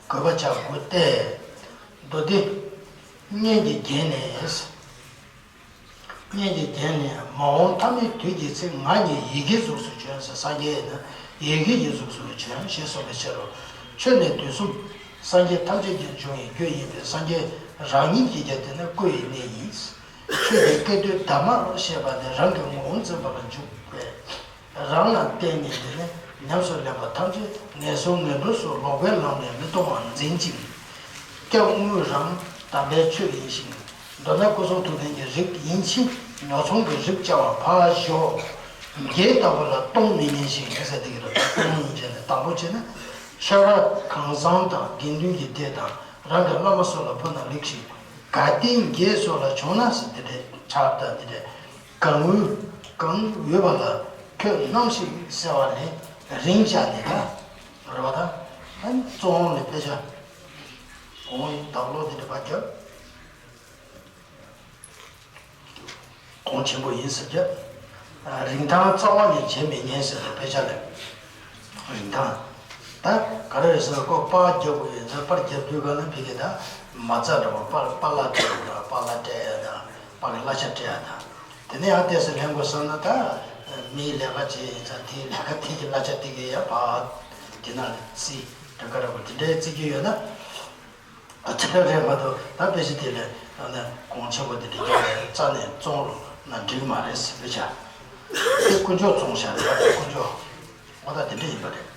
གུས་པ་བྱ་དགོས་ཏེ། མདོ་སྡེ་སྔོན་གྱི་རྒྱན་ནས། སྔོན་གྱི་རྒྱན་ནས་མ་འོངས་ཐ་མའི་དུས་ཀྱི་ཚེ་ང་ཉིད་ཡི་གེའི་གཟུགས་སུ་བྱོན་ཟེར། སངས་རྒྱས་ནི་ཡི་གེ་ཡི་གཟུགས་སུ་བྱོན་ཞེས་གསུངས་པའི་ཕྱིར་རོ། ཆོས་ནི་དུས་གསུམ་སངས་རྒྱས་ཐམས་ཅད་ཀྱི་འབྱུང་བའི་རྒྱུ་ཡིན་པས། སངས་རྒྱས་རང་ཉིད་ཀྱི་རྒྱུ་དེ་ནི་སྐུ་ཡི་གནས་ཡིན། ཆོས་ཀྱི་སྐད་དོད་གདམས་ངག་ཞེས་པ་ནི་རང་གི་ངོ་བོ་འཛིན་པ་ལ་འཇུག་པས། རང་ལ་བརྟེན་ནས་དེ་ནི་ཉམས་སུ་ལེན་པ་ཐམས་ཅད་ངན་སོང་ངན་འགྲོ་སོགས་ལོག་པའི་ལམ་ནས་མི་གཏོང་བར་འཛིན་ཅིང་། སྐྱབས་དངོས་རང་དམ་པའི་ཆོས་ཡིན་ཞིང་། མདོར་ན་སྐུ་གསུང་ཐུགས་ལྡན་གྱི་རིགས་ཡིན་ཕྱིན་ཉོ་ཚོང་གི་རིགས་བྱ་བ་ཕར་ཞོག། འགྱེད་ལྟ་བུ་ལ་གཏོང་མི་ཉན་ཞིང་ཟེར་དེ་གི་རེད། གཏོང་མི་ཉན་ནས་དང་པོ་བྱས་ན་ཤ་ར་གང་བཟང་དང་དགེ་འདུན་གྱི་སྡེ་དང་རང་གི་བླ་མ་སོགས་ལ་འབུལ་ན་ལེགས་ཤིང་། གལ་ཏེ་འགྱེད་སོགས་ལ་བྱུང་ན་ཟེར་དེ་འདྲའི་ཆར་དང་དེ་འདྲའི་གང་འོས་གང་འོས་པ་ལ་ཁྱོད་ནམ་ཞིག་ཟེར་བ་ལས་རིང་བཞག་ནས་ད་རེ་བ་དང་། ཨ་ནི་བཙོང་ལས་དཔེ་ཆ་འོང་ཡིན་དང་ལོ་དེ་འདྲ་བ་རྒྱབ། གོང་ཆེན་པོ་ཡིན་ཟེར་རྒྱུ། རིན་ཐང་རྩ་བ་ནས་བརྗེད་མི་ཉན་ཟེར་ཏེ་དཔེ་ཆ་ལས། རིན་ཐང་། ད་ག་རེ་རེད་ཟེར་ན་ཁོ་པར་རྒྱབ་དགོས་ཡོད་ཚེ་པར་རྒྱབ་དུས་ག་ལ་ཕ་གི་ད་མ་རྩ་འདྲ་པོ་པར་པར་ལ་སྤྲད་ཡ་དང་པར་ལ་སྤྲད་ཡ་དང་པར་གི་གླ་ཆ་སྤྲད་ཡ་དང་། དེ་ནས་ཡང་ཏོག་ཙམ་ལེན་དགོས་བསམ་ན་ད་མིའི་ལས་ཀ་བྱེད་ཡིན་ཙང་དེའི་ལས་ཀ་དེ་གི་གླ་ཆ་དེ་གི་ཡ་ཕར་དེ་ནང་ལ་རྩིས་འདྲ་ག་རེ་པོ་དེ་འདྲའི་རྩིས་རྒྱུ་ཡོད་ན། ཨ་ཅེ་རེད་མ་གཏོགས་ད་དཔེ་ཆ་དེ་ལས་ཨ་ནི་གོང་ཆེན་པོ་དེ་འདྲ་རྒྱབ་ནས་རྩ་ནས་བཙོང་རུང་ན་འགྲིག་མ་རེད་ཟེར་དཔེ་ཆ། དེ་དཀོན་མཆོག་བཙོང་བཞག་རེད། དཀོན་མཆོག་འོ་ད་དེ་འདྲ་ཡིན་པ་རེད།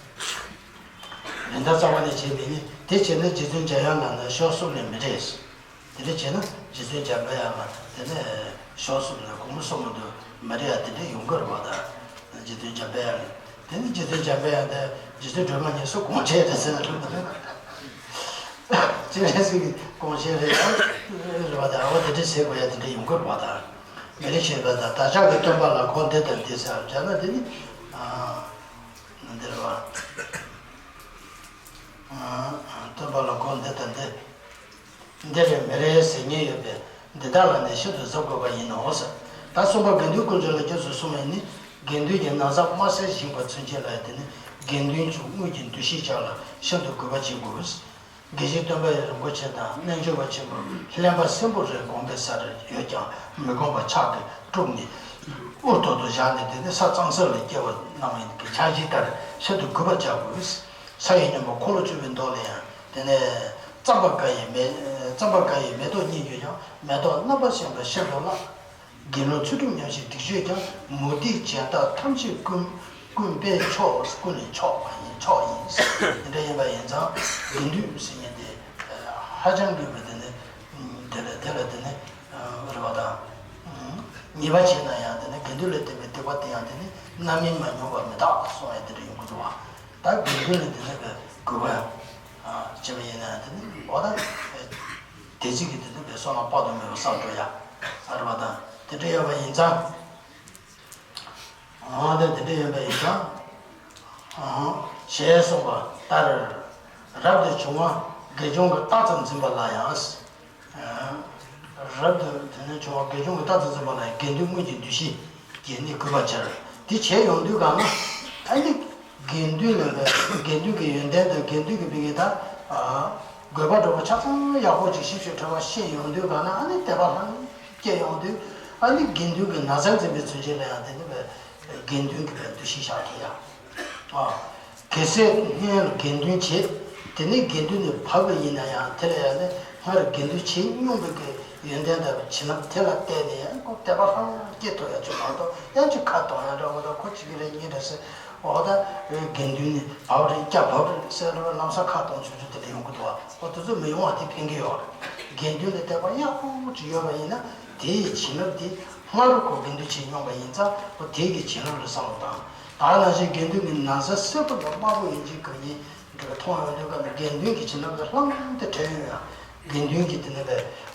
རིན་ཐང་རྩ་བ་ནས་བརྗེད་མི་ཉན། དེ་བྱས་ན་རྗེ་བཙུན་འཇམ་དབྱངས་ལགས་ནི་ཤོག་གསུམ་ནས་མི་འདྲེས། དེ་འདྲ་བྱས་ན་རྗེ་བཙུན་འཇམ་དཔལ་དབྱངས་ལགས་དེ་ནས་ཤོག་གསུམ་ནས་དགོང་མོ་གསུམ་མ་དུ་མི་འདྲེས་ཡ་དེ་འདྲ་ཡོང་གི་རེད་པ། ད་རྗེ་བཙུན་འཇམ་དཔལ་དབྱངས་ལགས་དེ་ནི་རྗེ་བཙུན་འཇམ་དཔལ་དབྱངས་དེ་རྗེ་བཙུན་སྒྲོལ་མ་ཉིད་སུ་དགོངས་བྱས་རེད་ཟེར་ན་འགྲིག་མ་རེད། སྤྱན་རས་གཟིགས་ཀྱི་དགོངས་བཞེད་རེད། རེད་པ། ད་འོ་དེ་འདྲ་ཟེར་དགོས་ཡ་དེ་འདྲ་ཡོང་གི་རེད་པ། ད་མི་རིགས་ཤེས་པ་དང་བདག་ཅག་གི་སྟོན་པ་ལ་གོ་འདི་དང་འདི་ཟེར་བྱས་ན་དེ་ནི་ཨ་འདི་རེད་པ། ཨ་སྟོན་པ་ལ་གོ་འདི་དང་འདི་འདི་རེད་མི་རེད་ཟེར་མཁན་ཡོད་པས་འདི་དག་ལ་ནི་ཤིན་ཏུ་གཟབ་དགོས་པ་ཡིན་ནོ་ཟེར། ད་གསུམ་པ་དགེ་འདུན་དཀོན་མཆོག་ལ་སྐྱབས་སུ་སོང་བས་ནི་དགེ་འདུན་གྱི་ན་བཟའ་དམར་སེར་བཞེངས་པ་ཚུན་ཆད་ལ་དེ་ནི་དགེ་འདུན་གྱི་དངུལ་གྱི་འདུ་ཤེས་བཅས་ལ་ཤིན་ཏུ་གུས་པ་བྱེད་དགོས། དགེ་བཤེས་སྟོན་པ་ཡི་རིན་པོ་ཆེ་དང་རྣལ་འབྱོར་པ་ཆེན་པོ་ཀླད་པ་སྲིན་པོ་རེ་བསྒོམས་པའི་སར་ཡོད་ཀྱང་མི་བསྒོམ་པ་ཕྱག་གིས་བཀྲུས་ནས་དབུར་ཐོག་ཏུ་བཞག་ནས་དེ་ནས་ས་གཙང་སར་ལ་སྐྱེལ་བ་གནང་བ་ཡིན་གྱི་ཕྱག་བཞེས་ལྟར་ཤིན་ཏུ་གུས་པར་བྱ་དགོས། ས་ཡི་སྙིང་པོ་འཁོར་ལོ་བཅུ་པའི་མདོ་ལ་ཡང་དེ་ནས་རྩམ་པ་དཀར་ཡི་མེ་རྩམ་པ་དཀར་ཡི་མེ་ཏོག་རྙེད་གྱུར་ཀྱང་མེ་ཏོག་རྣམ་པར་བཞེངས་པ་ཤིན་ཏུ་བརླག། དགེ་སློང་ཚུལ་ཁྲིམས་ཉམས་ཞིང་སྡིག་སྤྱོད་ཀྱང་མུ་སྟེགས་གཞན་དག་ཐམས་ཅད་ཀུན་ཀུན་པས་ཆོག་ཀུན་ནས་ཆོག་པ་ཡིན་ཆོག་ཡིན། དེ་འདྲ་ཡིན་པ་ཡིན་ཙང་དགེ་འདུན་ཟེར་མཁན་དེ་ཧ་ཅང་གི་བས་དེ་ནི་དེ་ལ་དེ་ལ་དེ་ནི་རེ་བ་དང་ཉེས་པ་བྱས་ན་ཡང་དེ་ནི་དགེ་འདུན་ལ་བསྟེན་པའི་སྡིག་པ་དེ་ཡང་དེ་ནི་རྣམ་སྨིན་མ་མྱོང་བ་མི་རྟག་གསུང་ཡ་དེ་འདྲ་ཡོང་གི་འདུག་བ། ད་དགེ་འདུན་ལ་དེ་ནི་གུས་པ་བྱས་པ་ཡིན་ན་ཡང་དེ་ནི་འོ་ད། དེ་གཅིག་གིས་དེ་ནི་བསོད་ནམས་དཔག་ཏུ་མེད་པ་བསགས་འགྲོ་ཡ། ཨ་རེ་བ་དང་དེ་འདྲ་ཡོད་པ་ཡིན་ཙང་། ཨང་དེ་དེ་འདྲ་ཡིན་པ་ཡིན་ཙང་། ཨང་ཞེས་གསུངས་པ་ལྟར། རབ་ཏུ་བྱུང་བ་དགེ་སྦྱོང་གི་རྟགས་ཙམ་འཛིན་པ་ལ་ཡང་། རབ་ཏུ་དེ་ནས་བྱུང་བ་དགེ་སྦྱོང་གི་རྟགས་ཙམ་འཛིན་པ་ལ་ཡང་དགེ་འདུན་དངོས་ཀྱི་འདུ་ཤེས་ཀྱིས་ནི་གུས་པར་བྱ། དེ་བྱས་ཡོང་དུས་གང་ན་ཨ་ནི། དགེ་འདུན་ལ་དགེ་འདུན་གྱི་ཡོན་ཏན་དང་དགེ་འདུན་གྱི་དཔེ་ད་དགོས་པ་འགྲོ་བ་ཆ་ཚང་ཡག་པོ་ཅིག་ཞིབ་ཞིབ་ཕྲ་བ་ཤེས་ཡོང་དུས་གང་ན་ཨ་ནི་དད་པ་ལྷང་སྐྱེས་ཡོང་དུས་ཨ་ནི་དགེ་འདུན་གྱི་ན་བཟའ་འཛིན་པའི་ཚུལ་བྱེད་ལ་ཡང་དེ་ནི་དགེ་འདུན་གྱི་དཔེ་འདུ་ཤེས་བཞག་ཐུབ་ཡ། གལ་སྲིད་སྔོན་ལ་དགེ་འདུན་བྱེད། དེ་ནས་དགེ་འདུན་ནས་བབས་པ་ཡིན་ན་ཡང་དེ་ལ་ཡང་ནི་སྔར་དགེ་འདུན་བྱེད་མྱོང་བའི་གི་ཡོན་ཏན་དང་བྱིན་རླབས་དེ་ལ་བརྟེན་ནས་ཡང་ཁོ་དད་པ་ལྷང་སྐྱེས་ཐུབ་ཡ་ཅིག་མ་གཏོགས་ཡང་ཅིག་ཁ་གཏོང་ཡ་འདྲ་བོ་དང་ཁོ་གཅིག་གི་རེད་གཉིས་རེད་ཟེར། འོ་ད་དགེ་འདུན་ནི་བབས་རེད་སྐྱ་བབས་རེད་ཟེར་རེ་བ་ལམ་སང་ཁ་གཏོང་ཆོག་ཆོག་དེ་འདྲ་ཡོང་གི་འདུག་བ། འོ་དེ་ཚོ་མི་ཡོང་བ་དེ་ཕན་གི་ཡོད་རེད། དགེ་འདུན་ལ་དད་པ་ཡག་པོ་ཅིག་ཡོད་པ་ཡིན་ན་དེའི་བྱིན་རླབས་དེ་སྔར་ཁོ་དགེ་འདུན་བྱེད་མྱོང་བ་ཡིན་ཙང་ཁོ་དེ་གི་བྱིན་རླབས་ལ་བསམ་བློ་བཏང་། ད་ནང་བཞིན་དགེ་འདུན་གྱི་ན་བཟའ་སེར་པོ་དང་དམར་པོ་ཡིན་གཅིག་གམ་གཉིས་འདྲ་མཐོང་ཡོང་དུས་སྐབས་ནས་དགེ་འདུན་གྱི་བྱིན་རླབས་ལ་ལྷང་དེ་དྲན་ཡོང་ཡང་དགེ་འདུན་གྱི་དེ་ནས་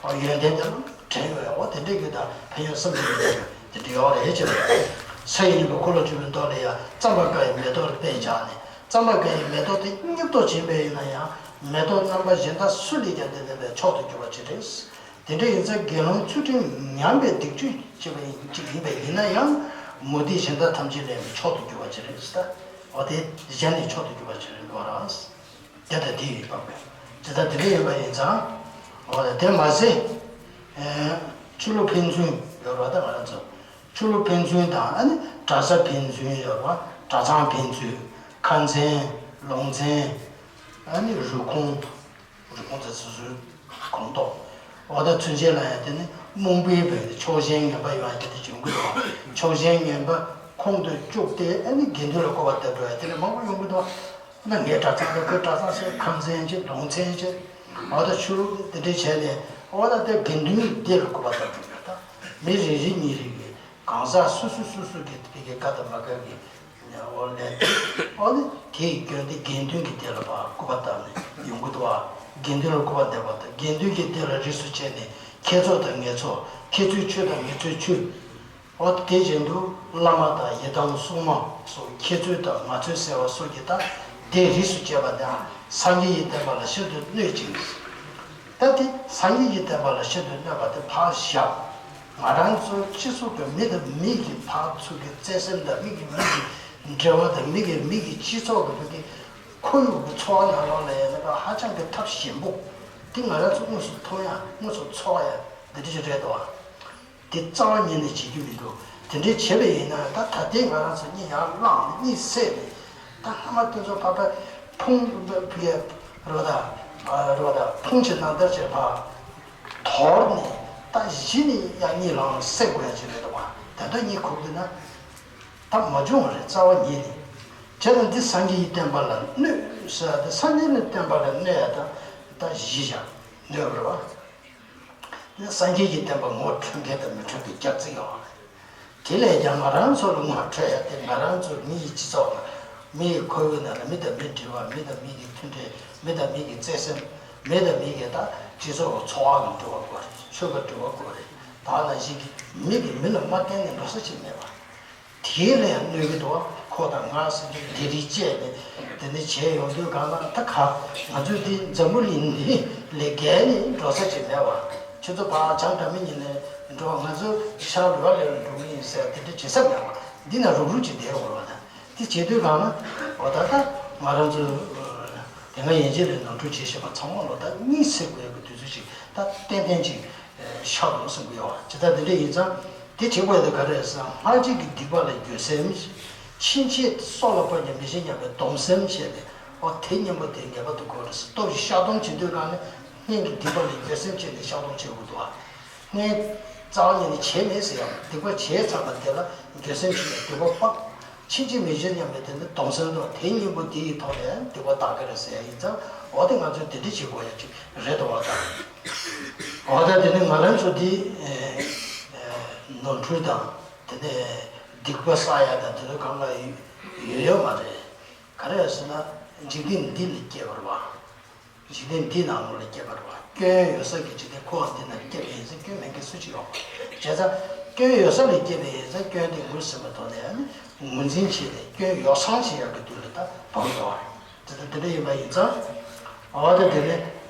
པའི་ཡོན་ཏན་དེ་ལ་དྲན་ཡོང་ཡང་འོ་དེ་འདྲའི་གི་དང་ཕན་ཡོན་བསམ་གྱིས་མི་ཁྱབ་པའི་དེ་འདྲ་ཡོད་རེད་ཅེས་པས། ས་ཡི་སྙིང་པོ་འཁོར་ལོ་བཅུ་པའི་མདོ་ལ་ཡང་རྩམ་པ་དཀར་ཡི་མེ་ཏོག་ལ་དཔེ་བཞག་ནས་རྩམ་པ་དཀར་ཡི་མེ་ཏོག་དེ་མཉམ་དུ་བྱིན་པ་ཡིན་ན་ཡང་མེ་ཏོག་རྣམ་པ་གཞན་དག་སུ་ལས་ཀྱང་དེ་ནས་པའི་མཆོག་ཏུ་གྱུར་པ་ཅིག་རེད། དེ་འདྲ་ཡིན་ཙང་དགེ་སློང་ཚུལ་ཁྲིམས་ཉམས་པའི་སྡིག་སྤྱོད་བྱེད་པ་ཡིན་གཅིག་ཡིན་པ་ཡིན་ན་ཡང་མུ་སྟེགས་གཞན་དག་ཐམས་ཅད་ལས་མཆོག་ཏུ་གྱུར་པ་ཅིག་རེད་ཟེར། འོ་དེ་གཞན་ལས་མཆོག་ཏུ་གྱུར་པ་ཅིག་རེད་འདུག་ར། དེ་ལྟ་དེ་ཡོད་པ་དཔེ་ཇི་ལྟར་དེ་འདྲ་ཡིན་པ་ཡིན་ཙང་། འོ་དེ་མ་ཟད། ཆུ་ལོག་ཕན་ཚུན་ཡོད་ར་ད་ང་རང་ཚོ། ཆུ་ལོག་ཕན་ཚུན་དང་ཨ་ནི་གྲྭ་ས་ཕན་ཚུན་ཡོད་ར། གྲྭ་ཚང་ཕན་ཚུན། ཁ་མཚན། ལུང་ཚན། ཨ་ནི་རུས་ཁོངས། རུས་ཁོངས་ཚོ་སོ་སོའི་ཁོངས་གཏོགས། འོ་ད་ཚུན་ཆད་ལ་ཡང་དེ་ནི་ རྨོངས་པའི་བོད་ནི་ཕྱོགས་ཞེན་ངན་པ་ཡོང་ཡ་དེ་འདྲ་བྱུང་གི་འདུག་ཕྱོགས་ཞེན་ངན་པ་ཁོང་དུ་བཅུག་སྟེ་ཨ་ནི་དགེ་འདུན་ལ་སྐུར་བ་བཏབ་འགྲོ་ཡ་དེ་འདྲ་མང་པོ་ཡོང་གི་འདུག་ཨ་ནི་ངའི་གྲྭ་ཚང་དང་ཁོའི་གྲྭ་ཚང་ཟེར་ཁམས་ཚན་ཅིག་ལུང་ཚན་ཅིག་འོ་ད་ཆུ་རུ་དེ་འདྲ་བྱས་ནས་འོ་ད་དེ་དགེ་འདུན་སྡེ་ལ་སྐུར་བ་བཏབ་འགྲོ་ཡ་ད་མི་རེ་རེ་གཉིས་རེ་གིས་གང་ཟག་སོ་སོ་སོ་སོ་གི་དེ་གའི་དགའ་དང་མ་དགའ་གི་འོ་ལས། འོ་ནི་དེའི་སྐྱོན་དེ་དགེ་འདུན་གྱི་སྡེ་ལ་ཕར་སྐུར་བ་བཏབ་ནས་ཡོང་གི་འདུག་བ། དགེ་འདུན་ལ་སྐུར་བ་འདེབས་པ་དང་དགེ་འདུན་གྱི་སྡེ་ལ་རིས་སུ་བཅད་ནས་ཁྱེད་ཚོ་དང་ངེད་ཚོ་ཁྱེད་ཚོའི་ཆོས་དང་ངེད་ཚོའི་ཆོས། འོ་དེ་བཞིན་དུ་བླ་མ་དང་ཡི་དམ་སྲུང་མ་སོགས་ཁྱེད་ཚོའི་དང་ང་ཚོའི་ཟེར་བ་སོགས་ཀྱི་ད་སྡེ་རིས་སུ་བཅད་པ་དང་སངས་རྒྱས་ཀྱི་བསྟན་པ་ལ་ཤིན་ཏུ་གནོད་ཅིང་། ད་དེ་སངས་རྒྱས་ཀྱི་བསྟན་པ་ལ་ཤིན་ཏུ་གནོད་པ་དེ་ཕར་བཞག་ང་རང་ཚོ་སྤྱི་ཚོགས་ཀྱི་མི་དང་མི་གི་ཕར་ཚུར་གྱི་བརྩེ་སེམས་དང་མི་གི་མི་གི་འབྲེལ་བ་དང་མི་གི་མི་གི་སྤྱི་ཚོགས་ཀྱི་མི་གི་ཁོར་ཡུག་གི་འཚོ་བ་ནང་ལོགས་ལ་ཡང་ན་ཧ་ཅང་གི་ཐབས་ཞན་པོ་དེ་ང་རང་ཚོ་དངོས་སུ་མཐོང་ཡ་དངོས་སུ་ཚོར་ཡ་འདི་འདྲ་ཞིག་རེད་དོ། དེ་རྩ་བ་ཉིད་ནས་བྱེད་རྒྱུ་མི་འདུག་དེ་འདྲའི་བྱེད་པ་ཡིན་ན་ད་ད་ལྟའི་ང་རང་ཚོ་གཉིད་ཡར་བླངས་ནས་གཉིད་སད་ནས་ད་སྔ་མ་དེ་ཚོ་ཕར་ཕར་ཕུང་ཕུ་ཡ་རོ་ད་རོ་ད་ཕུང་བྱེད་ནང་ལྟར་བྱེད་ཕར་དོར་ནས་ད་གཞི་ནས་ཡང་གཉིད་ལངས་སད་དགོས་ཡ་ཅིག་རེད་དོ། ད་ལྟ་གཉིད་ཁུག་འདུག་ན་ད་མ་བྱུང་བ་རེད་རྩ་བ་ཉིད་ནས། བྱས་ན་འདི་སངས་རྒྱས་ཀྱི་བསྟན་པ་ལ་གནོད་ཟེར་ཡ་དེ་སངས་རྒྱས་ཀྱི་བསྟན་པ་ལ་གནོད་ཡ་ད་ད་གཞི་བཞག་གནོད་པ་རེད་བ། སངས་རྒྱས་ཀྱི་བསྟན་པ་ངོ་འཕྲོད་མཁན་དང་མི་འཕྲོད་མཁན་རྒྱབ་རྩིས་ཡོད་རེད། དེ་ལས་ཀྱང་ང་རང་ཚོ་ལ་ངོ་འཕྲོད་ཡ་དེ་ང་རང་ཚོ་མི་ཡི་སྤྱི་ཚོགས་ལ་མི་ཡི་ཁོར་ཡུག་ནང་ལ་མི་དང་མི་འབྲེལ་བ་མི་དང་མི་གི་མཐུན་འབྲེལ་མི་དང་མི་གི་བརྩེ་སེམས་མི་དང་མི་གི་ད་སྤྱི་ཚོགས་ཀྱི་འཚོ་བ་གི་འབྲེལ་བ་དགོས་རེད། ཆོས་ཀྱི་འབྲེལ་བ་དགོས་རེད། ད་ནང་བཞིན་གྱི་མི་གིས་མི་ལ་མ་བརྟེན་ནས་འགྲོ་ས་ཅིག་མེད་པ། དེའི་ལ་ཡང་གནོད་ཀྱི་འདུག་བ། ཁོ་དང་ང་ཟེར་གྱི་ལས་རིགས་བཅས་ནས་དེ་ནས་བྱས་ཡོང་དུས་གང་ལ་ད་ག་ང་ཚོས་འདི་འཛམ་བུ་གླིང་འདི་ལས་བརྒལ་ནས་འགྲོ་ས་ཅིག་མེད་བ། ཁྱེད་ཚོ་ཕར་བྱང་སྒྲ་མི་ཉིད་ནས་འགྲོ་ང་ཚོ་ཤར་ལུས་པ་ལས་ལ་འགྲོ་གི་ཡིན་ཟེར་དེ་འདྲ་བྱེད་ས་མེད་བ། འདི་ན་རུག་རུག་ཅིག་བསྡད་ཡོང་བ་ད་འདི་བྱེད་དུས་གང་ལ་འོ་ད་ད་ང་རང་ཚོ་དེ་སྔ་ཡན་ཆད་ལས་ནོར་འཁྲུལ་བྱེད་བཞིན་པ་ཚང་མ་ལོ་ད་གཉིད་སད་དགོས་ཡག་གི་དུས་ཚོད་ཅིག་ད་ཏན་ཏན་ཅིག་ཤར་འགྲོ་བསམ་གྱི་ཡོད། ཇི་ལྟར་འདི་འདྲ་ཡིན་ཙང་དེ་བྱེད་དགོས་ཡ་དེ་ག་རེ་རེད་ཟེར་ན། སྔར་བྱས་ཀྱི་སྡིག་པ་ལ་འགྱོད་སེམས། ཕྱིན་ཆད་སྲོག་ལ་ཕན་ཀྱང་མི་བྱེད་སྙམ་པའི་སྡོམ་སེམས་བྱས་ནས་ཨོ་དེ་གཉེན་པོ་དེ་ངེས་པར་དུ་དགོས་རེད་ཟེར། སྟོབས་ཀྱིས་བཤགས་སྡོམ་བྱེད་དུས་གང་ནས་སྔོན་གྱི་སྡིག་པ་ལ་འགྱོད་སེམས་བྱས་ནས་བཤགས་སྡོམ་བྱེད་དགོས་འདུག་བ། སྔོན་རྩ་བ་ཉིད་ནས་བྱས་མེད་ཟེར་ཡང་སྡིག་པ་བྱས་ཚར་བ་དེ་ལ་འགྱོད་སེམས་བྱས་ནས་སྡིག་པ་སྤང་། ཕྱིན་ཆད་མི་བྱེད་སྙམ་པའི་དེ་ནི་སྡོམ་སེམས་དང་དེ་གཉེན་པོ་དེ་ཡི་ཐོག་ནས་སྡིག་པ་དག་གི་རེད་ཟེར་ཡ་ཡིན་ཙང་འོ་དེ་ང་ཚོས་དེ་འདྲ་བྱེད་དགོས་ཡ་ཅིག་རེད་དོ་བ་དང་། འོ་ད་དེ་ནི་ང་རང་ཚོ་འདི་ནོར་འཁྲུལ་དང་དེ་ནས་སྡིག་པ་བསགས་ཡ་དང་དེ་ཚོ་གང་ལ་ཡོད་ཡོད་མ་རེད། ག་རེ་ཟེར་ན་འཇིག་རྟེན་འདི་ལ་སྐྱེས་པ་རེད་བ། འཇིག་རྟེན་འདི་ནང་ལོགས་ལ་སྐྱེས་པ་རེད་བ། སྐྱོན་ཡོད་ས་གི་འཇིག་རྟེན་ཁོ་བ་འདི་ནང་སྐྱེས་པ་ཡིན་ཙང་སྐྱོན་མེད་མཁན་སུ་ཅིག་ཡོད། བྱས་ཙང་སྐྱོན་ཡོད་ས་ལ་སྐྱེས་པ་ཡིན་ཙང་སྐྱོན་དེ་ངོས་ཟིན་པའི་ཐོག་ནས་ནི་ངོས་འཛིན་བྱས་ནས་སྐྱོན་ཡོ་བསྲང་བྱེད་ཡག་གི་དུས་ལ་ད་བབས་ཡོད་རེད། དེ་ལྟར་དེ་འདྲ་ཡིན་པ་ཡིན་ཙང་། འོ་ད་དེ་ནི་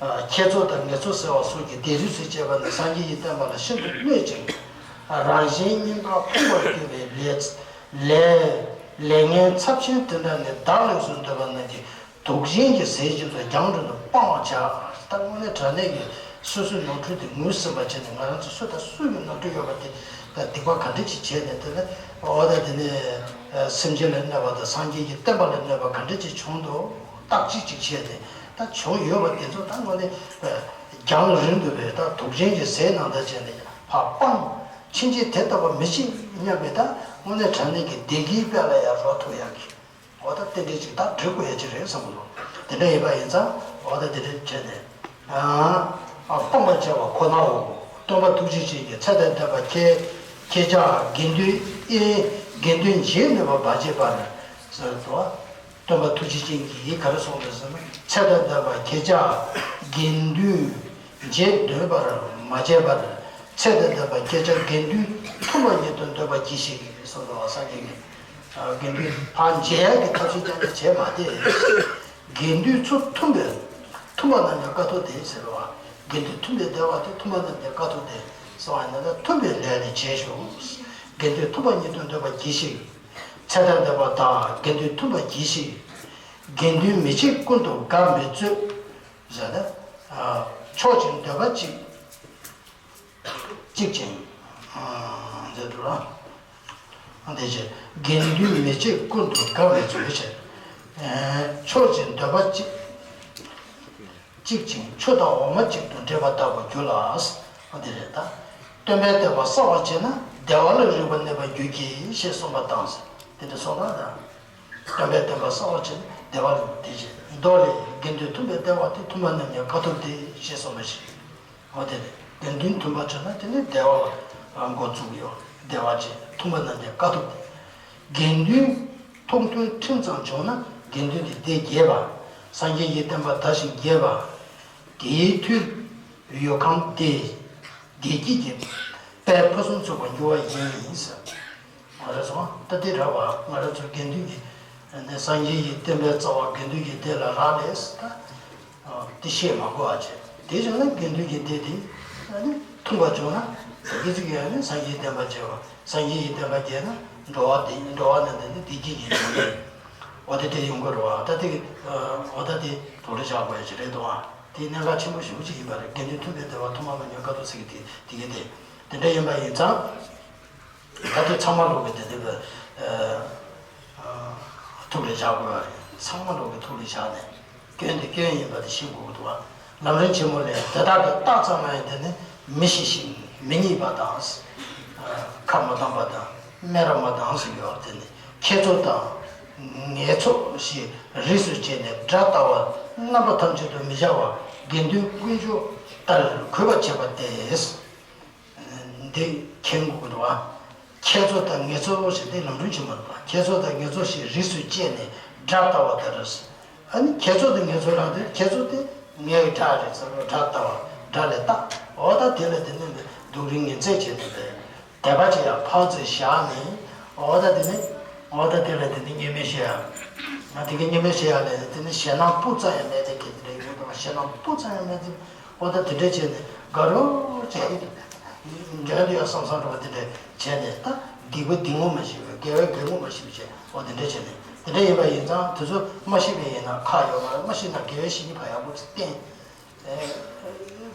ཁྱེད་ཚོ་དང་ངེད་ཚོ་ཟེར་བ་སོགས་ཀྱི་སྡེ་རིས་སུ་བཅད་པ་ནི་སངས་རྒྱས་ཀྱི་བསྟན་པ་ལ་ཤིན་ཏུ་གནོད་ཅིང་། རང་གཞན་གཉིས་ཀ་ཕུང་བར་གྱུར་པའི་ལས་ལས་ལས་ངན་ཚབས་ཆེན་དེ་འདྲ་ནི་བདག་ལེགས་སུ་འདོད་པ་རྣམས་ཀྱིས། དུག་ཅན་གྱི་ཟས་བཞིན་དུ་རྒྱང་འགྲོ་ནས་སྤང་བར་བྱ། ད་དངོས་གནས་དྲང་གནས་ཀྱི་སོ་སོའི་ནོར་འཁྲུལ་དེ་ངོས་ཟིན་པ་བྱས་ནས་ང་རང་ཚོ་སུ་དང་སུ་གི་ནོར་འཁྲུལ་ཡོད་པ་དེ་ད་སྡིག་པ་ག་འདྲ་ཅིག་བྱས་ནས་དེ་ནས་འོ་ད་དེ་ནས་སེམས་ཅན་ལ་གནོད་པ་དང་སངས་རྒྱས་ཀྱི་བསྟན་པ་ལ་གནོད་པ་ག་འདྲ་ཅིག་བྱུང་འདུག་བརྟག་དཔྱད་ཅིག་བྱས་ནས་ད་བྱུང་ཡོད་པ་དེ་ཚོ་ད་དངོས་གནས་རྒྱང་རིང་དུ་བས་ད་དུག་ཅན་གྱི་ཟས་ནང་ལྟར་བྱས་ནས་ཕར་སྤང་། ཕྱིན་ཆད་དེ་ལྟ་བུ་མི་བྱེད་སྙམ་པའི་ད་དངོས་གནས་དྲང་གནས་ཀྱི་བདེ་སྐྱིད་དཔལ་ལ་ཡང་རོལ་ཐུབ་ཡག་གི་འོ་ད་རྟེན་འབྲེལ་ཅིག་ད་འགྲིག་དགོས་ཡ་ཅིག་རེད་བསམ་གི་འདུག་དེ་འདྲ་ཡིན་པ་ཡིན་ཙང་འོ་ད་དེ་འདྲ་བྱས་ནས་ཨ་སྤོང་བར་བྱ་བ་ཁོ་ནའོ། སྟོན་པ་ཐུགས་རྗེ་ཅན་གྱིས་ཚེ་དང་ལྡན་པ་ཁྱེད་ཁྱེད་ཅག་དགེ་འདུན་ཨེ་དགེ་འདུན་བྱེད་ནུས་པ་མ་བྱས་པར་ཟེར་དོ། སྟོན་པ་ཐུགས་རྗེ་ཅན་གྱིས་ག་རེ་གསུངས་རེད་ཟེར་ན། ཚེ་དང་ལྡན་པ་ཁྱེད་ཅག་དགེ་འདུན་བྱེད་འདོད་པར་མ་བྱས་པར། ཚེ་དང་ལྡན་པ་ཁྱེད་ཅག་དགེ་འདུན་ཐུན་མོང་ཉིད་དུ་འདོད་པར་གྱིས་ཤིག་གསུངས་སོ། སངས་རྒྱས་ཀྱིས་དགེ་འདུན་ཕར་མཇལ་ཡག་གི་ཐབས་ཤེས་ཀྱང་བྱས་མ་བསྡད། དགེ་འདུན་ཚུལ་མཐུན་པའི་མཐུན་པ་རྣམས་ཀྱང་དཀའ་ཐུབ་སྟེ་ཟེར་བ། དགེ་འདུན་མཐུན་པའི་བདེ་བ་དེ་མཐུན་པ་རྣམས་ཀྱང་དཀའ་ཐུབ་སྟེ་གསུངས་པ་ཡིན་ན་མཐུན་པའི་ལས་ནི་བྱེད་ཤོག་དགེ་འདུན་ཐུན་མོང་ཉིད་དུ་འདོད་པར་གྱིས་ཤིག་ཚེ་དང་ལྡན་པ་དག་དགེ་འདུན་མཐུན་པར་གྱིས་ཤིག་དགེ་འདུན་མི་བྱེད་ཀུན་ཏུ་དགའ་མི་བརྩོན། ཟེར་ན། ཕྱོགས་གཅིག་འདོད་པ་གཅིག་གཅིག་ཅིང་། ཟེར་འདུག་ལ། དེ་བཞིན་དགེ་འདུན་མི་བྱེད་ཀུན་ཏུ་དགའ་བའི་ཚུལ་བྱེད། ཕྱོགས་གཅིག་འདོད་པ་གཅིག་གཅིག་ཅིང་ཆུ་དང་འོ་མ་གཅིག་ཏུ་འདྲེས་པ་ལྟ་བུར་འགྱུར་ལ། འོ་དེ་རེད་ད། སྟོན་པའི་བསྟན་པ་གསལ་བར་བྱས་ན་བདེ་བ་ལ་རིག་པ་གནས་པར་འགྱུར་གྱི་ཞེས་གསུངས་པ་དང་། དེ་འདྲ་གསུངས་པ་དང་། སྟོན་པའི་བསྟན་པ་གསལ་བར་བྱས་ན་བདེ་བ་ལ་དེ་བཞིན་མདོ་ལས། དགེ་འདུན་མཐུན་པའི་བདེ་བ་དེ། མཐུན་པ་རྣམས་ཀྱི་དཀའ་ཐུབ་སྟེ་ཞེས་གསུངས་པ་ཞིག་འོ་དེ་རེད། དགེ་འདུན་མཐུན་པ་བྱུང་ན་དེ་ནི་བདེ་བ་ལ་འགོ་བཙུགས་ཡོད། བདེ་བ་ཅན། མཐུན་པ་རྣམས་ཀྱི་དཀའ་ཐུབ་སྟེ། དགེ་འདུན་ཐུགས་མཐུན་ཁྲིམས་གཙང་བྱུང་ན་དགེ་འདུན་གྱི་སྡེ་རྒྱས་པ། སངས་རྒྱས་ཀྱི་བསྟན་པ་དར་ཞིང་རྒྱས་པ། དེའི་མཐུས་ཡུལ་ཁམས་བདེ། བདེ་སྐྱིད་ཀྱི་དཔལ་ཕུན་སུམ་ཚོགས་པར་འགྱུར་བ་ཡིན་ཟེར། ང་རང་ཚོ་ད་ལྟའི་ར་བ་ང་རང་ཚོ་དགེ་འདུན་གྱི་ནས་སངས་རྒྱས་ཀྱི་བསྟན་པའི་རྩ་བ་དགེ་འདུན་གྱི་སྡེ་ལ་རག་ལས་ད། དེ་བཤད་མ་དགོས་པ་བྱས། དེ་བྱུང་ན་དགེ་འདུན་གྱི་སྡེ་དེ་ནི་མཐུན་པ་བྱུང་ན་དེ་གི་ཚིག་ཡང་ནི་སངས་རྒྱས་བསྟན་པ་རྒྱས་པ། སངས་རྒྱས་ཀྱི་བསྟན་པ་རྒྱས་ན་འགྲོ་བ་དེ་འགྲོ་བ་རྣམས་དེ་ནི་བདེ་སྐྱིད་ཀྱི་འགྲོ་བ། འོ་དེ་དེ་ཡོང་གི་རེད་བ། ད་དེ་འོ་ད་དེ་དོགས་ལ་བཞག་དགོས་ཡ་ཅིག་རེད་འདུག་ཨ། དེ་གནད་འགག་ཆེན་པོ་ཞེ་པོ་ཅིག་ཡིན་པ་རེད། དགེ་འདུན་མཐུན་པའི་བདེ་བ། མཐུན་པ་རྣམས་ཀྱི་དཀའ་ཐུབ་ཟེར་གི་དེ་དེ་གི་དེ་དེ་འདྲ་ཡིན་པ་ཡིན་ཙང་། ད་དེ་ཚང་མ་ལོག་གི་དེ་དེ་གི་ཐུགས་ལ་བཞག་དགོས་པ་རེད། ཚང་མ་ལོག་གི་ཐུགས་ལ་བཞག་ནས་སྐྱོན་དེ་སྐྱོན་ཡིན་པ་དེ་ཤེས་དགོས་ཀྱི་འདུག་བ། ལམ་རིམ་ཆེན་མོ་ལས་དེ་དག་གི་རྟགས་ཙམ་ཡང་དེ་ནི་མི་ཤེས་ཤིང་མི་རྙེད་པ་དང་། ཁ་མ་བཏང་པ་དང་སྨད་ར་མ་བཏང་ཟེར་གྱི་བ། དེ་ནི་ཁྱེད་ཚོ་དང་ངེད་ཚོ་ཞེས་རིས་སུ་བཅད་ནས་སྒྲ་ལྟ་བ་རྣམ་པ་ཐམས་ཅད་དུ་མི་བྱ་བར་དགེ་འདུན་དཀོན་མཆོག་ལྟར་གུས་པར་བྱེད་པ་སྟེ། འདི་མཁྱེན་དགོས་ཀྱི་འདུག་བ། ཁྱེད་ཚོ་དང་ངེད་ཚོ་ཞེས་འདི་ལམ་རིམ་ཆེན་མོ་རེད་པ། ཁྱེད་ཚོ་དང་ངེད་ཚོ་ཞེས་རིས་སུ་བཅད་ནས་སྒྲ་ལྟ་བ་ལྟར། ཨ་ནི་ཁྱེད་ཚོ་དང་ངེད་ཚོ་ལབ་དུས་ཁྱེད་ཚོ་དེ་ངའི་སྒྲ་རེད་ཟེར་བ། སྒྲ་ལྟ་བ། སྒྲ་ལས་བཏགས། འོ་ད་དེ་ལ་དེ་ནི་སྡུག་རུས་ངན་ཚད་བྱས་ཏེ་དད་པ་ཅིག་ཡང་ཕར་ཙམ་བཞག་ནས། འོ་ད་དེ་ནི། འོ་ད་དེ་ལ་དེ་ནི་མཉམ་མེད་ཤེས་ཡ། ང་དེ་གི་མཉམ་མེད་ཤེས་ཡ་ལས་དེ་ནི་ཞེད་སྣང་སྤུ་ཙམ་ཡང་མེད་དེ། གལ་ཏེ་ཡོད་པ་ཞེད་སྣང་སྤུ་ཙམ་ཡང་མེད་དེ། འོ་ད་དེ་འདྲ་བྱས་ནས་དགའ་རབ་ཅིག་འཇོན་དུ་ཡ་བསམ་བསམ་འགྲོ་བ་དེ་འདྲ་བྱས་ནས། ད་སྡིག་པ་སྡིག་ངོ་མ་ཤེས་པའི་དགེ་བའི་དགེ་ངོ་མ་ཤེས་པ་བྱས། འོ་དེ་འདྲ་བྱས་ནས་དེ་འདྲ་ཡིན་པ་ཡིན་ཙང་དེ་ཚོ་མ་ཤེས་པ་ཡིན་ན་ཁག་ཡོད་མ་རེད། མ་ཤེས་ན་དགེ་བའི་བཤེས་གཉེན་ཕར་ཡག་པོ་ཅིག་བསྟེན།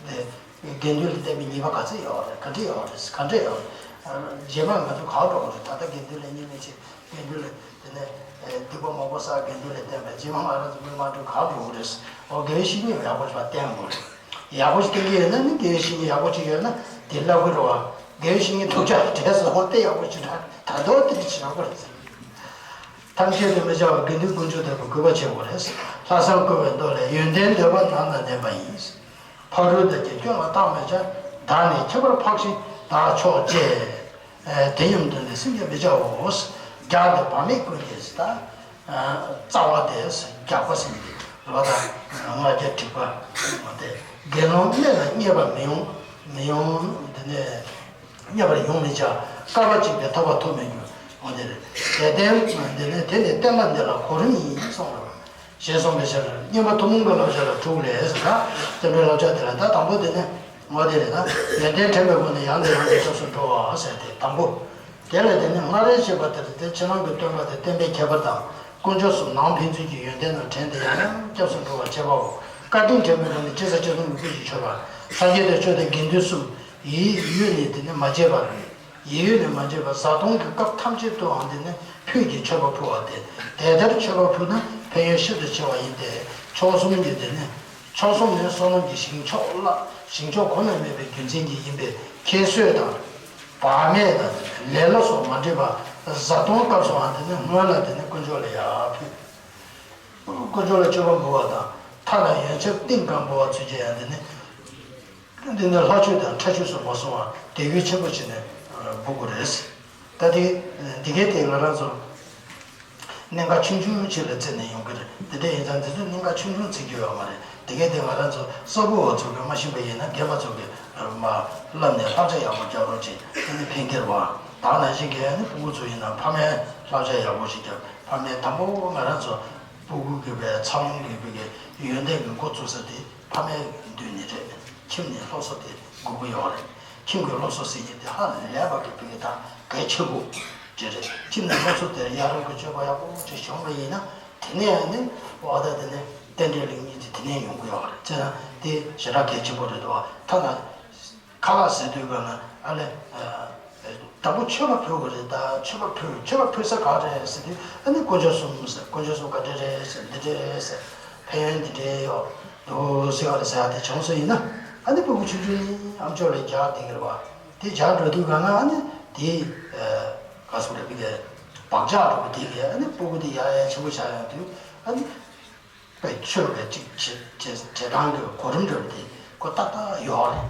དེ་དགེ་འདུན་ལ་བསྟེན་པའི་ཉེས་པ་ག་ཚོད་ཡོད་རེད། ག་འདྲ་ཡོད་རེད། ག་འདྲ་ཡོད་རེད། རྗེས་མ་ང་ཚོ་ག་འགྲོ་གི་རེད། ད་ལྟ་དགེ་འདུན་ལ་མཉམ་མེད་ཅིག་དགེ་འདུན་ལ་དེ་ནས་སྡིག་པ་མང་པོ་བསགས། དགེ་འདུན་ལ་བསྟེན་པ་རྗེས་མ་ང་རང་ཚོ་མི་མ་འགྲོ་ག་འགྲོ་གི་རེད། འོ་དགེ་བའི་བཤེས་གཉེན་ཡག་པོ་ཞིག་བསྟེན་དགོས་རེད། ཡག་པོ་ཞིག་བསྟེན་གྱི་ཡོད་ན་ནི་དགེ་བའི་བཤེས་གཉེན་ཡག་པོ་ཅིག་ཡོད་ན་དེ་བསླབ་ཀྱི་རེད་བ། དགེ་བའི་བཤེས་གཉེན་སྡུག་ཅག་དྲན་སོང་བ་དེ་ཡག་པོ་ཞིག་དྲན། ད་དུང་དེ་འདྲ་བྱེད་དགོས་རེད། ཐམས་ཅད་དུ་མི་བྱ་བར་དགེ་འདུན་དཀོན་མཆོག་ལྟར་གུས་པར་བྱེད་དགོས་རེད། ལྷག་བསམ་བསྐུལ་བའི་མདོ་ལས། ཡོན་ཏན་འདོད་པ་ནང་ན་ལྡན་པ་ཡིན། ཕ་རོལ་དག་གི་སྐྱོན་ལ་རྟག་མི་བྱ། བདག་ནི་ཁྱད་པར་འཕགས་ཤིང་བདག་མཆོག་བཅས། དེ་སྙམ་དུ་ནི་སེམས་ཀྱིས་མི་བྱའོ། རྒྱགས་ཏེ་བག་མེད་ཀུན་གྱི་ད། རྩ་བ་དེ་རྒྱགས་པ་ཟེར་གྱི་ལོ། ད་ང་རྒྱལ་དྲེགས་པ་མ་དེ་དགེ་སློང་སྨད་ལ་བསྙེགས་པ་མི་ཡོང་། མི་ཡོང་། དེ་ནས་བསྙེགས་པར་ཡོང་མི་བྱ། བསྐལ་པ་གཅིག་པའི་ཐར་པ་ཐོབ་མི་འགྱུར། འོ་དེ་རེད། དེ་ལྟར་དེ་ནི་བསྟན་པ་འདི་ལ་གོ་རིམ་ཡིན་གསུངས་པ། ཞེས་གསུངས་པའི་ཕྱིར། བསྙེན་པ་ཐུན་མོང་གི་བསླབ་བྱ་ལ་དྲུག་ལས་ཟེར། ད་བསྟན་པའི་བསླབ་བྱ་དེ་ལ་ད་དང་པོ་དེ་ནི་ངོ་དེ་རེད། ད་ཡོན་ཏན་དྲན་པའི་སྒོ་ནས་ཡང་དང་ཡང་དུ་སྐྱབས་སུ་འགྲོ་བ་ཟེར་ཏེ་དང་པོ། དེ་ལས་དེ་ནི་སྔར་བྱས་པ་དེ་ལ་དེ་ཕྱི་ནང་གི་སྟོན་པ་དང་བསྟན་པའི་ཁྱད་པར་དང་དཀོན་མཆོག་གསུམ་ནང་ཕན་ཚུན་གྱི་ཡོན་ཏན་རྣམས་དྲན་ཏེ་ཡང་ཡང་སྐྱབས་སུ་འགྲོ་བར་བྱེད་པའོ། བཀའ་དྲིན་དྲན་པའི་སྒོ་ནས་ཅི་ཟེར་སྤྱིར་བཏང་གི་སྐུ་ཞིག་མཆོད་པ། སངས་རྒྱས་དང་ཆོས་དང་དགེ་འདུན་གསུམ་ཡིད་ཡུལ་ནས་དེ་ནི་མ་བརྗེད་པར། ཡིད་ཡུལ་ནས་མ་བརྗེད་པར་བཟའ་བཏུང་གི་སྐབས་ཐམས་ཅད་དུའང་དེ་ནི་ཕུད་ཀྱིས་མཆོད་པ་ཕུལ་བ་སྟེ། དེ་ལྟར་མཆོད་པ་ཕུལ་ན་ཕན་ཡོན་ཤིན་ཏུ་ཆེ་བ་ཡིན་ཏེ། མཆོག་གསུམ་གྱི་དེ་ནི། མཆོག་གསུམ་ནི་བསོད་ནམས་ཀྱི་ཞིང་མཆོག་ལ་ཞིང་མཆོག་ཁོ་ན་མེད་པའི་རྒྱུ་མཚན་གྱིས་ཡིན་པས། ཁྱད་གསོད་དང་། བག་མེད་དང་། ལེ་ལོ་སོགས་མ་འདྲེས་པར་བཟའ་བཏུང་སྐབས་སུའང་དེ་ནི་སྔོན་ལ་དེ་ནི་དཀོན་མཆོག་ལ་ཡར་ཕུལ། དཀོན་མཆོག་ལ་མཆོད་པ་འབུལ་བ་དང་། མཐའ་ལ་ཡོན་ཆབ་ཏིང་གང་འབུལ་བ་ཚུན་ཆད་ཡང་དེ་ནི། འདི་ནི་ལྷ་མཆོད་དང་ཁྲ་མཆོད་སོགས་མ་སོང་བར་དད་གུས་ཆེན་པོ་བྱས་ནས་འབུལ་དགོས་རེད། ད་དེ་འདི་གའི་སྟེང་ང་རང་ཚོ་གནད་འགག་ཆུང་ཆུང་ཅིག་ལ་བརྩིས་ནས་ཡོང་གི་རེད། དེ་འདྲ་ཡིན་ཙང་འདི་ཚོ་གནད་འགག་ཆུང་ཆུང་བརྩི་རྒྱུ་ཡོད་མ་རེད། འདི་གའི་སྟེང་ང་རང་ཚོ་གསར་བུ་བ་ཚོ་གིས་མ་ཤེས་པ་ཡིན་ན་རྒན་པ་ཚོ་གིས་མར་བསླབས་ནས་བསླབ་བྱ་ཡག་པོ་རྒྱག་རོགས་བྱེད། དེ་ནི་ཕན་ཁེ་རེད་བ། ད་ནང་བཞིན་གྱི་ནི་ཕྲུ་གུ་ཚོ་ཡིན་ན་ཕ་མས་བསླབ་བྱ་ཡག་པོ་ཞིག་རྒྱབ། ཕ་མས་དང་པོ་ང་རང་ཚོ་ཕྲུ་གུ་གི་བའི་འཚར་ལོངས་ཀྱི་བའི་ཡོན་ཏན་གྱི་འགོ་བཙུགས་ས་དེ་ཕ་མའི་མདུན་ནས་རེད། ཁྱིམ་ནས་སློབ་གསོ་དེ་དགོས་ཀྱི་ཡོད་རེད། ཁྱིམ་གྱི་སློབ་གསོ་ཟེར་མཁན་དེ་ཧ་ལས་པ་གི་བི་གི་ད་གལ་ཆེ་བོ་དེ་རེད། ཁྱིམ་ནས་སློབ་གསོ་དེར་ཡ་རབས་ཀྱི་སྤྱོད་པ་ཡག་པོ་ཅིག་བྱུང་བ་ཡིན་ན་དེ་ནས་ཡང་ནི་འོ་ད་དེ་ནས་རྟེན་འབྲེལ་ལེགས་ཉེས་དེ་དེ་ནས་ཡོང་གི་ཡོད་རེད། བྱས་ན་དེ་ཞེ་དྲག་གལ་ཆེ་བོ་རེད་འདུག་ད་ན་ཁ་ལག་ཟས་དུས་ག་ན་ཨ་ལས། དང་པོ་མཆོད་པ་ཕུལ་དགོས་རེད། ད་མཆོད་པ་ཕུལ་མཆོད་པ་ཕུལ་ས་ག་རེ་རེད་ཟེར་དུས་ཨ་ནི་དཀོན་མཆོག་གསུམ་ཟེར། དཀོན་མཆོག་གསུམ་ག་འདྲ་རེད་ཟེར། འདི་འདྲ་རེད་ཟེར། ཕན་ཡོན་འདི་འདྲ་ཡོད་འདུག་ཟེར་བ་རེད་ཟེར་ཡ་དེ་བྱུང་སོང་ཡིན་ན་ཨ་ནི་ཕྲུ་གུ་ཆུང་ཆུང་ནས་ཨ་མཆོག་ལ་རྒྱག་བསྡད་ཀྱི་རེད་བ། དེ་བྱ་འགྲོ་དུས་གང་ན་ཨ་ནི་དེ་ག་སོང་རེད་པི་གེ་བག་ཆགས་འགྲོ་བ་དེ་གི་ཨ་ནི་སྤུ་གུ་དེ་ཡར་ཡར་ཆེན་པོ་ཆགས་ཡོང་དུས་ཨ་ནི། པའི་ཆོས་པའི་ཅིག་བྱེད་བྱེད་བྱེད་སྟངས་ཀྱི་གོ་རིམ་འདྲ་བ་དེ་ཁོ་ཏག་ཏག་ཡོད་རེད།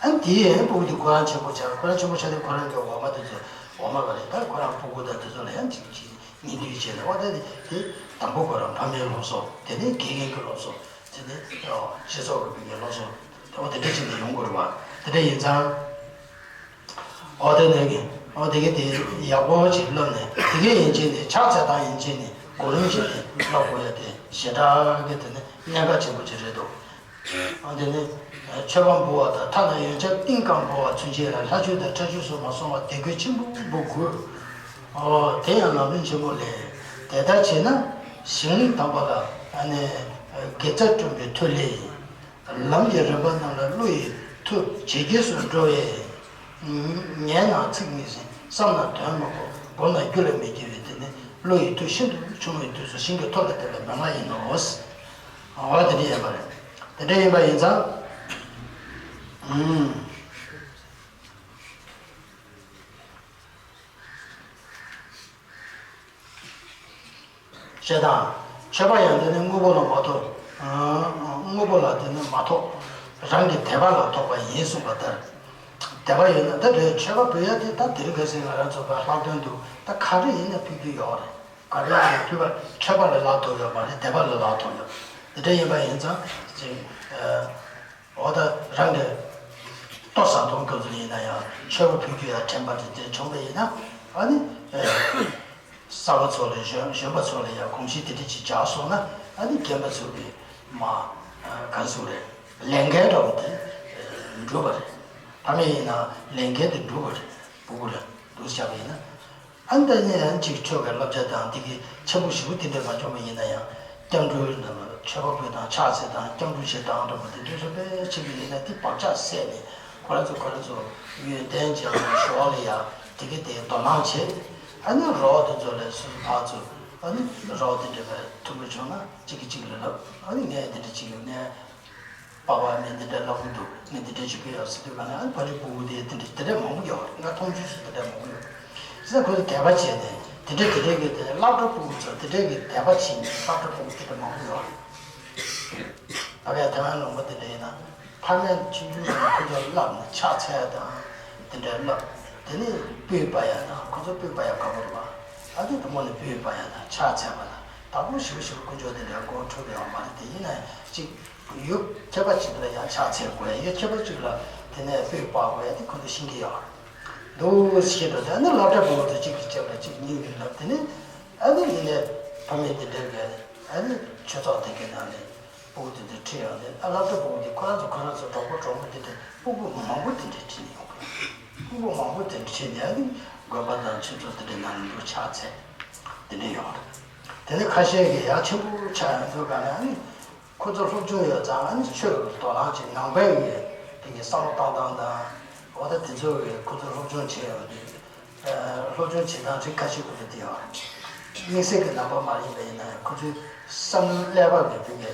ཨ་ནི་དེའི་ཡན་སྤུ་གུ་དེ་ཁོ་རང་ཆེན་པོ་ཆགས་ཁོ་རང་ཆེན་པོ་ཆགས་དུས་ཁོ་རང་གི་འོ་མ་དེ་ཚོ་འོ་མ་ག་རེ་ད་ཁོ་རང་སྤུ་གུ་དང་དེ་ཚོ་ལ་ཡང་ཅིག་ཅིག་ཉིན་དུས་བྱས་ནས་འོ་ད་དེ་དེ་དང་པོ་ཁོ་རང་ཕ་མའི་སློབ་གསོ། དེ་ནས་དགེ་རྒན་གྱི་སློབ་གསོ། དེ་ནས་སྤྱི་ཚོགས་ཀྱི་བུ་གའི་སློབ་གསོ། འོ་དེ་འདྲ་བྱས་ནས་ཡོང་དགོས་རེད་བ། དེ་འདྲ་ཡིན་ཙང་། ཨོ་དེ་ནས་ཨོ་དེ་གའི་དེ་ཡག་པོ་ཅིག་བསླབས་ནས་དེ་གའི་ཡན་ཆད་ནས་ཕྱག་འཚལ་སྟངས་ཡན་ཆད་ནས་གོ་རིམ་བྱས་ནས་བསླབ་དགོས་ཡ་དེ་ཞེ་དྲག་གི་དེ་ནི་གནད་འགག་ཆེན་པོ་ཅིག་རེད་འདུག་ཨོ་དེ་ནི་མཆོད་པ་འབུལ་བ་དང་ཐ་ན་ཡོན་ཆབ་ཏིང་ཀ་འབུལ་བ་ཚུན་ཆད་ལ་ལྷ་མཆོད་དང་ཁྲ་མཆོད་སོགས་མ་སོང་བར་དད་གུས་ཆེན་པོ་འབུལ་དགོས། ཨོ་དེ་ཡང་ལམ་རིམ་ཆེན་པོ་ལས། དེ་ལྟར་བྱས་ན་ཞིང་དམ་པ་ལ་ཨ་ནི་དགེ་རྩ་བསྐྲུན་པའི་མཐུ་ལས། ལམ་གྱི་རིམ་པ་རྣམས་ལ་བློ་ཡི་མཐུ་ཇེ་རྒྱས་སུ་འགྲོ་བས། ཉན་ན་ཚིག་མི་ཟིན། བསམ་ན་དོན་མི་གོ། སྒོམ་ན་རྒྱུད་ལ་མི་སྐྱེ་བས་དེ་ནི་བློ་ཡི་མཐུ་ཤིན་ཏུ་ཆུང་བའི་དུས་སུ་ཞིང་གི་མཐོ་ལ་དེ་ལ་མི་མངའ་ཡིན་ནོ། འོ་དེ་འདྲ་ཡིན་པ་རེད། དེ་འདྲ་ཡིན་པ་ཡིན་ཙང་། ཞེས་དང་། མཆོད་པ་ཡང་དེ་ནི་དངོས་པོ་ལ་མ་ཐོགས། དངོས་པོ་ལ་དེ་ནི་མ་ཐོགས། རང་གི་དད་པ་ལ་ཐོགས་པ་ཡིན་གསུངས་པ་ལྟར། དད་པ་ཡོད་ན་ད་དེ་མཆོད་པ་འབུལ་ཡ་དེ་ད་དེ་རིང་ཁ་སང་ང་རང་ཚོ་བར་ལྷག་དོན་དུ་ད་ག་རེ་ཡིན་ན་ཕུལ་རྒྱུ་ཡོད་རེད། ག་རེ་ཡིན་ན་ཕུལ་བ་མཆོད་པ་ལ་ལག་ཐོགས་ཡོད་མ་རེད། དད་པ་ལ་ལག་ཐོགས་ཡོད། དེ་འདྲ་ཡིན་པ་ཡིན་ཙང་ཅིག་འོ་ད་རང་གི་ལྟོ་ཟ་སྟངས་སྐབས་སུ་ཡིན་ན་ཡང་མཆོད་པ་ཕུལ་རྒྱུ་ཡང་དྲན་པ་དེ་དེ་བྱུང་བ་ཡིན་ན་ཨ་ནི། གསར་པ་ཚོ་ལ་གཞོན་གཞོན་པ་ཚོ་ལ་ཡང་གོམས་གཤིས་དེ་འདྲ་ཅིག་འཇགས་སོང་ན་ཨ་ནི་རྒན་པ་ཚོ་གི་མ་ག་རེ་ཟེར་དགོས་རེད། ལས་འགན་འདྲ་བོ་དེ་འགྲུབ་པ་རེད། ཕ་མ་ཡིན་ན་ལས་འགན་དེ་འགྲུབ་པ་རེད། སྤུ་གུ་ལ་འདུག་བྱ་བ་ཡིན་ན། ཨ་ནི་ད་ནི་ཡང་གཅིག་ཆོ་གའི་བསླབ་བྱ་དང་འདི་གི་ཆེན་པོ་ཞེ་པོ་དེ་འདྲ་མ་བྱུང་བ་ཡིན་ན་ཡང་སྐྱབས་འགྲོའི་ནང་ལ་མཆོད་པ་ཕུལ་དང་ཕྱག་འཚལ་དང་སྐྱབས་འགྲོ་བྱེད་དང་འདྲ་པོ་དེ་འདྲ་ཚོ་དཔེ་བྱེད་ཀྱི་ཡིན་ན་དེ་བག་ཆགས་སད་ནས་ཁོ་རང་ཚོ་ཁོ་རང་ཚོ་ཡོན་ཏན་ཅན་ལ་ཞུ་བ་ལ་ཡང་དེ་གི་དེ་དོ་སྣང་བྱེད། ཨ་ནི་རོགས་དེ་ཚོ་ལ་སོ་སོ་ཕར་ཚུར་ཨ་ནི་རོགས་དེ་འདྲ་བའི་ཐུག་པ་བྱུང་ན་གཅིག་གིས་གཅིག་ལ་ལབ། ཨ་ནི་ངས་དེ་འདྲ་བྱེད་ཀྱི་ཡོད། ངས་པ་ཕ་ངས་འདི་འདྲ་ལབ་གི་འདུག་ངས་འདི་འདྲ་བྱེད་ཀྱི་ཡོད་ཟེར་དུས་ག་ནས་ཨ་ནི་ཕ་ནི་སྤུ་གུ་དེ་འདི་འདྲ་དེ་འདྲ་མང་པོ་ཡོད་རེད། ང་མཐོང་ཆོས་སུ་དེ་འདྲ་མང་པོ་ཡོད་རེད། བྱས་ཙང་ཁོ་ཚོ་དད་པ་བྱས་ནས་དེ་འདྲ་དེ་འདྲ་གི་དེ་སློབ་གྲྭ་སྤུ་གུ་ཚོ་དེ་འདྲ་གི་དད་པ་བྱས་ནས་སློབ་གྲྭ་སྤུ་གུ་དེ་འདྲ་མང་པོ་ཡོད་རེད། ད་ག་ཡ་ཐེ་ཝན་ལུང་པ་དེ་འདྲ་ཡིན་ན་ཕ་མས་ཆུང་ཆུང་ནས་ཁོ་ཚོ་བསླབ་ནས་ཕྱག་འཚལ་དང་དེ་འདྲ་བསླབ། དེ་ནས་སྤོས་སྤར་ཡ་དང་ཁོ་ཚོ་སྤོས་སྤར་ཡ་དགའ་པོ་རེད་པ། ཨ་ནི་དེ་མོ་ནས་སྤོས་སྤར་ཡ་དང་ཕྱག་འཚལ་བ་དང་དང་པོ་ཞུ་ཞུ་དཀོན་མཆོག་དེ་འདྲ་དགོངས་འཁྲོལ་བའི་འོག་མ་རེད། དེ་ཡིན་ན་ཡང་གཅིག་ཡུལ་ཁྱད་པར་ཅིག་ལ་ཡང་ཕྱག་འཚལ་དགོས་ཡ། ཡུལ་ཁྱད་པར་ཅིག་ལ་དེ་ནས་སྤོས་སྤར་དགོས་ཡ་དེ་ཁོ་ཚོ་ཤེས་ཀྱི་ཡོད་རེད། འདུག་ཤེས་འགྲོ་དེ་ཨ་ནི་སློབ་གྲྭ་སྤུ་གུ་ཚོ་གཅིག་གིས་བྱས་པ་གཅིག་གཉིས་ཀྱིས་ལབ། དེ་ནས་ཨ་ནི་དེ་ནས་ཕ་མས་དེ་འདྲ་གི་ཨ་ནི་ཆོས་ཚོགས་དེ་གའི་ནང་ནས་སྤུ་གུ་དེ་འདྲ་ཁྲིད་ཡོང་དེ་ཨ་སློབ་གྲྭ་སྤུ་གུ་དེ་ཁོ་རང་ཚོ་ཁོ་རང་ཚོ་གྲོགས་པོ་གྲོགས་མོ་དེ་འདྲ་སྤུ་གུ་མང་པོ་དེ་འདྲ་ཁྲིད་ནས་ཡོང་གི་ཡོད། སྤུ་གུ་མང་པོ་དེ་འདྲ་ཁྲིད་ནས་ཨ་ནི་དགོན་པ་དང་ཆོས་ཚོགས་དེ་འདྲའི་ནང་ལ་འདུག་ཕྱག་འཚལ་དེ་འདྲ་ཡོང་རེད། དེ་ནས་ཁ་ཤས་ཀྱིས་ཡག་ཆེན་པོ་ཆགས་ཡོང་དུས་ག་ནས་ཨ་ནི། ཁོ་ཚོ་སློབ་སྦྱོང་ཡོད་ཙང་ཨ་ནི་ཆོས་ལ་དོ་སྣང་བྱེད། ནང་པའི་གི་དེ་གི་བསམ་བློ་བཏང་སྟངས་དང་། འོ་ད་དེ་ཚོ་གི་ཁོ་ཚོ་སློབ་སྦྱོང་བྱེད་ཡོང་དུས། སློབ་སྦྱོང་བྱེད་སྟངས་རིགས་ཁ་ཤས་ཁོ་ཚོ་དེ་ཡོད་རེད། དམིགས་བསལ་གྱི་ནང་པ་མ་ཡིན་པ་ཡིན་ན་ཡང་ཁོ་ཚོའི་བསམ་བློའི་ཀླད་པ་གི་དེ་གི་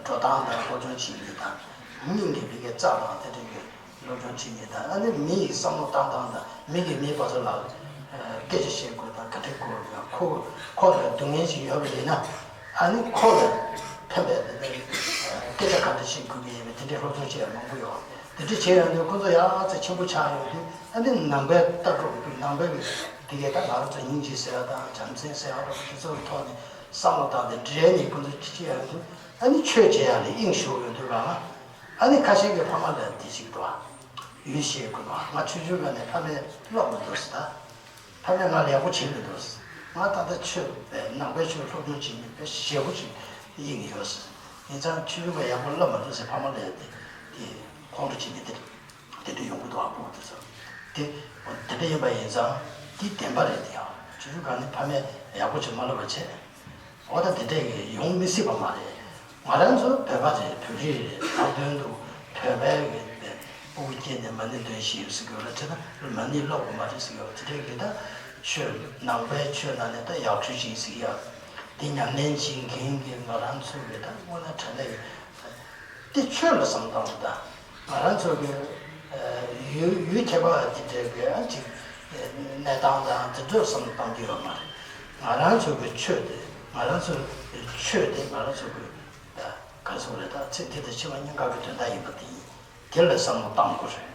འགྲོ་སྟངས་དང་སློབ་སྦྱོང་བྱེད་ཡུལ་དང་། སྙིང་གི་དེ་གི་རྩ་དང་དེ་འདྲ་གི་སློབ་སྦྱོང་བྱེད་མཁན་དང་ཨ་ནི་མི་ཡི་བསམ་བློ་བཏང་སྟངས་དང་མི་གིས་མི་ཕར་ཚུར་ལ་སྐད་ཆ་བཤད་དགོས་དང་ག་འདྲ་དགོས་དང་ཁོ་ཁོ་ལ་སྡུག་བསྔལ་ཞིག་ཡོད་པ་ཡིན་ན་ཨ་ནི་ཁོ་ལ་ཕན་པའི་དེ་འདྲའི་སྐད་ཆ་ག་འདྲ་བཤད་དགོས་ཀྱི་ཡིན་པའི་དེ་འདྲའི་སློབ་སྦྱོང་བྱེད་ཡ་མང་པོ་ཡོད། དེ་འདྲ་བྱེད་ཡོང་དུས་ཁོ་ཚོ་ཡག་ཚད་ཆེན་པོ་ཆགས་ཡོང་དུས་ཨ་ནི་ནང་པའི་ལྟ་གྲུབ་ཀྱི་ནང་པའི་གི་དེ་གའི་ད་ང་རང་ཚོ་སྙིང་རྗེ་ཟེར་ཡ་དང་བྱམས་བརྩེ་ཟེར་ཡ་འདྲ་པོ་དེ་ཚོ་གི་ཐོག་ནས་བསམ་བློ་བཏང་སྟེ་འབྲེལ་ནས་ཁོ་ཚོ་ཅི་བྱེད་ཡོང་དུས་ཨ་ནི་ཆོས་བྱེད་ཡ་ལ་དབྱིངས་ཞུགས་ཡོང་དུས་ག་ལ། ཨ་ནི་ཁ་ཤས་ཀྱི་ཕ་མ་ལ་དེ་ཞིག་འགྲོ་ཨ། ཡུལ་ཤེས་དགོས་པ་ང་ཆུང་ཆུང་སྒང་ནས་ཕ་མས་སློབ་མི་འདུག་ཟེར་ད། ཕ་མས་ང་ལ་ཡག་པོ་བྱེད་མི་འདུག་ཟེར། ང་ད་ལྟ་ཆོས་པའི་ནང་པའི་ཆོས་སློབ་སྦྱོང་བྱེད་མི་དཔེ་ཞེ་པོ་ཅིག་དབྱིངས་ཡོད་ཟེར། ཡིན་ཙང་ཆུང་ཆུང་སྒང་ཡག་པོ་སློབ་མི་འདུག་ཟེར་ཕ་མ་ལ་ཡ་དེ་དེ་ཁོང་ཁྲོ་བྱེད་མི་དེ་དེ་འདྲ་ཡོང་གི་འདུག་ཨ། སྤུ་གུ་དེ་ཚོ་དེ་དེ་འདྲ་ཡིན་པ་ཡིན་ཙང་དེ་བདེན་པ་རེད་དེ་ཡང་ཆུང་ཆུང་སྒང་ནས་ཕ་མས་ཡག་པོ་ཅིག་མ་སློབ་པ་བྱས། འོ་ད་དེ་འདྲས་ཀྱི་ཡོང་མི་སྲིད་པ་མ་རེད། ང་རང་ཚོ་བོད་པ་རེད། བོད་རིགས་རེད། ལྷག་དོན་དུ་བོད་པའི་གི་སྤུ་གུ་སྐྱེས་ནས་མ་ཎི་འདོན་ཤེས་ཡོད་ཟེར་གི་ཡོད་ལ་དེ་ད་མ་ཎི་སློབ་དགོས་མ་རེད་ཟེར་གི་ཡོད། དེ་འདྲས་ཀྱི་ད་ཆོས་ནང་པའི་ཆོས་ནང་ནས་ད་ཡག་ཤོས་ཅིག་ཟེར་གི་ཡོད། དེ་ཉམས་ལེན་བྱེད་མཁན་གྱི་ང་རང་ཚོ་གི་ད་དངོས་གནས་དྲང་གནས་ཀྱི་དེ་ཆོས་ལ་བསམ་སྟངས་ད་ང་རང་ཚོ་གི་ ཡུལ་ཡུལ་ཁྱད་པར་དེ་འདྲའི་གི་ཨ་ཅིག་གནས་སྟངས་དང་དེ་ཚོ་བསམ་བློ་གཏོང་རྒྱུ་ཡོད་མ་རེད། ང་རང་ཚོ་གི་ཆོས་དེ་ང་རང་ཚོ་གི་ཆོས་དེ་ང་རང་ཚོ་གི་ག་རེ་ཟེར་དགོས་རེད། ད་ཚེ་འདི་དང་ཕྱི་མ་གཉིས་ཀ་གི་དོན་དག་ཡིན་པ་དེ་ཡིན། དེ་ལ་བསམ་བློ་གཏོང་དགོས་རེད།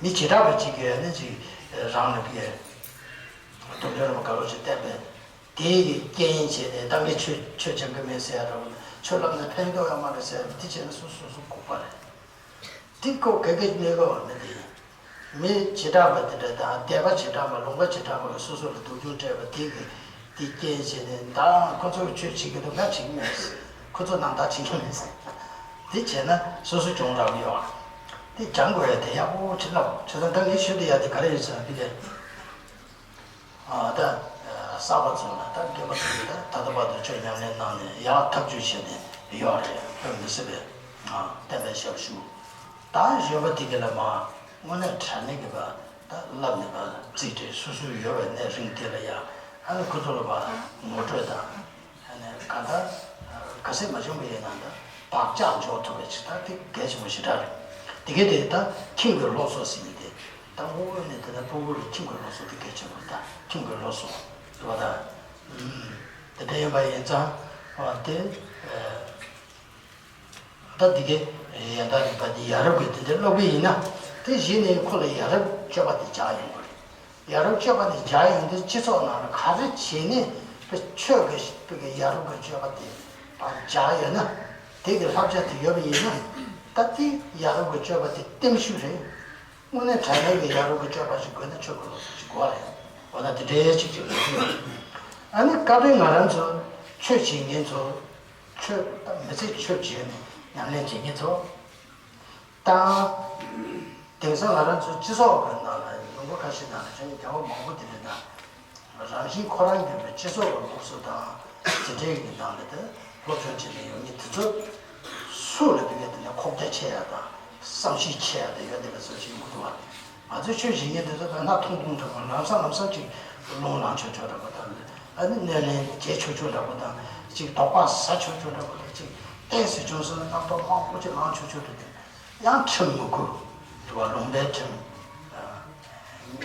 མི་བྱེ་བྲག་པ་གཅིག་གིས་ཨ་ནི་ཅིག་རང་ལ་གི་དོམ་ཆུ་ར་མ་དགའ་རོགས་ཅིག་བསྟན་པས། དེ་ཡི་རྐྱེན་བྱས་ནས་ད་ངས་ཆོས་ཆོས་སྦྱང་གི་མེད་ཟེར་ཡ་འདྲ་བོ་ཆོས་བསླབ་ན་ཕན་ཐོགས་ཡོད་མ་རེད་ཟེར་ཡ་དེ་བྱས་ན་སོ་སོ་སོ་ལྐུགས་པ་རེད། དེ་ཁོ་ག་གེ་གནས་ག་བ་ནི་དེ་ཡིན། མི་བྱེ་བྲག་པ་དེ་འདྲ་དང་དད་པ་བྱེ་བྲག་པ་ལུང་པ་བྱེ་བྲག་པ་སོ་སོ་ལ་སྡུག་སྦྱོང་སྤྲད་པ་དེ་གི་དེ་རྐྱེན་བྱས་ནས་ད་ཁོ་ཚོ་གི་ཆོས་བྱེད་ཀྱི་འདུག་ང་བྱེད་ཀྱི་མེད་ཟེར། ཁོ་ཚོ་ནང་ལྟར་བྱེད་ཀྱི་མེད་ཟེར། དེ་བྱས་ན་སོ་སོ་གྱོང་རག་གི་ཡོད་ཨ། དེ་སྦྱང་དགོས་ཡ་དེ་ཡག་པོ་ཅིག་བསླབ་བྱས་ཙང་ད་ངས་ཞུ་བསྡད་ཡ་དེ་ག་རེ་ཡིན་ཟེར་ན་དེ་ལས། ཨ་ད་ཨ་གསར་པ་ཚོ་ལ་ད་རྒན་པ་ཚོ་གིས་ད་ད་ལྟ་བར་དུ་ཆོས་ཉམས་ལེན་གནང་ནས་ཡག་ཐག་གཅོད་བྱས་ནས་ཡོད་རེད། དཔེ་མི་སྲིད་པའི་ཨ་བསྟན་པའི་ཞབས་ཞུ། ད་གཞོན་པ་དེ་ག་ལ་མ་དངོས་གནས་དྲང་གནས་ཀྱི་པ་ད་བསླབ་ནས་པ་རྩིས་སྤྲད་སོ་སོའི་ཡོད་པའི་གནས་རིང་དེ་ལ་ཡ་ཨ་ནི་ཁོ་ཚོ་ལ་པ་ངོ་སྤྲོད་དང་། ཨ་ནི་གང་ལྟར་ག་ཚད་མ་བྱུང་བ་ཡིན་ན་ད་བག་ཆགས་འཇོག་ཐུབ་པའི་ཅིག་ད་དེ་གལ་ཆེན་པོ་ཞེ་དྲག་རེད། དེ་ག་དེ་ད་ཁྱིམ་གྱི་སློབ་གསོ་ཟེར་ཡིན་ཏེ། ད་དངོས་གནས་དེ་ད་ཕྲུ་གུ་ལ་ཁྱིམ་གྱི་སློབ་གསོ་དེ་གལ་ཆེན་པོ་ད་ཁྱིམ་གྱི་སློབ་གསོ་ཟེར་བ་ད། ཨུམ། དེ་འདྲ་ཡིན་པ་ཡིན་ཙང་། ཨ་དེ། ཨ་ད་འདི་གའི་གཞན་དག་རིག་པ་འདི་ཡ་རབས་ཀྱི་དེ་འདྲ་སློབ་ཀྱི་ཡིན་ན། དེ་གཞི་ནས་ཁོ་ལ་ཡ་རབས་སྤྱོད་པ་དེ་འཇགས་ཡོང་དགོས་རེད། ཡ་རབས་སྤྱོད་པ་དེ་འཇགས་ཡོང་དུས་སྤྱི་ཚོགས་ནང་ལ་ག་རེ་བྱས་ནས་ཆོས་ཀྱི་ཡ་རབས་ཀྱི་སྤྱོད་པ་དེ་འཇགས་ཡོད་ན། དེ་གི་བསླབ་བྱ་དེ་ཡོད་པ་ཡིན་ན། ད་དེ་ཡ་རབས་ཀྱི་སྤྱོད་པ་དེ་བརྟན་བཞུགས་རེད། དངོས་གནས་དྲང་གནས་ཀྱི་ཡ་རབས་ཀྱི་སྤྱོད་པ་ཞིག་དགོས་ན་ཆོས་ཀྱི་སློབ་གསོ་ཞིག་དགོས་རེད། འོ་ན་དེ་འདྲའི་ཅིག་ཅིག་ལ་ཡོད། ཨ་ནི་སྐབས་རེ་ང་རང་ཚོ་ཆོས་བྱེད་མཁན་ཚོ། ཆོས་མི་ཚེ་ཆོས་བྱས་ནས་ཉམས་ལེན་བྱེད་མཁན་ཚོ། ད་དེང་སང་ང་རང་ཚོ་སྤྱི་ཚོགས་ཀྱི་ནང་ལ་ལུང་པ་ཁ་ཤས་ནང་ལ་བྱས་ནས་རྒྱལ་བ་མང་པོ་དེ་འདྲའི་ནང་། རང་བཞིན་ཁོ་རང་གི་སྤྱི་ཚོགས་ཀྱི་སློབ་གསོ་དང་དེ་འདྲའི་གི་ནང་ལ་དེ་སློབ་སྦྱོང་བྱེད་མཁན་ཡོད་མཁན་དེ་ཚོ་སུ་ལ་དེ་གའི་དེ་ནས་ཁོག་རྒྱ་ཆེ་ཡ་དང་བསམ་ཤེས་ཆེ་ཡ་དེ་ཡོད་དེ་ལ་སོ་ཞིག་མི་འདུག་བ། ང་ཚོའི་ཆོས་བྱེད་མཁན་དེ་ཚོ་ད་སྣ་ཐུང་ཐུང་འདྲ་བོ་ལམ་སང་ལམ་སང་ཅིག་རླུང་ལངས་ཆོག་ཆོག་འདྲ་བོ་དང་། ཨ་ནི་སྣེ་ལེན་བྱེད་ཆོག་ཆོག་འདྲ་བོ་དང་། ཅིག་དོགས་པ་ཟ་ཆོག་ཆོག་འདྲ་བོ་དང་། ཅིག་ཏོག་ཙམ་ཅུང་ཟད་རྣམ་རྟོག་མང་པོ་ཅིག་ལངས་ཆོག་ཆོག་འདྲ་དེ། ཡང་ཁྲིམས་མི་དགོས། དུ་བ་ལུང་པའི་ཁྲིམས།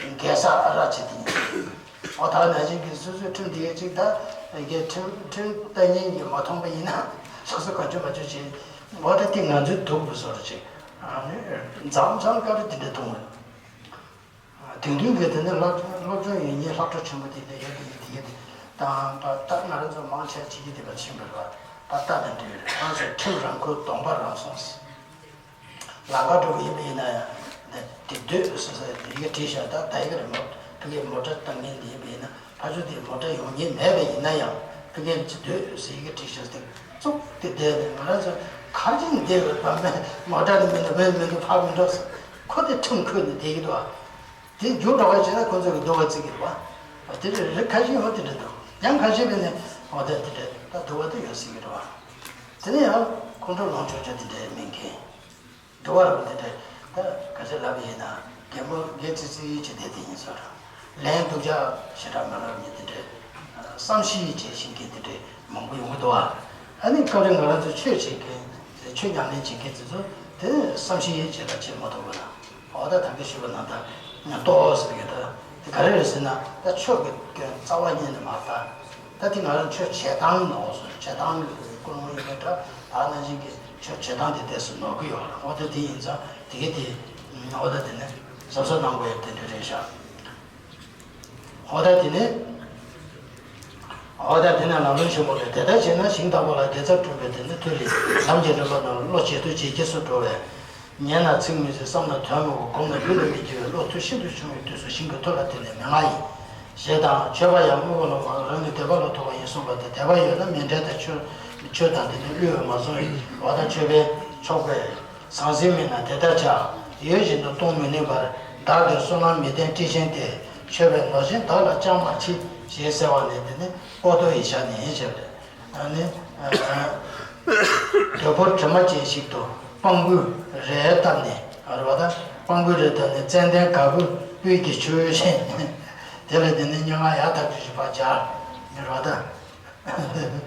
ཨ། འགལ་ས་ཨ་རག་བྱེད་དེ་ཡིན། འོ་ད་ནང་བཞིན་གྱི་སོ་སོའི་ཁྲིམས་འདི་གའི་ཅིག་ད་གའི་ཁྲིམས་ཁྲིམས་ལྟ་ཉན་གྱིས་མ་མཐོང་པ་ཡིན་ན་སོ་སོ་ག་ཅུ་མ་ཅུ་བྱེད། འོ་ད་དེ་ང་ཚོའི་སྡུག་པོ་བཟོ་རུ་བྱེད། ཨ་ནི་མཚམས་མཚམས་སྐབས་རེ་དེ་འདྲ་མཐོང་བས། དེང་དུས་ཀྱི་དེ་ནི་སློབ་སློབ་སྦྱོང་ཡོད་མཁན་སློབ་གྲྭ་ཆེན་པོ་དེ་འདྲ་ཡོད་དེ་དེ་གའི་དེ་དང་ད་ལྟ་ང་རང་ཚོ་མང་ཆེ་བ་བྱེད་ཀྱི་བསྡད་པ་ཕྱིན་པ་རེད་བ། ད་ལྟ་དང་འབྲེལ་ཡོད་རེད། ང་ཚོ་ཁྲིམས་རང་འཁུར་གདོང་པ་རང་སྲུང་ཟེར། ལམ་ཁ་འགྲོ་གི་ཡིན་པ་ཡིན་ན་ཡང་། དེ་སྡོད་ཟེར་ཟེར་ཡི་གེ་བྲིས་བཞག་ད་ད་ཡི་གེ་རེད་མོ། ཕ་གིའི་མོ་ཊ་བཏང་མཁན་དེ་ཡིན་པ་ཡིན་ན་ཕ་ཚོ་དེ་མོ་ཊ་ཡོང་མཁན་མེད་པ་ཡིན་ན་ཡང་ཕ་གིའི་ཅི་སྡོད་ཟེར་ཡི་གེ་བྲིས་བཞག་སྟེ་བཙུགས་ཏེ་བསྡད་ནས་ང་རང་ཚོ་གར་ཅིག་བསྡད་ཡོད་པ་མེད། མོ་ཊ་ནི་མི་འགྲོ་བས་མི་འགྲོ་ཕར་མི་འགྲོ་ཟེར། ཁོ་དེ་ཁྲིམས་འཁུར་ནས་བསྡད་ཀྱི་འདུག་ཨ། དེ་རྒྱུགས་འགྲོ་བ་བྱས་ན་ཁོ་ཚོ་གི་སྡུག་པ་བརྩི་གི་རེད་བ། དེ་རེད་རེད། ཁ་ཤས་འོ་དེ་འདྲ་འདུག་ཡང་ཁ་ཤས་བས་ནས་འོ་དེ་དེ་འདྲ་ད་སྡུག་པ་དེ་ཡོད་སྲིད་གི་རེད་བ། དེ་ནས་ཡང་ཁོང་ཁྲོ་ལངས་ཆོག་ཆོག་དེ་འདྲ་མིན་མཁན། སྡུག་པ་རེད་བ། དེ་འདྲ་ད་ག་ཚོད་ལབ་ཡིན་ན་རྒན་པོ་རྒན་ཙི་ཙི་བྱས་བསྡད་དེ་ཡིན་ཟེར། ལན་སྡུག་ཅག་ཞེ་དྲག་མ་ལབ་མཁན་དེ་འདྲ། བསམ་ཤེས་བྱེད་ཤེས་མཁན་དེ་འདྲ་མང་པོ་ཡོང་གི་འདུག་བ། ཨ་ནི་སྐབས་རེ་ང་རང་ཚོ་ཆོས་བྱེད་མཁན་ཆོས་ཉམས་ལེན་བྱེད་མཁན་དེ་ཚོ་དེ་བསམ་ཤེས་བྱེད་ལ་བྱེད་མ་ཐུབ་པ་ན། འོ་ད་ད་གིན་ཞུས་པ་ནང་ལྟར་ཏོག་ཙམ་གྱི་ད་དེ་ག་རེ་རེད་ཟེར་ན། ད་ཆོས་ཀྱི་སྐྱོན་རྩ་བ་ཉིད་ནས་མ་ལྟ། ད་དེ་ང་རང་ཆོས་བྱེད་སྟངས་ནོར་སོང་། བྱེད་སྟངས་ཀྱི་ཀུན་སློང་ཡིན་པའི་འདྲ། ད་ནང་བཞིན་གྱི་ཆོས་བྱེད་སྟངས་དེ་ཏོག་ཙམ་ནོར་གྱི་ཡོད་རེད། འོ་ད་དེ་ཡིན་ཙང་དེ་ག་དེ་འོ་ད་དེ་ནས་གཟབ་གཟབ་གནང་དགོས་ཡ་དེ་འདྲ་རེད་ཤག་འོ་ད་དེ་ནས། འོ་ད་དེ་ནས་ལམ་རིམ་ཆེན་པོ་ལས། དེ་ལྟར་བྱས་ན་ཞིང་དག་པ་ལ་དགེ་རྩ་བསྐྲུན་པའི་དེ་ནི་མཐུ་ལས། ལམ་གྱི་རིམ་པ་རྣམས་བློ་ཇེ་མཐུ་ཇེ་རྒྱས་སུ་འགྲོ་བས། ཉན་ན་ཚིག་མི་གསལ། བསམ་ན་དོན་མི་གོ། བསྒོམས་ན་རྒྱུད་ལ་མི་སྐྱེ་བས། བློ་མཐུ་ཤིན་ཏུ་ཆུང་བའི་དུས་སུ་ཞིང་གི་མཐུ་ལ་བརྟེན་ནས་མན་ངག་ཡིན། ཞེས་དང་། མཆོད་པ་ཡང་དངོས་པོ་ལ་མ་རུང་། རང་ནི་དད་པ་ལ་ཐོགས་པ་ཡིན་གསུངས་པ་སྟེ། དད་པ་ཡོད་ན་མཎྜལ་དང་མཆོད་མཆོད་དང་དེ་ནི་བསླུ་བས་མ་བཟུང་བས། འོ་ད་མཆོད་པས་ཆོག་པས། ཟང་ཟིང་མིན་ན་དེ་ལྟར་བྱ། ཡོད་བཞིན་དུ་གཏོང་མི་ནུས་པར། བདག་གི་བསོད་ནམས་མི་ལྡན་སྤྲེལ་ཆེན་ཏེ། མཆོད་པའི་ནོར་གཞན་བདག་ལ་ཅང་མ་མཆིས། ཞེས་གསལ་བ་ནི་དེ་ནི་ཀོ་ཏོ་ཡི་ཞལ་ནས་ཞེས་པ་རེད། ཨ་ནི། དོལ་པོ་དྲི་མ་ཅན་ཞིག་ཏུ་སྤང་སྤུས་རེ་བཏབ་ནས། རེད་བ་ད། སྤང་སྤུས་རེ་བཏབ་ནས་ཙན་དན་ག་བུར་སྤོས་ཀྱི་ཆུ་བཞིན། དེ་ལ་དེ་ནི་སྙན་ངག་ཡག་ཐག་ཆོད་ཅིག་ཕར་སྦྱར། རེད་བ་ད།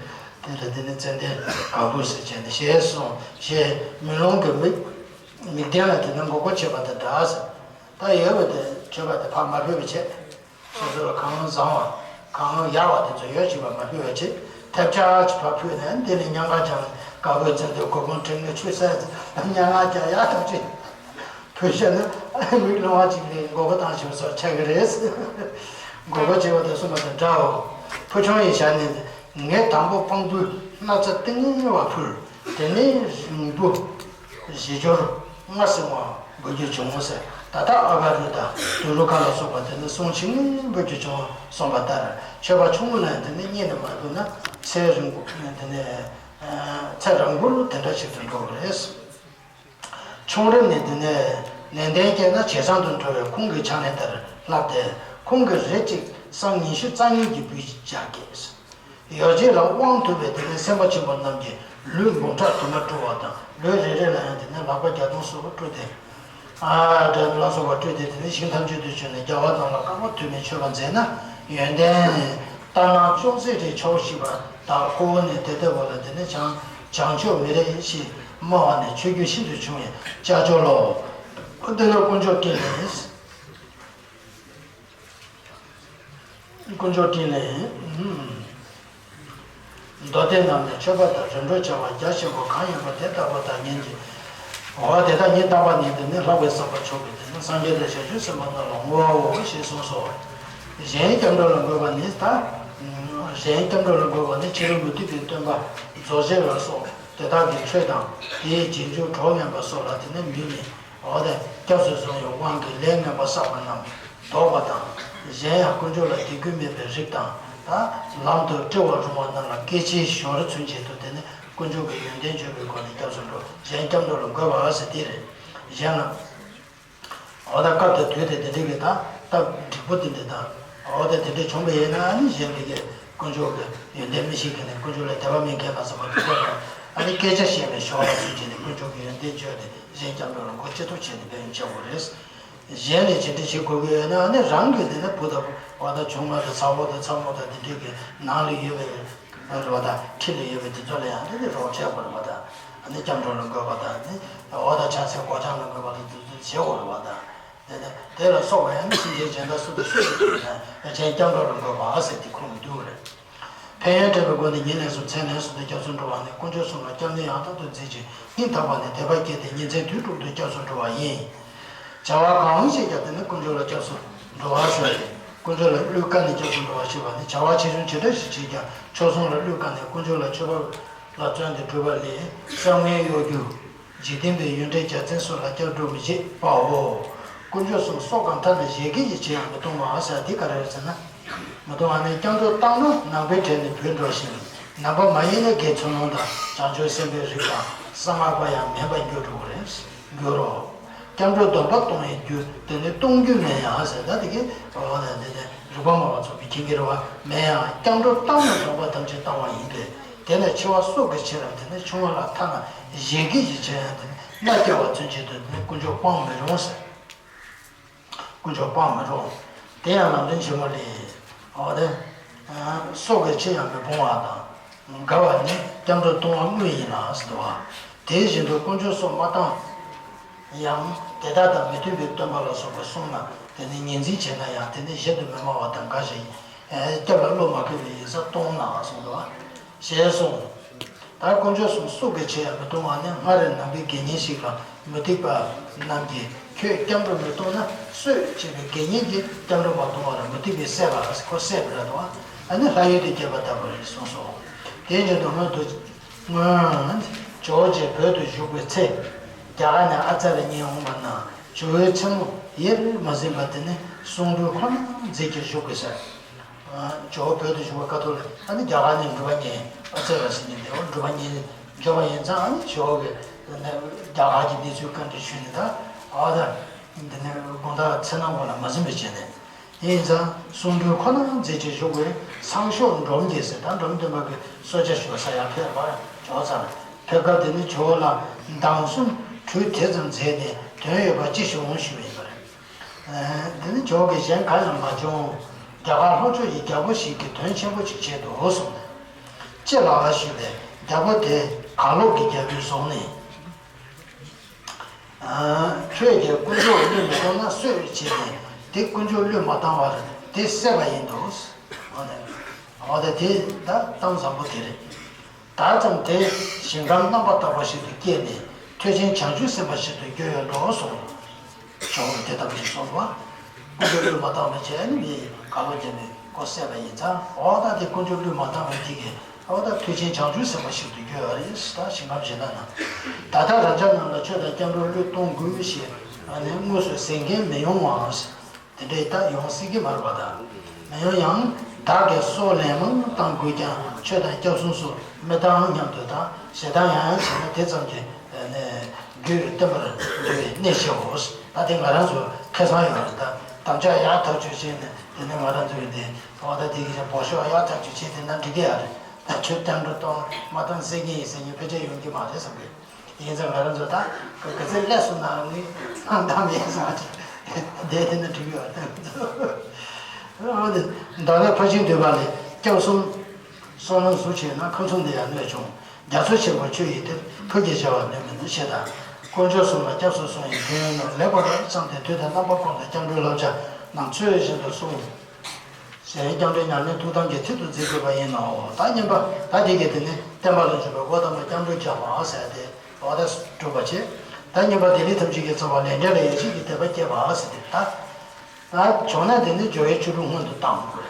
དེ་ལ་དེ་ནི་ཙན་དན་ག་བུར་ཟེར་བྱས་ནས་ཞེས་གསུངས། ཞེས་མེ་ལོང་གི་མིག་མིག་ལྡན་ལ་དེ་ནི་མགོ་སྐོར་བྱེད་པ་དང་འདྲ་ཟེར། ད་ཡོད་པ་དེ་བྱེད་པ་དེ་ཕར་མ་ཕུད་པ་བྱེད། སོ་སོ་ལ་གང་བཟང་བ་གང་ཡག་པ་དེ་ཚོ་ཡོད་ཅིག་པ་མ་ཕུད་པ་བྱེད། ཐེབས་ཆག་ཅིག་ཕར་ཕུད་ནས་འདི་ནི་ཉང་ཁ་ཅང་དཀར་པོའི་ཚེ་འདི་གོ་གོང་ཁྲིམས་ནི་ཆུད་ཟས་ཉང་ཁ་ཅང་ཡག་ཐག་ཆོད། བུ་ཤ་ནི་མིག་ལོང་བ་གཅིག་ནི་མགོ་སྐོར་བཏང་ཞིག་སོགས་ཆགས་ཀྱི་རེད། མགོ་སྐོར་བྱེད་པ་དང་གསུངས་པ་དང་འདྲའོ། ཕོ་ཆུང་ཡི་ཞལ་ནས། ངས་དང་པོ་དཔང་པོའི་སྣག་ཚ་ཏིང་ངེ་བ་ཕུལ། དེ་ནས་རིང་པོ་བཞི་སྦྱོར་སྔར་སྲིང་བ་འབུལ་རྒྱུ་བྱུང་ཟེར། ད་ལྟ་ཨ་ག་རུ་དང་དུ་རུ་ཁ་ལ་སོགས་པ་དེ་ནི་གསུང་ཆེན་འབུལ་རྒྱུ་བྱུང་གསུངས་པ་ལྟར། མཆོད་པ་ཆུང་ངུ་ལ་དེ་ནི་བསྙེན་ནས་མ་ཕུལ་ན་ཚེ་རིང་པོ་དེ་ནི། ཚེ་རིང་པོར་དེ་འདྲ་ཞིག་ཏུ་འགྲོ་གི་རེད། ཆུང་རབས་ནས་དེ་ནས་ནན་ཏན་སྐྱེས་ན་ཇེ་བཟང་དུ་འགྲོ་བའི་ཁོང་གི་ཕྱག་ལེན་ལྟར་བསླབས་ཏེ། ཁོང་གིས་རེ་གཅིག་སྲང་ཉི་ཤུ་རྩ་གཉིས་ཀྱི་འབུལ་བྱ་བསྐྱེད། ཡོ་བྱད་ལ་དབང་ཐུབ་པའི་དེ་ནས་སེམས་དཔའ་ཆེན་པོ་རྣམས་ཀྱིས་ལུས་འབུམ་ཕྲག་དུ་མ་བཀྲུ་བ་དང་། ལུས་རེ་རེ་ལ་ཡང་དེ་ནས་ལག་པ་བརྒྱ་སྟོང་སོགས་བཀྲུ་སྟེ། ཨ་འདྲ་ལ་སོགས་པ་བཀྲུས་ཏེ། དེ་ནས་ཞིང་ཐམས་ཅད་དུ་བྱོན་ནས་རྒྱལ་བ་རྣམས་ལ་དཀའ་བ་དུ་མས་མཆོད་པ་མཛད་ན། ཡོན་ཏན་ལྟར་སྣང་ཅུང་ཟད་རེ་ཆོག་ཤེས་པ་དག་ཁོ་བོ་ནི་དེ་ལྟ་བུ་ལ་དེ་ནས་བྱང་བྱང་ཆུབ་མི་རེ་ཞེས་སྨྲ་བ་ནི་ཆོས་རྒྱུན་ཤིན་ཏུ་ཆུང་བས་ཅག་ཅོག་ལོ། དེ་ལ་དཀོན་མཆོག་སྤྲིན་ལས། དཀོན་མཆོག་སྤྲིན་ལས། མདོ་སྡེ་རྣམས་ནས་མཆོད་པ་དང་རིམ་གྲོ་བྱ་བ་རྒྱ་ཆེན་པོ་གང་ཡིན་པ་དེ་ལྟ་བུ་དག་ཉིད་ཀྱི། འོ་དེ་དག་ཉིད་ལྟ་བ་ཉིད་དུ་ནི་ལྷག་པའི་བསམ་པ་མཆོག་གིས་དེ་ནི་སངས་རྒྱས་དང་བྱང་ཆུབ་སེམས་དཔའ་རྣམས་ལ་བསྔོའོ་ཞེས་གསུངས་སོ། གཞན་སྐྱབས་འགྲོ་ལ་འགོད་པ་ནི་ད། གཞན་སྐྱབས་འགྲོ་ལ་འགོད་པ་ནི་ཕྱི་རོལ་མུ་སྟེགས་པའི་སྟོན་པ་རྫོགས་བྱེད་ལ་སོགས་དེ་དག་གི་ཆོས་དང་དེའི་རྗེས་འཇུག་གྲོགས་ངན་པ་སོགས་ལ་དེ་ནི་མོས་ནས། འོ་དེ་སྐྱབས་སུ་བཟུང་བའི་དབང་གིས་ལས་ངན་པ་བསགས་པ་རྣམས་ལྡོག་པ་དང་། གཞན་ཡང་དཀོན་མཆོག་ལ་དད་གུས་མེད་པའི་རིགས་དང་། ད་ལམ་དུ་བཀྲི་བར་རུང་བ་རྣམས་ལ་སྐད་ཆའི་ཞོར་མཚོན་བྱེད་དུ་དེ་ནི་དཀོན་མཆོག་གི་ཡོན་ཏན་བརྗོད་པའི་སྒོ་ནས་སྐྱབས་སུ་འགྲོ། གཞན་སྐྱབས་འགྲོ་ལ་འགོད་པ་ཟེར་དེ་རེད། གཞན་ལ། འོ་ད་སྐབས་དང་དུས་དེ་དེ་འདྲའི་གི་ད་སྟབས་འགྲིག་པོ་དེ་འདྲ་དང་། འོ་ད་དེ་འདྲ་བྱུང་བ་ཡིན་ན་ནི་གཞན་དེ་གས་དཀོན་མཆོག་གི་ཡོན་ཏན་མི་ཤེས་མཁན་ནས་དཀོན་མཆོག་ལ་དད་པ་མེད་མཁན་ལ་སོགས་པ་དེ་འདྲ་དང་། ཨ་ནི་སྐད་ཆ་བཤད་པའི་ཞོར་ལ་སུ་བྱས་ནས་དཀོན་མཆོག་གི་ཡོན་ཏན་བརྗོད་དེ་གཞན་སྐྱབས་འགྲོ་ལ་འགོད་ཅི་ཐུབ་བྱས་ནས་འབད་བརྩོན་བྱ་དགོས་རེད། གཞན་ལ་ཇི་འདྲ་བྱེད་དགོས་ཀྱི་ཡོད་ན་ཨ་ནི་རང་གི་དེ་ནི་བུ་དང་འོ་ད་ཆུང་མ་དང་ཚ་བོ་དང་ཚ་མོ་དང་དེ་འདྲའི་གི་ནང་ལ་ཡོད་པའི། རེད་བ་དང་། འཁྲིས་ལ་ཡོད་པའི་དེ་ཚོ་ལ་ཡང་དེ་ནི་རོགས་བྱེད་དགོས་རེད་བ་དང་། ཨ་ནི་སྐྱབས་འགྲོ་ལ་འགོད་པ་དང་ནི། འོ་ད་ཕྱག་འཚལ་སྒོ་བརྐྱང་ལ་འགོད་པ་དང་དེ་ཚོ་བྱེད་དགོས་རེད་བ་དང་། དེ་ནི་དེ་ལ་སོགས་པ་ཡང་ནི་སེམས་ཅན་གཞན་དག་སུ་དང་སུ་ཞིག་ཡིན་ན་ཡང་གཞན་སྐྱབས་འགྲོ་ལ་འགོད་པ་ཟེར་དེ་ཁུངས་འདུག་རེད། ཕན་ཡོན་སྤྲད་པའི་སྒོ་ནས་ཉིན་ལས་སུ་མཚན་ལས་སུ་དུ་སྐྱབས་སུ་འགྲོ་བ་ནི་དཀོན་མཆོག་གསུམ་ལ་སྐྱབས་གནས་ཡང་དག་ཏུ་མཛད་ཅིང་སྙིང་ཐག་པ་ནས་དད་པ་བསྐྱེད་དེ་ཉིན་མཚན་དུས་དྲུག་ཏུ་སྐྱབས་སུ་འགྲོ་བ་ཡིན། བྱ་བ་གང་བྱེད་ཀྱང་དེ་ནི་དཀོན་མཆོག་ལ་སྐྱབས་སུ་འགྲོ་བ་ཟེར་ཏེ། དཀོན་མཆོག་ལ་གླུས་བཀལ་ནས་སྐྱབས་སུ་འགྲོ་བ་ཞེས་པ་ནི་བྱ་བ་ཆེ་ཆུང་ཇི་འདྲ་ཞིག་བྱེད་ཀྱང་མཆོག་གསུམ་ལ་གླུས་བཀལ་ནས་དཀོན་མཆོག་ལ་མཆོད་པ་ལ་བརྩོན་ཏེ་སྒྲུབ་པ་ལས་བསམ་ངན་གཡོ་སྒྱུ། འཇིག་རྟེན་པའི་ཡོན་ཏན་རྒྱ་མཚན་སོགས་ལ་སྐྱབས་འགྲོ་མི་བྱེད་པའོ། དཀོན་མཆོག་གསུམ་སྲོག་གང་ཐར་ན་བཞད་གད་ཀྱི་ཆེ་ཡང་མི་གཏོང་བ་ཟེར་དེ་ག་རེ་རེད་ཟེར་ན། མི་གཏོང་བ་ནི་སྐྱབས་འགྲོ་བཏང་ན་ནང་པའི་གྲལ་ནས་བུད་འགྲོ་ཞིང་། ནང་པ་མ་ཡིན་ན་དགེ་ཚུལ་སློང་དང་བྱང་ཆུབ་སེམས་དཔའི་རིགས་དང་གསང་སྔགས་པ་ཡང་མིན་པར་འགྱུར་འགྲོ་གི་རེད། འགྱུར་རོ། སྐྱབས་འགྲོ་སྡོམ་པ་གཏོང་བའི་རྒྱུ་དེ་ནི་གཏོང་རྒྱུ་མིན་ཡང་ཟེར་ད་དེ་གི་འོ་ན་དེ་ནི་རིག་པ་སྨྲ་བ་ཚོགས་ཀྱིས་མཁྱེན་གྱི་རེད་བ། མིན་ཡང་སྐྱབས་འགྲོ་བཏང་ན་སྡོམ་པ་ཐམས་ཅད་བཏང་བ་ཡིན་པས། དེ་ལས་ཆེ་བ་སྲོག་གི་ཕྱིར་རམ་དེ་ནི་ཆུང་བ་ལ་ཐ་ན་བཞད་གད་ཀྱི་ཕྱིར་ཡང་དེ་ནི་མནའ་བསྐྱལ་བ་མཚོན་བྱེད་དུ་དེ་ནི་དཀོན་མཆོག་སྤང་མི་རུང་ཟེར། དཀོན་མཆོག་སྤང་མི་རུང་། དེ་ཡང་ལམ་རིམ་ཆེན་མོ་ལས། འོ་དེ། སྲོག་གི་ཕྱིར་ཡང་མི་སྤོང་བ་དང་། དགའ་བ་ནི་སྐྱབས་འགྲོ་ལྟུང་བ་དངོས་ཡིན་ལ་ཟེར་དོ། དེ་བཞིན་དུ་དཀོན་མཆོག་སོགས་མ་བཏང་ཡང་དེ་དག་དང་མི་མཐུན་པའི་སྟོན་པ་ལ་སོགས་པ་གསུངས་ན་དེ་ནི་ངོས་འཛིན་བྱས་ན་ཡང་དེ་ནི་གཞན་དུ་མི་སྨྲ་བ་དང་འགའ་ཞིག་སྐྱབས་ལ་བློ་མ་འཁེལ་བའི་ཡིན་ས་གཏོང་ན་གསུངས་དོ། ཞེས་གསུངས། ད་དཀོན་མཆོག་གསུམ་སྲོག་གི་ཕྱིར་ཡང་མི་གཏོང་བ་ནི་སྔར་ནང་པའི་དགེ་བསྙེན་ཞིག་ལ་མུ་སྟེགས་པ་རྣམས་ཀྱིས་ཁྱོད་སྐྱབས་འགྲོ་མི་གཏོང་ན་གསོད་ཅེས་པའི་དགེ་བསྙེན་གྱིས་སྐྱབས་འགྲོ་མ་གཏོང་བར་མུ་སྟེགས་པས་བསད་པ་ཁོ་བསད་པ་རེད་དོ། ཨ་ནི་ལྷ་ཡུལ་དུ་བསྐྱལ་བ་ལྟ་བུ་རེད་གསུངས་སོ། དེའི་རྗེས་སུ་སྔོན་དུ་སྔོན་ཇོ་བོ་རྗེ་བོད་དུ་བཞུགས་པའི་ཚེ་རྒྱ་གར་ནས་ཨ་ཙརྱ་གཉིས་འོངས་པ་ན་ཇོ་བོའི་མཚན་མོ་ཡེ་མ་ཟིན་པར་དེ་ནི་གསུང་སྒྲོས་ཁོ་ན་མཛད་ཀྱིན་བཞུགས་དགོས་ཟེར། ཇོ་བོ་བོད་དུ་བཞུགས་པ་ཁ་ཐུག་ལ་ཨ་ནི་རྒྱ་གར་ནས་འབྲུག་པ་གཉིས་ཨ་ཙརྱ་ཟེར་མཁན་དེ་འབྲུག་པ་གཉིས་འབྱོར་བ་ཡིན་ཙང་ཨ་ནི་ཇོ་བོ་གིས་རྒྱ་གར་གྱི་གནས་ཚུལ་བཀའ་འདྲི་ཞུས་ནས་ད་ཨ་ད་འདི་ནས་དགོང་དག་ཚེ་ནང་ཁོ་ལ་མ་ཟིན་པ་བྱས་ནས་ཡིན་ཙང་གསུང་སྒྲོས་ཁོ་ན་མཛད་ཅིང་བཞུགས་པའི་སང་ཞོགས་འབྲོམ་གྱི་ཟེར་ད་འབྲོམ་སྟོན་པ་གི་གསོལ་ཇ་ཞུ་ས་ཡར་ཕེབས་པར་ཇོ་བོ་ཚར་ཕེབས་སྐབས་དེ་ནི་ཇོ་བོ་ལ་མདང་གསུམ་གྲོས་དེ་ཙམ་མཛད་ནས་དོན་ཡོད་པ་ཅི་ཞིག་འོང་ཞུས་པ་ཡིན་པ་རེད། འདི་ནི་ཇོ་བོ་གིས་གཞན་གང་ཡང་མ་བྱུང་། རྒྱ་གར་ལྷོ་ཕྱོགས་ཀྱི་རྒྱལ་པོ་ཞིག་གིས་དོན་ཆེན་པོ་ཞིག་བྱས་འདུག་གསུངས་ནས། ཅི་ལགས་ཞུས་པས་རྒྱལ་པོ་དེ་གར་ལོག་གི་རྒྱལ་པོས་བཟུང་ནས། ཁྱོད་ཀྱིས་དཀོན་མཆོག་བློས་མི་བཏང་ན་གསོད་བྱས་ནས་དེ་དཀོན་མཆོག་བློས་མ་བཏང་བར་དེ་བསད་པ་ཡིན་འདུག་འོ་ད་འོ་ད་དེ་ད་གཏམ་བཟང་པོ་དེ་རེད། ད་ཙམ་དེ་ཞིང་ཁམས་རྣམ་པར་དག་པ་ཞིག་ཏུ་སྐྱེས་ནས་ཐོས་ཆེན་བྱང་ཆུབ་སེམས་དཔའ་ཞིག་ཏུ་འགྱུར་ཡོད་འགྲོ་གསུངས། ཇོ་བོས་དེ་ལྟ་བུ་ཞིག་གསུངས་པ། དཀོན་མཆོག་བློས་མ་བཏང་བ་བྱས་ནས་མི་ག་ལོ་རྒྱ་མི་ཀོ་བསད་པ་ཡིན་ཙང་འོ་ད་དེ་དཀོན་མཆོག་བློས་མ་བཏང་བ་དེ་གིས་འོ་ད་ཐོས་ཆེན་བྱང་ཆུབ་སེམས་དཔའ་ཞིག་ཏུ་འགྱུར་ཡོད་རེད། ད་ཞིང་ཁམས་གཞན་དག་ན། ད་ལྟ་རང་ཅག་རྣམས་ལ་ཆོས་དང་སྐྱབས་འགྲོ་བློས་གཏོང་དགོས་ཞེས་དངོས་སུ་ཟེར་མཁན་མི་ཡོང་བའང་། དེ་འདྲའི་རྟགས་ཡོང་སྲིད་ཀྱི་མ་རེད་པ། ད་མི་ཡོང་ཡང་། བདག་གིས་སྲོག་ལན་མང་བཏང་དགོས་ཀྱང་ཆོས་དང་སྐྱབས་གསུམ་སོགས་མི་བཏང་སྙམ་དུ་དང་ཞེ་སྡང་ཡང་ཡང་བྱས་ན་དེ་ཙམ་གྱིས་རྒྱུད་བསྟན་པར་འགྱུར་བའི་གནས་ཤེའོ། ད་དེ་ང་རང་ཚོ་ཁེ་བཟང་ཡོད་རེད། ད་དམ་བཅའ་ཡག་ཐག་ཆོད་བྱས་ནས་དེ་ནས་ང་རང་ཚོའི་འདི་འོ་ད་དེ་གི་བོ་ཤོག་ཡག་ཐག་ཆོད་བྱས་དེ་ན་འགྲིག་གི་ཡ་རེད། ད་ཁྱོད་སྐྱབས་འགྲོ་གཏོང་མ་གཏོང་ཟེར་གྱི་ཡིན་ཟེར་ནས་ཕལ་ཆེར་ཡོང་གི་མ་རེད་བསམ་གི། ཡིན་ཙང་ང་རང་ཚོ་ད་ག་ཚོད་ལས་སུ་ན་ནི་སྣང་དག་མེད་ཟེར་བ་དེ་དེ་ནི་འགྲིག་ཡོད་ད། འདི་ནི་ཕར་ཕྱིན་འདོད་པ་ལས་སྐྱབས་གསུམ་བསོད་ནམས་གཟུགས་ཆེ་ན་ཁམས་གསུམ་དུ་ཡང་གནོད་འབྱུང་། རྒྱ་མཚོ་ཆེན་པོ་ཆུ་ཡི་གཏེར་ཕུལ་གྱིས་བྱ་བ་ནུས་མིན་ཞེས་དང་། དཀོན་མཆོག་གསུམ་ལ་སྐྱབས་སུ་སོང་བའི་དོན་ཡོད་ན་ལེགས་པར་བསམས་ཏེ་དུས་དང་རྣམ་པ་ཀུན་ལ་སྐྱབས་འགྲོའི་བསླབ་བྱ་རྣམས་ཚུལ་བཞིན་དུ་སྲུང་། ཞེས་སྐྱབས་འགྲོའི་ཉམས་ལེན་ཐུགས་དམ་གྱི་ཚིག་ཏུ་མཛད་དགོས་པ་ཡིན་ནོ། ད་གཉིས་པ་ད་འདི་གའི་དེ་ནི་བསྟན་པ་ལ་འཇུག་པའི་སྒོ་དམ་པ་སྐྱབས་འགྲོ་རྒྱག་པ་ཟེར་ཏེ་འོ་ད་སྒྲུབ་པ་བྱེད། ད་གཉིས་པ་དེ་ནི་ཐམས་ཅད་ཀྱི་རྩ་བ་ལས་འབྲས་ལ་ཡིད་ཆེས་ཀྱི་དད་པ་སྐྱེད་པ་ཟེར་ཏེ་ད། ད་བྱུང་ན་དེ་ནི་སྦྱོར་བའི་བཅུ་དྲུག་སྔོན་དུ་བཏང་།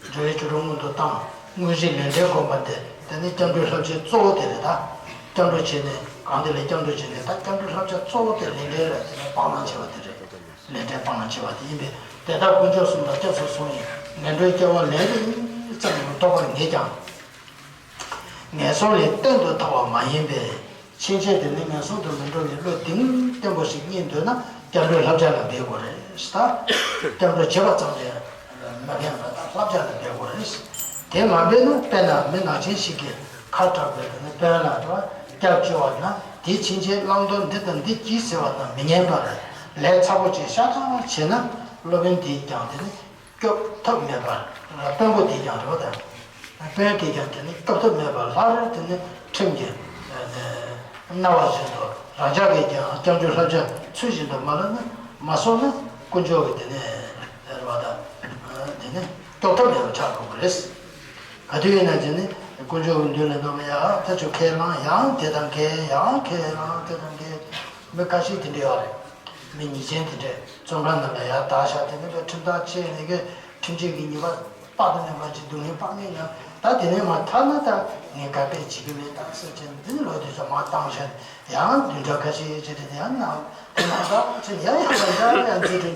སྦྱོར་བའི་བཅུ་དྲུག་སྔོན་དུ་བཏང་། དངོས་གཞི་ལས་འབྲས་སྒོམ་པ་དེ་དེ་ནི་སྐྱབས་འགྲོའི་བསླབ་བྱའི་གཙོ་བོ་དེ་རེད་ད། སྐྱབས་འགྲོ་བྱས་ནས་གང་དེ་ལ་སྐྱབས་འགྲོ་བྱས་ནས་ད་སྐྱབས་འགྲོའི་བསླབ་བྱ་གཙོ་བོ་དེ་ལས་འབྲས་ལ་དེ་ནི་སྤང་བླང་བྱེད་པ་དེ་རེད། ལས་འབྲས་སྤང་བྱེད་པ་དེ་ཡིན་པས་དེ་ལྟར་དཀོན་མཆོག་གསུམ་ལ་སྐྱབས་སུ་སོང་ཡིན་ངན་འགྲོའི་སྐྱེ་བ་ལན་རེ་ཙམ་ཡང་ལྡོག་པར་ངེས་ཀྱང་། ངན་སོང་ལས་གཏན་དུ་ཐར་བ་མ་ཡིན་པས་ཕྱིན་ཆད་དེ་ནི་ངན་སོང་དུ་མི་འགྲོ་བའི་བློ་གཏིང་བརྟན་པོ་ཞིག་རྙེད་འདོད་ན་སྐྱབས་འགྲོའི་བསླབ་བྱ་ལ་འབད་དགོས་རེད་ད། སྐྱབས་འགྲོ་བྱེད་པ་ཙམ་ལས་མ་ཕན་པ་དང་བསླབ་བྱ་ལ་འབད་དགོས་རེད། དེ་མ་འབད་ན་དཔེར་ན་མི་ནག་ཅན་ཞིག་གིས་ཁ་གྲགས་པའི་དེ་ནི་དཔོན་ལ་སྐྱབས་བཅོལ་བ་ན་དེའི་ཕྱིན་ཆད་བླང་དོར་འདི་དང་འདི་གྱིས་ཟེར་བ་རྣམས་མི་ཉན་པར་ལས་ཚ་པོ་ཅིག་ཤ་སྟག་བྱས་ན་སློབ་དཔོན་དེས་ཀྱང་དེ་ནི་སྐྱོབ་ཐབས་མེད་པར་དཔོན་པོ་དེས་ཀྱང་རེད་བ་དང་། དཔོན་དེས་ཀྱང་དེ་ནི་སྐྱོབ་ཐབས་མེད་པར་སླར་དེ་ནི་ཁྲིམས་ཀྱིས་མནར་བ་བཞིན་དུ་རང་ཅག་གིས་ཀྱང་སྐྱབས་འགྲོའི་བསླབ་བྱ་ཚུལ་བཞིན་དུ་མ་བསླབ་ན་མ་སོང་ན་དཀོན་མཆོག་གིས་དེ་ནི་རེད་བ་དང་། དེ་ནི་སྐྱོབ་ཐབས་མེད་པར་ཆགས་འགྲོ་གི་རེད། ག་དུས་ཡིན་ན་དེ་ནི་དཀོན་མཆོག་གི་མདུན་ལ་འདོན་ཡ་ད་ཆོ་ཁས་བླངས་ཡང་དེ་དང་འགལ་ཡང་ཁས་བླངས་དེ་དང་འགལ་མི་ཁ་ཤས་དེ་འདྲ་ཡོད་རེད། མི་ཉེས་ཅན་དེ་འདྲས་བཙོན་ཁང་ནང་ལ་ཡར་བདའ་བཞག་དེ་ནས་ཁྲིམས་ཐག་བཅད་ནས་ཁྲིམས་ཆད་ཀྱི་ཉེས་པ་དཔག་ཏུ་མེད་པ་ཅིག་སྡུག་བསྔལ་དཔག་མེད་མྱངས། ད་དེ་ནས་མར་ཐར་ན་ད་ངས་ག་པས་བྱེད་ཀྱི་མེད་ད་ཟེར་བྱས་ནས་འདི་ནི་ལོ་དུས་ཚོད་མར་བཏང་བཞག་ཡང་བདུན་ཕྲག་ཁ་ཤས་ཡོད་ཅེས་དེ་ཡང་ནང་དེ་ནང་ད་ཅི་ཡང་ཡང་ལ་འདྲ་ཡང་མཛད་དུ་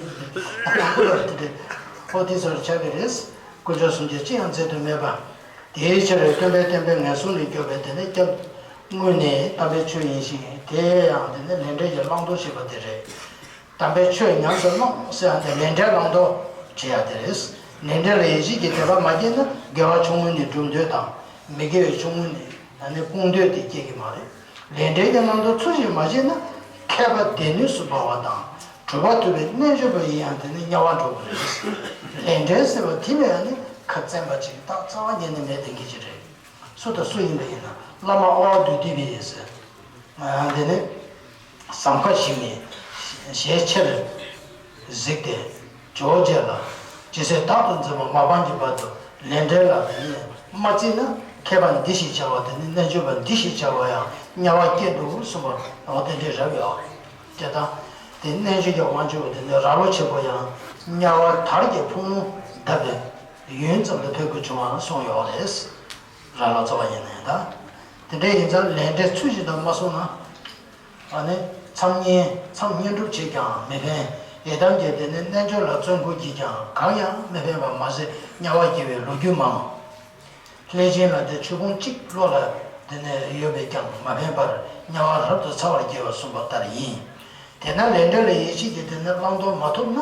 མང་པོ་ཡོད་དེ་འདྲས་ཁོ་དེ་ཚོར་ཆགས་ཀྱི་རེད། དཀོན་མཆོག་གསུམ་གྱིས་ཅི་ཡང་མཛད་དུ་མེད་པ། དེའི་ཕྱིར་སྟོན་པས་བསྟན་པའི་ངན་སོང་ལས་སྐྱོབ་པའི་དེ་ནས་སྐྱབས་དངོས་ནི་དམ་པའི་ཆོས་ཡིན་ཞིང་དེ་ཡང་དེ་ནས་ལས་འབྲས་ཀྱི་བླང་དོར་ཞེས་པ་དེ་རེད། དམ་པའི་ཆོས་ཉམས་སུ་བླང་ཟེར་ཡང་དེ་ལས་འབྲས་བླང་དོར་བྱེད་ཡ་དེ་རེད། ལས་འབྲས་ལ་ཡིད་ཆེས་ཀྱི་དད་པ་མ་སྐྱེས་ན་དགེ་བ་ཆུང་ངུ་ནས་སྒྲུབ་འདོད་དང་མི་དགེ་བའི་ཆུང་ངུ་ནས་ཨ་ནི་སྤོང་འདོད་དེ་སྐྱེ་གི་མ་རེད། ལས་འབྲས་ཀྱི་བླང་དོར་ཚུལ་བཞིན་མ་བྱས་ན་མཁས་པ་སྡེ་སྣོད་སུ་འབར་བ་དང་གྲུབ་པ་ཐོབ་པའི་རྣལ་འབྱོར་པ་ཡིན་ཡང་དེ་ནི་དམྱལ་བར་འགྲོ་གི་རེད། ལས་འབྲས་ཟེར་བ་དེ་ལ་ཡང་ནི་ཁ་བཙན་པ་ཅིག་རྟགས་རྩ་བ་ཉིད་ནས་མེད་བསྡད་མཁན་ཅིག་རེད། སུ་དང་སུ་ཡིན་པ་ཡིན་ན་བླ་མ་ཨོ་བ་དྷཱུ་ཏི་པ་ཡིན་ཟེར། དེ་ནི་ཟམ་ཁ་ཞིག་ནས་ཞལ་ཆེར་གཟིགས་ཏེ་ཇོ་བོ་རྗེ་ལ་ཇི་སྲིད་བདག་ཏུ་འཛིན་པ་མ་སྤངས་ཀྱི་བར་དུ་ལས་འབྲས་ལ་དེ་ནི་མ་བརྩིས་ན་མཁས་པ་འདི་ཞེས་བྱ་བ་དེ་ནི་རྣལ་འབྱོར་པ་འདི་ཞེས་བྱ་བ་ཡང་དམྱལ་བར་སྐྱེ་འགྲོ་གསུངས་པ་འོ་དེ་འདྲའི་རབ་ཡོད་ཅེས་དང་། དེ་རྣལ་འབྱོར་གྱི་དབང་ཕྱུག་དེ་ནི་རྭ་ལོ་ཆེན་པོ་ཡང་དམྱལ་བ་དར་གྱི་ཕུང་པོ་བརྡབས་པའི་ཡུན་ཙམ་དུ་ཕེབས་དགོས་བྱུང་བ་གསུངས་ཡོད་རེད། རྭ་ལོ་ཙཱ་བ་ཡིན་ནའི་ད། དེ་འདྲ་ཡིན་ཙང་ལས་འབྲས་ཚུལ་བཞིན་དུ་མ་སོང་ན། ཨ་ནི་མཚམས་བསྙེན་མཚམས་བསྙེན་སྒྲུབ་བྱས་ཀྱང་མི་ཕན། ཡི་དམ་གྱི་དེ་ནི་རྣལ་འབྱོར་ལ་བརྩོན་དགོས་ཀྱིས་ཀྱང་གང་ཡང་མི་ཕན་པ་མ་ཟད་དམྱལ་བར་སྐྱེ་བའི་ལོ་རྒྱུས་མང་། ལྷས་བྱིན་ལ་དེ་ཆོས་ཕུང་གཅིག་བློ་ལ་དེ་ནས་ཡོད་པས་ཀྱང་མ་ཕན་པར་དམྱལ་བར་རབ་ཏུ་ཚ་བར་སྐྱེ་བར་གསུངས་པ་ལྟར་ཡིན། དེས་ན་ལས་འབྲས་ལ་ཡིད་ཆེས་ཀྱི་དེ་ནས་བླང་དོར་མ་ཐོབ་ན་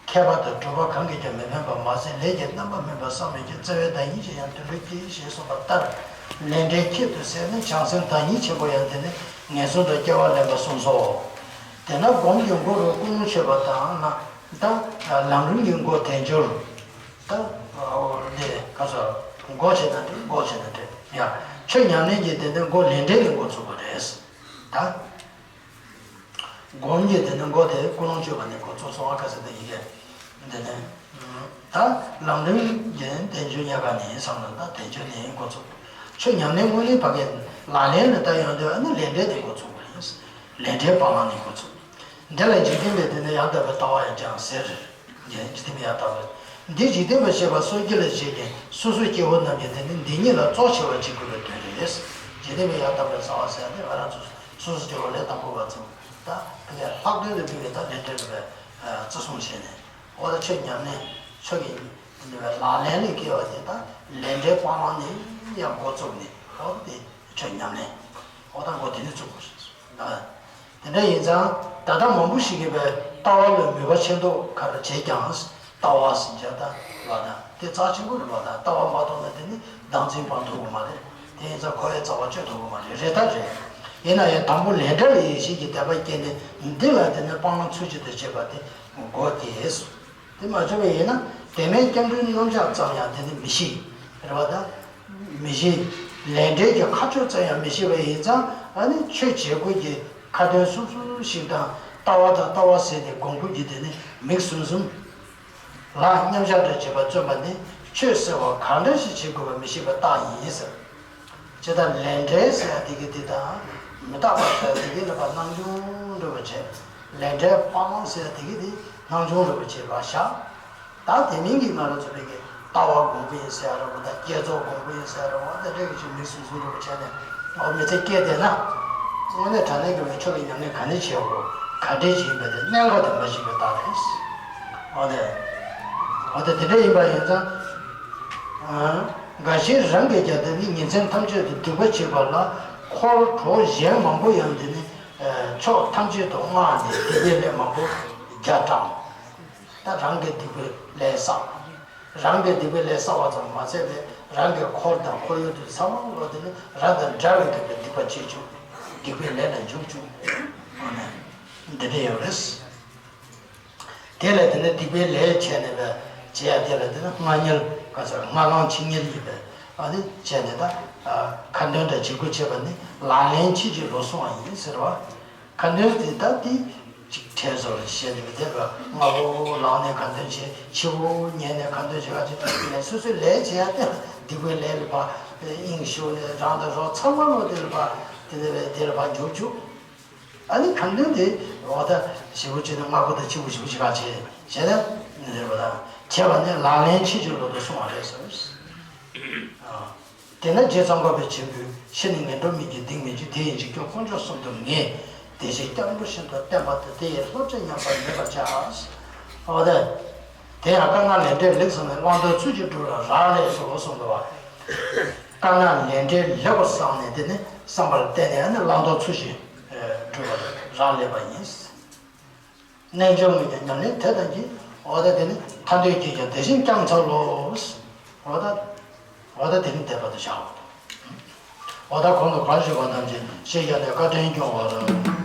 མཁས་པ་དང་གྲུབ་པ་གང་གིས་ཀྱང་མི་ཕན་པ་མ་ཟད་ལས་ཀྱི་རྣམ་པ་སྨིན་པ་བསམ་མེད་ཀྱི་བརྩེ་བའི་བདག་ཉིད་ཀྱིས་ཡང་དུད་འགྲོ་སྐྱེ་ཞེས་གསུངས་པ་ལྟར་ལས་འབྲས་ཁྱད་དུ་བསད་ན་བྱང་སེམས་བདག་ཉིད་ཆེན་པོ་ཡང་དེ་ནས་ངན་སོང་དུ་སྐྱེ་བ་ལེན་པ་གསུངས་སོ། དེས་ན་སྒོམ་གྱི་མགོ་རུ་ཀུན་སློང་ཆོད་པ་དང་ན་ད་ལམ་རིམ་གྱི་མགོ་དལ་འབྱོར། ད་འོ་འདི་ག་ཚོད་མགོ་བྱས་ན་འགྲིག་མགོ་བྱས་ན་འགྲིག་ཡ། ཆོས་ཉམས་ལེན་གྱི་དེ་ནས་མགོ་ལས་འབྲས་ལས་འགོ་ཚུགས་པ་རེད། ད་ སྒོམ་གྱི་དེ་ནི་མགོ་དེ་ཀུན་སློང་བཅོས་པ་ནས་འགོ་ཚུགས་སོང་བ། ག་ཟེར་དེ་ཡིན་གྱི། དེ་ནི་ད་ལམ་རིམ་གྱི་དལ་འབྱོར་ཉག་ག་ནས་བསམ་ལ་ད་དལ་འབྱོར་ནས་འགོ་ཚུགས། ཆོས་ཉམས་ལེན་དངོས་གནས་ཕ་གིའི་ལག་ལེན་ལ་བསྟར་ཡོང་དུས་ཨ་ནི་ལས་འབྲས་དེ་འགོ་ཚུགས་པ་ཡིན། ལས་འབྲས་སྤང་བླང་ནས་འགོ་ཚུགས། འདི་ལ་འཇིག་རྟེན་པའི་དེ་ནི་ཡང་དག་པའི་ལྟ་བ་ཡང་ཀྱང་ཟེར། འཇིག་རྟེན་པའི་ཡང་དག་པའི། འདི་འཇིག་རྟེན་པ་ཞེས་པ་སོ་སྐྱེ་ལ་བྱེད་ཅིང་སོ་སོའི་སྐྱེ་བོ་རྣམས་ཀྱིས་དེ་ནི་འདི་ཉིད་ལ་གཙོ་ཆེ་བར་བྱེད་དགོས་པའི་དོན་རེད། འཇིག་རྟེན་པའི་ཡང་དག་པའི་ལྟ་བ་ཟེར་ཏེ་ང་རང་ཚོ་སོ་སོ་སྐྱེ་བོ་ལས་དང་པོ་བ་ཚོ་ད་ཕ་གིའི་ལྷག་དོན་དུ་འབུལ་བའི་ད་ལས་འབྲས་རེད་པས། བརྩི་སྲུང་བྱས་ནས་འོ་ད་ཆོས་ཉམས་ལེན་ཆོས་ཀྱི་ལག་ལེན་ལ་བཀལ་བ་དེ་ད་ལས་འབྲས་སྤང་བླང་ནས་ཡང་འགོ་བཙུགས་ནས་འོ་དེ་ཆོས་ཉམས་ལེན་འོ་ད་འགོ་དེ་ནས་བཙུགས་དགོས་རེད། དེ་འདྲ་ཡིན་ཙང་ད་ལྟ་མང་པོ་ཞིག་གིས་པའི་ལྟ་བ་ལ་མོས་པ་ཆེ་མདོག་ཁ་ར་བྱས་ཀྱང་ལྟ་བ་ཟེར་བྱ་ད་བ་དང་དེ་རྩ་ཆེན་པོ་རེད་བ། དང་ལྟ་བ་མ་ཐོབ་ན་དེ་ནི་བདག་འཛིན་སྤང་ཐུབ་ཀྱི་མ་རེད། དེ་ཡིན་ཙང་འཁོར་བའི་རྩ་བ་གཅོད་ཐུབ་ཀྱི་མ་རེད། རེད་ད་རེད། ཡིན་ན་ཡང་དང་པོ་ལས་འབྲས་ལ་ཡིད་ཆེས་ཀྱི་དད་པ་སྐྱེས་ནས་འདི་ལ་དེ་ནི་སྤང་བླང་ཚུལ་གཅིག་ཏུ་བྱེད་པ་དེ་དགོས་ཀྱི། དེ་མ་བྱུང་བ་ཡིན་ན་དེ་མིན་སྐྱབས་འགྲོའི་རྣམ་གཞག་ཙམ་ཡང་དེ་ནི་མི་ཤེས། རེད་བ་ད། མི་ཤེས། ལས་འབྲས་ཀྱི་ཁ་ཕྱོགས་ཙམ་ཡང་མི་ཤེས་པ་ཡིན་ཙང་ཨ་ནི་ཆོས་བྱེད་སྒོ་གི་ཁ་དོན་སུམ་ཅུ་ཞིག་དང་ལྟ་བ་དང་ལྟ་བ་ཟེར་ཏེ་སྒོམ་སྒོམ་གྱི་དེ་ནི་མིག་ཟུམ་ཟུམ་ལ་མཉམ་བཞག་འདྲ་བྱེད་པ་བརྩོན་པ་ནི་ཆོས་ཟེར་བ་གང་འདྲ་ཞིག་བྱེད་དགོས་པ་མི་ཤེས་པ་རྟགས་ཡིན་ཟེར། ཇི་ལྟར་ལས་འབྲས་ཟེར་ཡ་དེ་གི་དེ་དང་། མི་རྟག་པ་ཟེར་ཡ་དེ་གི་ལ་ཕར་སྣང་ཆུང་འགྲོ་བ་བྱས། ལས་འབྲས་སྤང་བླང་ཟེར་ཡ་དེ་གི་དེ་སྣང་ཆུང་འགྲོ་བ་བྱས་པ་བཞག་ད་དེ་མིན་གྱི་ང་རང་ཚོ་བོད་ཀྱི་ལྟ་བ་སྒོམ་པ་ཡིན་ཟེར་ཡ་རེད་བ། ད་བསྐྱེད་རྫོགས་སྒོམ་པ་ཡིན་ཟེར་ཡ་རེད་བ། དེ་འདྲ་གི་ཅིག་མིག་ཟུམ་ཟུམ་འགྲོ་བ་བྱས་ནས་འོ་མི་ཚེ་སྐྱེལ་བསྡད་ན། དངོས་གནས་དྲང་གནས་ཀྱི་བའི་ཆོས་ཀྱི་ཉམས་ལེན་ག་ནས་བྱེད་དགོས། ག་འདྲས་བྱེད་པ་དེ་གནད་འགག་དེ་མ་ཤེས་པའི་རྟགས་རེད། འོ་དེ། འོ་དེ་དེ་འདྲ་ཡིན་པ་ཡིན་ཙང་། འགའ་ཞིག་རང་གི་རྒྱལ་དེ་ནི་ཉིན་མཚན་ཐམས་ཅད་དུ་སྡིག་པ་བྱེད་པ་ལ་འཁོར་གྲོགས་གཞན་མང་པོ་ཡང་དེ་ནི་ཕྱོགས་ཐམས་ཅད་དུ་མངགས་ནས་སྡིག་པའི་ལས་མང་པོ་བརྒྱ་བགྲངས། ད་རང་གི་སྡིག་པའི་ལས་བསགས། རང་གི་སྡིག་པའི་ལས་བསགས་པ་ཙམ་མ་ཚད་པས་རང་གི་འཁོར་དང་འཁོར་ཡུལ་དུ་ཚང་མ་ལོ་དེ་ནི་རང་དང་འདྲ་བའི་སྡིག་པའི་སྡིག་པ་བྱེད་བཅུག་སྡིག་པའི་ལས་ལ་འཇུག་བཅུག་འོ་ན་འདི་འདྲ་ཡོད་རེད། དེ་ལས་དེ་ནི་སྡིག་པའི་ལས་བྱས་ནས་པས་བྱས་ཡ་དེ་ལ་དེ་ནི་སྔ་ཉལ་ག་ཚོད་སྔ་ལངས་ཕྱི་ཉལ་ཡིན་པས་ཨ་ནི་བྱས་ནས་ད་ཁ་འདོན་དང་བྱེད་སྒོ་བྱེད་པ་ནི་ལག་ལེན་ཕྱིན་ཅི་ལོག་སོང་བ་ཡིན་ཟེར་བ། ཁ་འདོན་དེ་ད་དེ་ཅིག་ཁྲལ་བཟོ་ལ་བྱས་ནས་དེ་ལ་སྔ་པོ་ལངས་ནས་ཁ་འདོན་བྱས་ཕྱི་པོ་ཉལ་ནས་ཁ་འདོན་བྱས་ག་ཚོད་ལས་སོ་སོའི་ལས་བྱས་ཡ་དེ་ལ་སྡིག་པའི་ལས་ལ་ཕར་དབྱིངས་ཞུགས་ནས་རང་དང་རོགས་ཚང་མ་ལོ་དེ་ལ་ཕར་དེ་ལ་དེ་ལ་ཕར་འཇུག་བཅུག་ཨ་ནི་ཁ་འདོན་དེ་འོ་ད་ཞེ་པོ་བྱས་ན་སྔ་པོ་དང་ཕྱི་པོ་ཞེ་པོ་ཞིག་ག་བྱས་བྱས་ན་ནི་རེད་པ། ད་བྱས་པ་ནི་ལག་ལེན་ཕྱིན་ཅི་ལོག་ཏུ་སོང་བ་རེད་ཟེར། དེས་ན་རྗེ་ཙོང་ཁ་པས་བྱིན་པའི་ཕྱི་ནི་ངན་འགྲོ་མི་བགྱིད་སྡིག་མི་བགྱིད་དེ་ཡི་འཇིགས་སྐྱོབ་དཀོན་མཆོག་གསུམ་དུ་ངེས། དེ་བཞིན་སྐྱབས་འགྲོ་ཤིན་ཏུ་བསྟེན་པ་དང་། དེ་ཡི་བསླབ་བྱ་ཉམས་པར་མེད་པར་བྱ། འོ་ད། དེ་ཡང་དཀར་ནག་ལས་འབྲས་ལེགས་བསགས་ནས། བླང་དོར་ཚུལ་གྱིས་བསྒྲུབ་ལ་རག་ལས་སོ་གསུངས་འདུག་བ། དཀར་ནག་ལས་འབྲས་ལེགས་པར་བསགས་ནས་དེ་ནི་བསམ་པ་ལ་བརྟེན་ནས་ནི་བླང་དོར་ཚུལ་བཞིན་སྒྲུབ་པར་རག་ལས་པ་ཡིན། རྣལ་འབྱོར་དངོས་ཀྱི་ཉམས་ལེན་དེ་དང་གཅིག་འོ་ད་དེ་ནི་ཐར་འདོད་ཀྱིས་ཀྱང་དེ་བཞིན་བསྐྱངས་འཚལ་ལོ། འོ་ད། འོ་ད་དེ་ནི་དད་པ་དང་བྱ་བ་དང་། འོ་ད་གོང་དུ་བར་ཞུ་བ་ཐམས་ཅད་ཤེས་བྱ་ནས་བཀའ་དྲིན་སྐྱོང་བར།